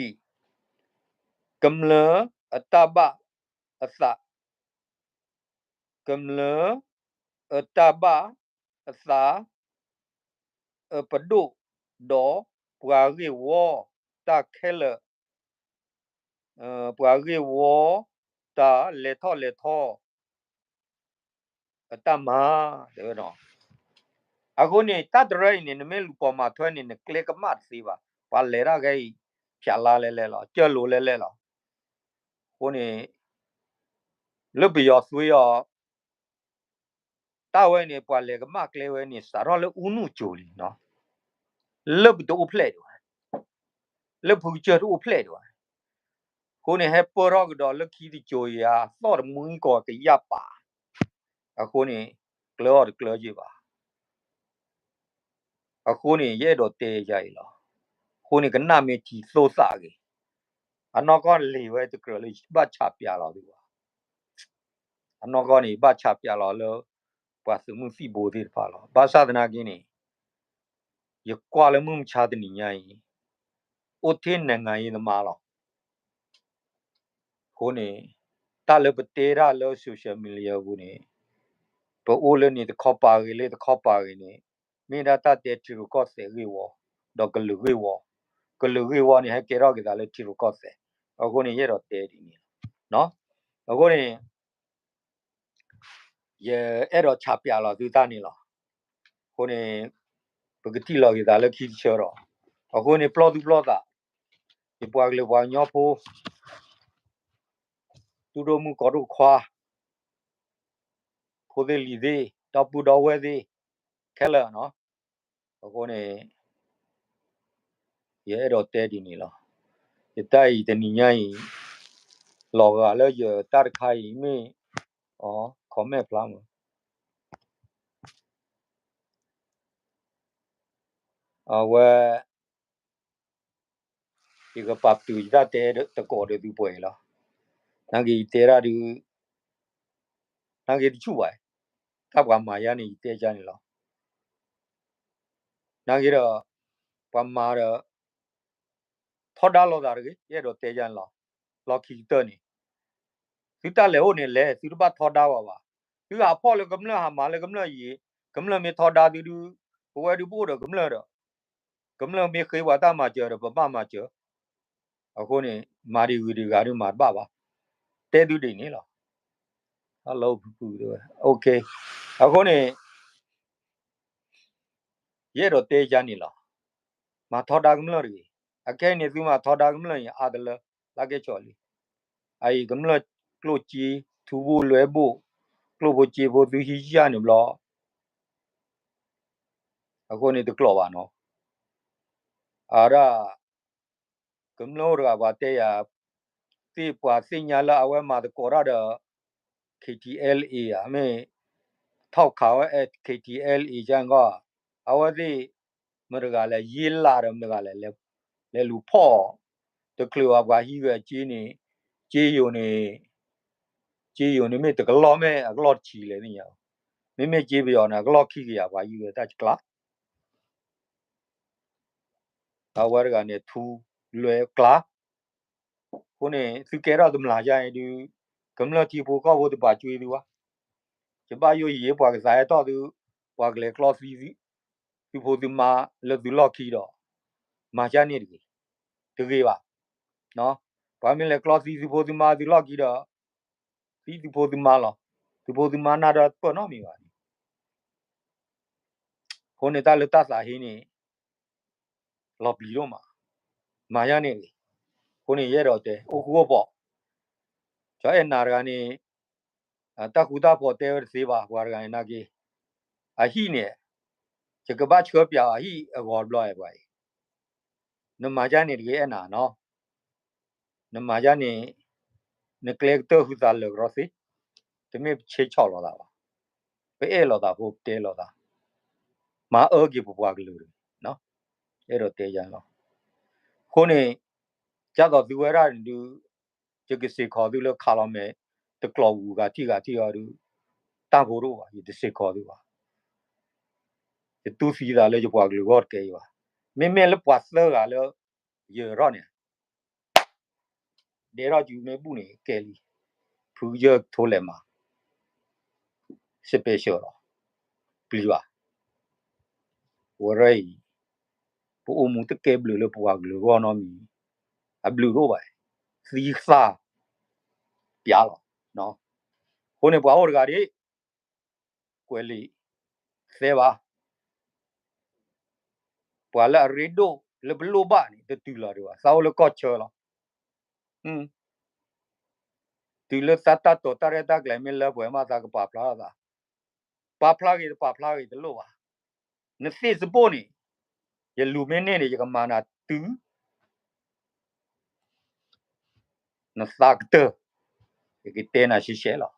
ကမျၢၢ်အတၢ်ဘၣ်အသး ကမျၢၢ်အတၢ်ဘၣ်အသး အပဒိၣ်ဒီးပှၤဂ့ၢ်ဝီတၢ်ခဲလၢာ်, ပှၤဂ့ၢ်ဝီတၢ်လဲၤထီၣ်လဲၤထီ အတၢ်မၤ တဲဝဲဒၣ်. အဃိန့ၣ် တၢ်တရၢအံၤန့ၣ် နမ့ၢ်လူၤပိာ်မၤထွဲန့ၣ် နကျဲကမၣ်တသ့ဘၣ်. ပှၤလဲၤတၢ်ခဲအံၤ ဖျးလါလဲလဲလီၤ, ကၢၢ်လိၤလဲလဲလီၤ. အဃိန့ၣ် လၢပယီၤသွ့အီၤ တၢ်ဝဲန့ၣ် ပှၤလဲၤကမၣ်ကျဲဝဲန့ၣ် စးထီၣ်လၢအူနူၢ်ကၠိၤလံနီၤ, လၢပတအိၣ်ဖျဲၣ်ဒံးဘၣ်, လၢဖုကစၢၢ်တအိၣ်ဖျဲၣ်ဒံးဘၣ်. အဃိန့ၣ် ဟဲပၢၢ်ထီၣ်ကဒီးလၢခံတကၠိၤအံၤ အသီၣ်တမှံကီၢ်ကယၢ်ပာ်, အဃိန့ၣ် ကျၢအီၤတကျၢက့ဘၣ်. အဃိန့ၣ် ယအဲၣ်ဒိးတဲယၤအံၤလီၤ. အဃိန့ၣ် ကနၣ်မ့ၢ်ထံသိသးဂ့ၤ, အနီၢ်ကီၢ်လံၤဝဲတကြၢးလၢယဘၣ်ဆးပျးလီၤသုဘၣ်. အနီၢ်ကီၢ်န့ၣ် ယဘၣ်ဆးပျးလီၤလၢ ပှၤသုးမုၢ်သံၣ်ဘိသ့ၣ်တဖၣ်လီၤ. ဘၣ်ဆၣ်သနာ်က့န့ၣ် ယကွၢ်လၢမုၢ်မဆါတနံၤညါအံၤ အိၣ်ထဲနံၣ်ဂၤယံၤသမါလီၤ. အဃိန့ၣ် တၢ်လၢပတဲတၢ်လၢ social media အပူၤန့ၣ် ပအိၣ်လၢန့ၣ်တခီပၤဂ့ၤ လၢတခီပၤဂ့ၤန့ၣ် မ့ၢ်ဒၣ်တၢ်တဲထံရူၢ်ကီၢ်သဲးဂ့ၢ်ဝီ ဒီးကလုာ်ဂ့ၢ်ဝီ, ကလုာ်ဂ့ၢ်ဝီန့ၣ် ဟဲကဲထီၣ်က့ၤသးလၢထံရူၢ်ကီၢ်သဲး. အဃိန့ၣ် ယအဲၣ်ဒိးတဲဒ်န့ၣ်လီၤ. အဃိန့ၣ် ယအဲၣ်ဒိးဆးပျးလီၤသုတၢ်န့ၣ်လီၤ. အဃိန့ၣ် ပကထံၣ်လီၤက့ၤသးလၢခံတဆၢဒီး, အဃိန့ၣ် ပျီၢ်သူၣ်ပျီၢ်သး, ယပှၤကလုာ်ပှၤကညီဖိ သူၣ်ဒိၣ်မုၣ်ကီၤဒိၣ်ခွါ ဖိသ့ၣ်လံၤသ့ၣ် ဒီပုၢ်ဒီဝဲၢ်သ့ၣ် ခဲလၢာ်နီၤ. အဃိန့ၣ် ယအဲၣ်ဒိးတဲဒ်န့ၣ်လီၤ. ယတၢ်အံၤတနံၤညါအံၤ လီၤဂာ်လၢယတၢ်တခါအံၤမ့ၢ် အီၤ comment ဖျါမး အဝဲ ယကပာ်ပတုာ်ယတၢ်တဲတကိးဒီးသုပှဲၤအံၤလီၤ. နာ်က့ယတဲတၢ်ဒုး နာ်က့တဆူၣ်ဘၣ်, တၢ်ပှၤမၤယၤန့ၣ် ယတဲယၤန့ၣ်လီၤ. နာ်က့ဒီး ပှၤမၤဒီး ထီဒါလိာ်သးတဂ့ၤ, ယအဲၣ်ဒိးတဲယၤန့ၣ်လီၤ. လီၢ်ခံကတၢၢ်န့ၣ် သုတၢ်လဲၤအိၣ်န့ၣ်လဲၤ, သုတဘၣ်ထီဒါဝဲဘၣ်. သုဟးဖီၣ်လၢကမျၢၢ် ဟးမၤလၢကမျၢၢ်အံၤ, ကမျၢၢ်မ့ၢ်ထီဒါသုဒုး ပဝဲဒုးပအိၣ်ဒီးကမျၢၢ်ဒီး ကမျၢၢ်မ့ၢ်ဃ့ပှၤတၢ်မၤစၢၤဒီး ပဘၣ်မၤစၢၤ. အဃိန့ၣ် မၤဒံးဂ့ၤဒံးဂၤဒုးမၤတဘၣ်ဘၣ်. တဲသုဒ်န့ၣ်လီၤ. လီဖုဖုတဲဝဲ အဃိန့ၣ် ယအဲၣ်ဒိးတဲယၤန့ၣ်လီၤ. မၤထီဒါကမျၢၢ်တဂ့ၤ. အခဲအံၤန့ၣ် သုမၤထီဒါကမျၢၢ်အံၤ အါတလၢ လၢကဲဆီၣ်လံ. အအံၤကမျၢၢ်ကျိၣ်စ့ ထူဘိၣ်လွဲဘိၣ် ကျိၣ်ဖိစ့ဖိသုဟံးယၤန့ၣ်ဘျီ အဃိန့ၣ်တကျိးဘၣ်နီၤ. အဒၣ် ကမျၢၢ်အိၣ်တဂၤပှၤတဲယၤ သ့ၣ်ပှၤသ့ၣ်ညါလၢအဝဲမၤသကိးတၢ်ဒီး KTLA ဧါ မ့ၢ် ထီၣ်ခးဝဲ KTLA ကၢကီၢ် အဝဲသ့ၣ် မတဂၤလဲၣ် ယ့လးဒီးမတဂၤလဲၣ် လဲၤလူၤဖီၣ် တချုးဘၣ်ပှၤဟံးဂဲၤက့န့ၣ် က့ယိာ်န့ၣ် က့ယိာ်န့ၣ် မ့ၢ်တကလီၢ်မ့ၢ်အကလီၢ်တဆံလဲၣ်သ့ၣ်ညါ, မ့မ့ၢ်က့ပယီၤန့ၣ် အကလီၢ်ခံကယၤပှၤဟံးဂဲၤတၢ်ကျါ အဝဲတဂၤန့ၣ် ထူလွဲကျါ, အဃိန့ၣ် သုကဲထီၣ်တမျးယါအံၤဒုး ကမျၢၢ်ထံဖိကီၢ်ဖိတပာ်ကွံာ်သုဘၣ်, ယဘၣ်ယိၣ်ယံၤ ပှၤကသးဟဲထီၣ်သု, ပှၤကလဲၤကျီသံသု, သုဖိသုမါလၢသုလီၢ်ခံဒီး, မၤယါန့ၣ်တဂ့ၤ, တဂ့ၤဘၣ်, ပှၤမ့ၢ်လဲၤကျီသံသုဖိသုမါသုလီၢ်ခံဒီး, သံသုဖိသုမါလီၤ, သုဖိသုမါနၢ်ဒီးပၢၢ်နီတမံၤဘၣ်န့ၣ် အဃိန့ၣ်တၢ်လၢတၢ်သးဟ့န့ၣ် လီၤပျံၤဒိၣ်မး, မၤယါန့ၣ်ဂ့ၤ, အဃိန့ၣ်ယအဲၣ်ဒိးတဲ အိၣ်ဃူအိၣ်ဖိး, ကၠီအဲၣ်နၤတဂၤန့ၣ် တၢ်ဃူတၢ်ဖိးတဲဝဲတသ့ဘၣ် ပှၤတဂၤန့ၣ်နာ်က့, အဟံၣ်န့ၣ် ယကဘၣ်ဆှၢပျးအဟံၣ်အဂီၤတဘျီပှၤအံၤ, နမၤယါန့ၣ်တဂ့ၤအဲၣ်နၤနီၤ နမၤယါန့ၣ် နကျဲကတၢၢ်ဃုသးလၢာ်ကရီသ့, တမ့ၢ်ပဆဲးဆီၣ်လိာ်သးဘၣ်, ပအဲၣ်လိာ်သးဖိပတဲလိာ်သး, မၤအၢက့ၤပပှၤကလုာ်တဂ့ၤ, အဲၣ်ဒိးတဲယါလီၤ, အဃိန့ၣ် ကၢ်သိးသုဝဲဒၣ်န့ၣ်ဒုး ယကစ့ၢ်ခီးသုလၢခးလီၤမဲာ် တကျိးပူၤဂၤထံၣ်ဂၤထံၣ်အီၤဒုး တၢ်ဖိတအိၣ်ဘၣ် ယတစ့ၢ်ခီးသုဘၣ် ယတူၢ်သံသးလၢယပှၤကလုာ်ဂီၢ်တကဲအံၤဘၣ်, မ့မ့ၢ်လၢပှၤသၢဂၤလၢ ယၢၤထီၣ်န့ၣ် ဒဲထီၣ်စုမ့ၢ်ဘူၣ်န့ၣ် ကဲလံ, ဖုကစၢၢ်ထိလဲၤမၤ စပဲးဆၢလီၤ, ပျံၤဘၣ်, ဝဲရၢ်အံၤ ပအိၣ်မူတကဲဘျုးလၢပပှၤကလုာ်ဂီၢ်နီတမံၤ, အဘျုးတအိၣ်ဘၣ်, သံသး ပျါလီၤ, အဃိန့ၣ်ပှၤအိၣ်တဂၤဒ် ကွဲးလံာ်သဲဘၣ်, ပှၤလၢအရ့ဒိၣ်လၢပလိၣ်ဘၣ်န့ၣ် တတုၤလီၤဒံးဘၣ်, သးအိၣ်လၢကီၢ်ဆၢလီၤ, တုၤလၢသးတၢ်တိာ်တၢ်ရဲၣ်တၢ်ကျဲၤမ့ၢ်လၢပှဲၤမး သးကပာ်ဖျါထီၣ်သး, ပာ်ဖျါဂ့ၤတပာ်ဖျါဂ့ၤတလိၣ်ဘၣ်, နသ့ၣ်စပိၢ်န့ၣ် ယလူၤမ့ၢ်န့ၢ်န့ၣ် ယကမၤနၤတုၤ နသးကတၢၢ်, ယကတဲနၤရှဲရှဲလီၤ,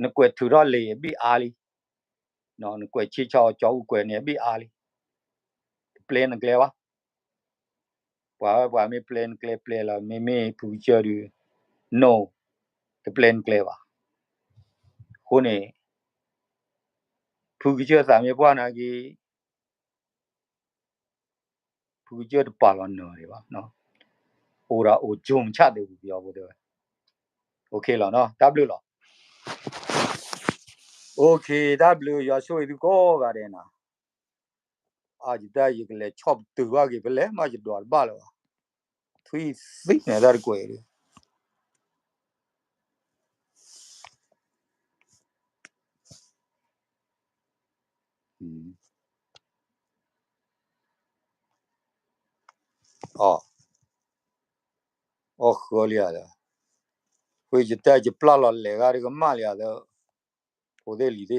နကွဲးထုးထီၣ်လံာ်အဘ့ၣ်အါလံ, နကွဲးဆ့ဆီကၠီအူကွဲးန့ၣ်အဘ့ၣ်အါလံ, တပျဲနကျဲဘၣ်, ပှၤဝဲပှၤမ့ၢ်ပျဲနကျဲပျဲလီၤ, မ့မ့ၢ်ဖုကစၢၢ်ဒုး no, တပျဲနကျဲဘၣ်, အဃိန့ၣ် ဖုကစၢၢ်သးမ့ၢ်ပှၢ်နာ်က့ ဖုကစၢၢ်တပာ်လီၤနၢၤဒံးဘၣ်, အိၣ်ဒၣ်အိၣ်ကၠိမုၢ်ဆၣ်သ့ၣ်ပူၤပယီၤဖိတဲဝဲ, အိၣ်ခ့လီၤနီၤ, တၢ်ဘျုးလီၤ, အိၣ်ခ့ တၢ်ဘျုး ယွၤဆိၣ်ဂ့ၤသုကိးဂၤဒဲးနီၤ, အယတၢ်ယကလဲၤဆီၣ်ပတုာ်ဘၣ်က့ၤ ဖဲလဲၣ်မးယဒွးတဘၣ်လၢၤဘၣ်, ထွံၣ်သံန့ၣ်တၢ်တကွဲးဒံး အီၣ်ဃၢလံဧါ, ဃ့ယတဲယပျၢ်လီၤလဲၤဂၤဒ်ကမၣ်လံဧါ, ဖိသ့ၣ်လံၤသ့ၣ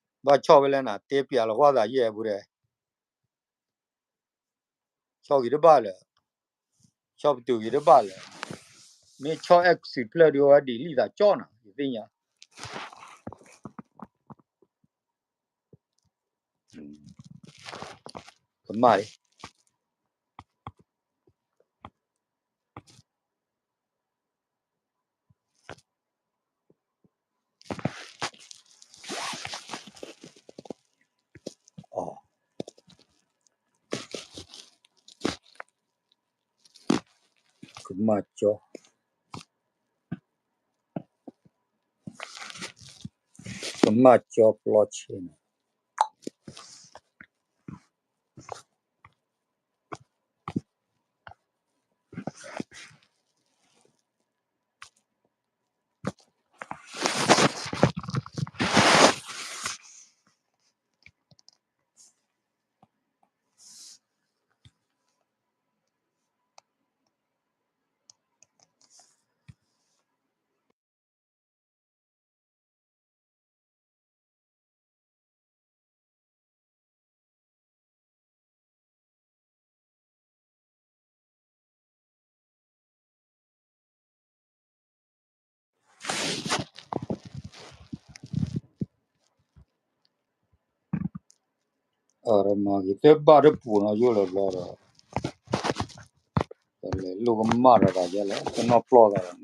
် ဘၣ်ဆီၣ်ဖဲလဲၣ်နၤ တဲပျးလီၤကွၢ်သးယဲၢ်ပူၤဒီး ဆီၣ်ဂ့ၤတဘၣ်လၢၤ, ဆီၣ်ပတုာ်ဂ့ၤတဘၣ်လၢၤ, မ့ၢ်ဆီၣ်အဲၣ်ကစုာ်ဖျၢၣ်ဒုး အဝဲဒ်လံသးကၠီနၤ ယသ့ၣ်ညါ, ကမၣ်လံ ကမၣ်ကၠီ, ကမၣ်ကၠီပျီဆဲးန့ၣ် က မၤက့ၤသၢဘၣ်တပူၤနီၤ ယိၣ်လၢဘျီဒီး, လဲၤလိၣ်ကမၣ်ဒီးတၢ်ယဲလဲၣ် တနီၣ်ပျီၢ်သးဒီး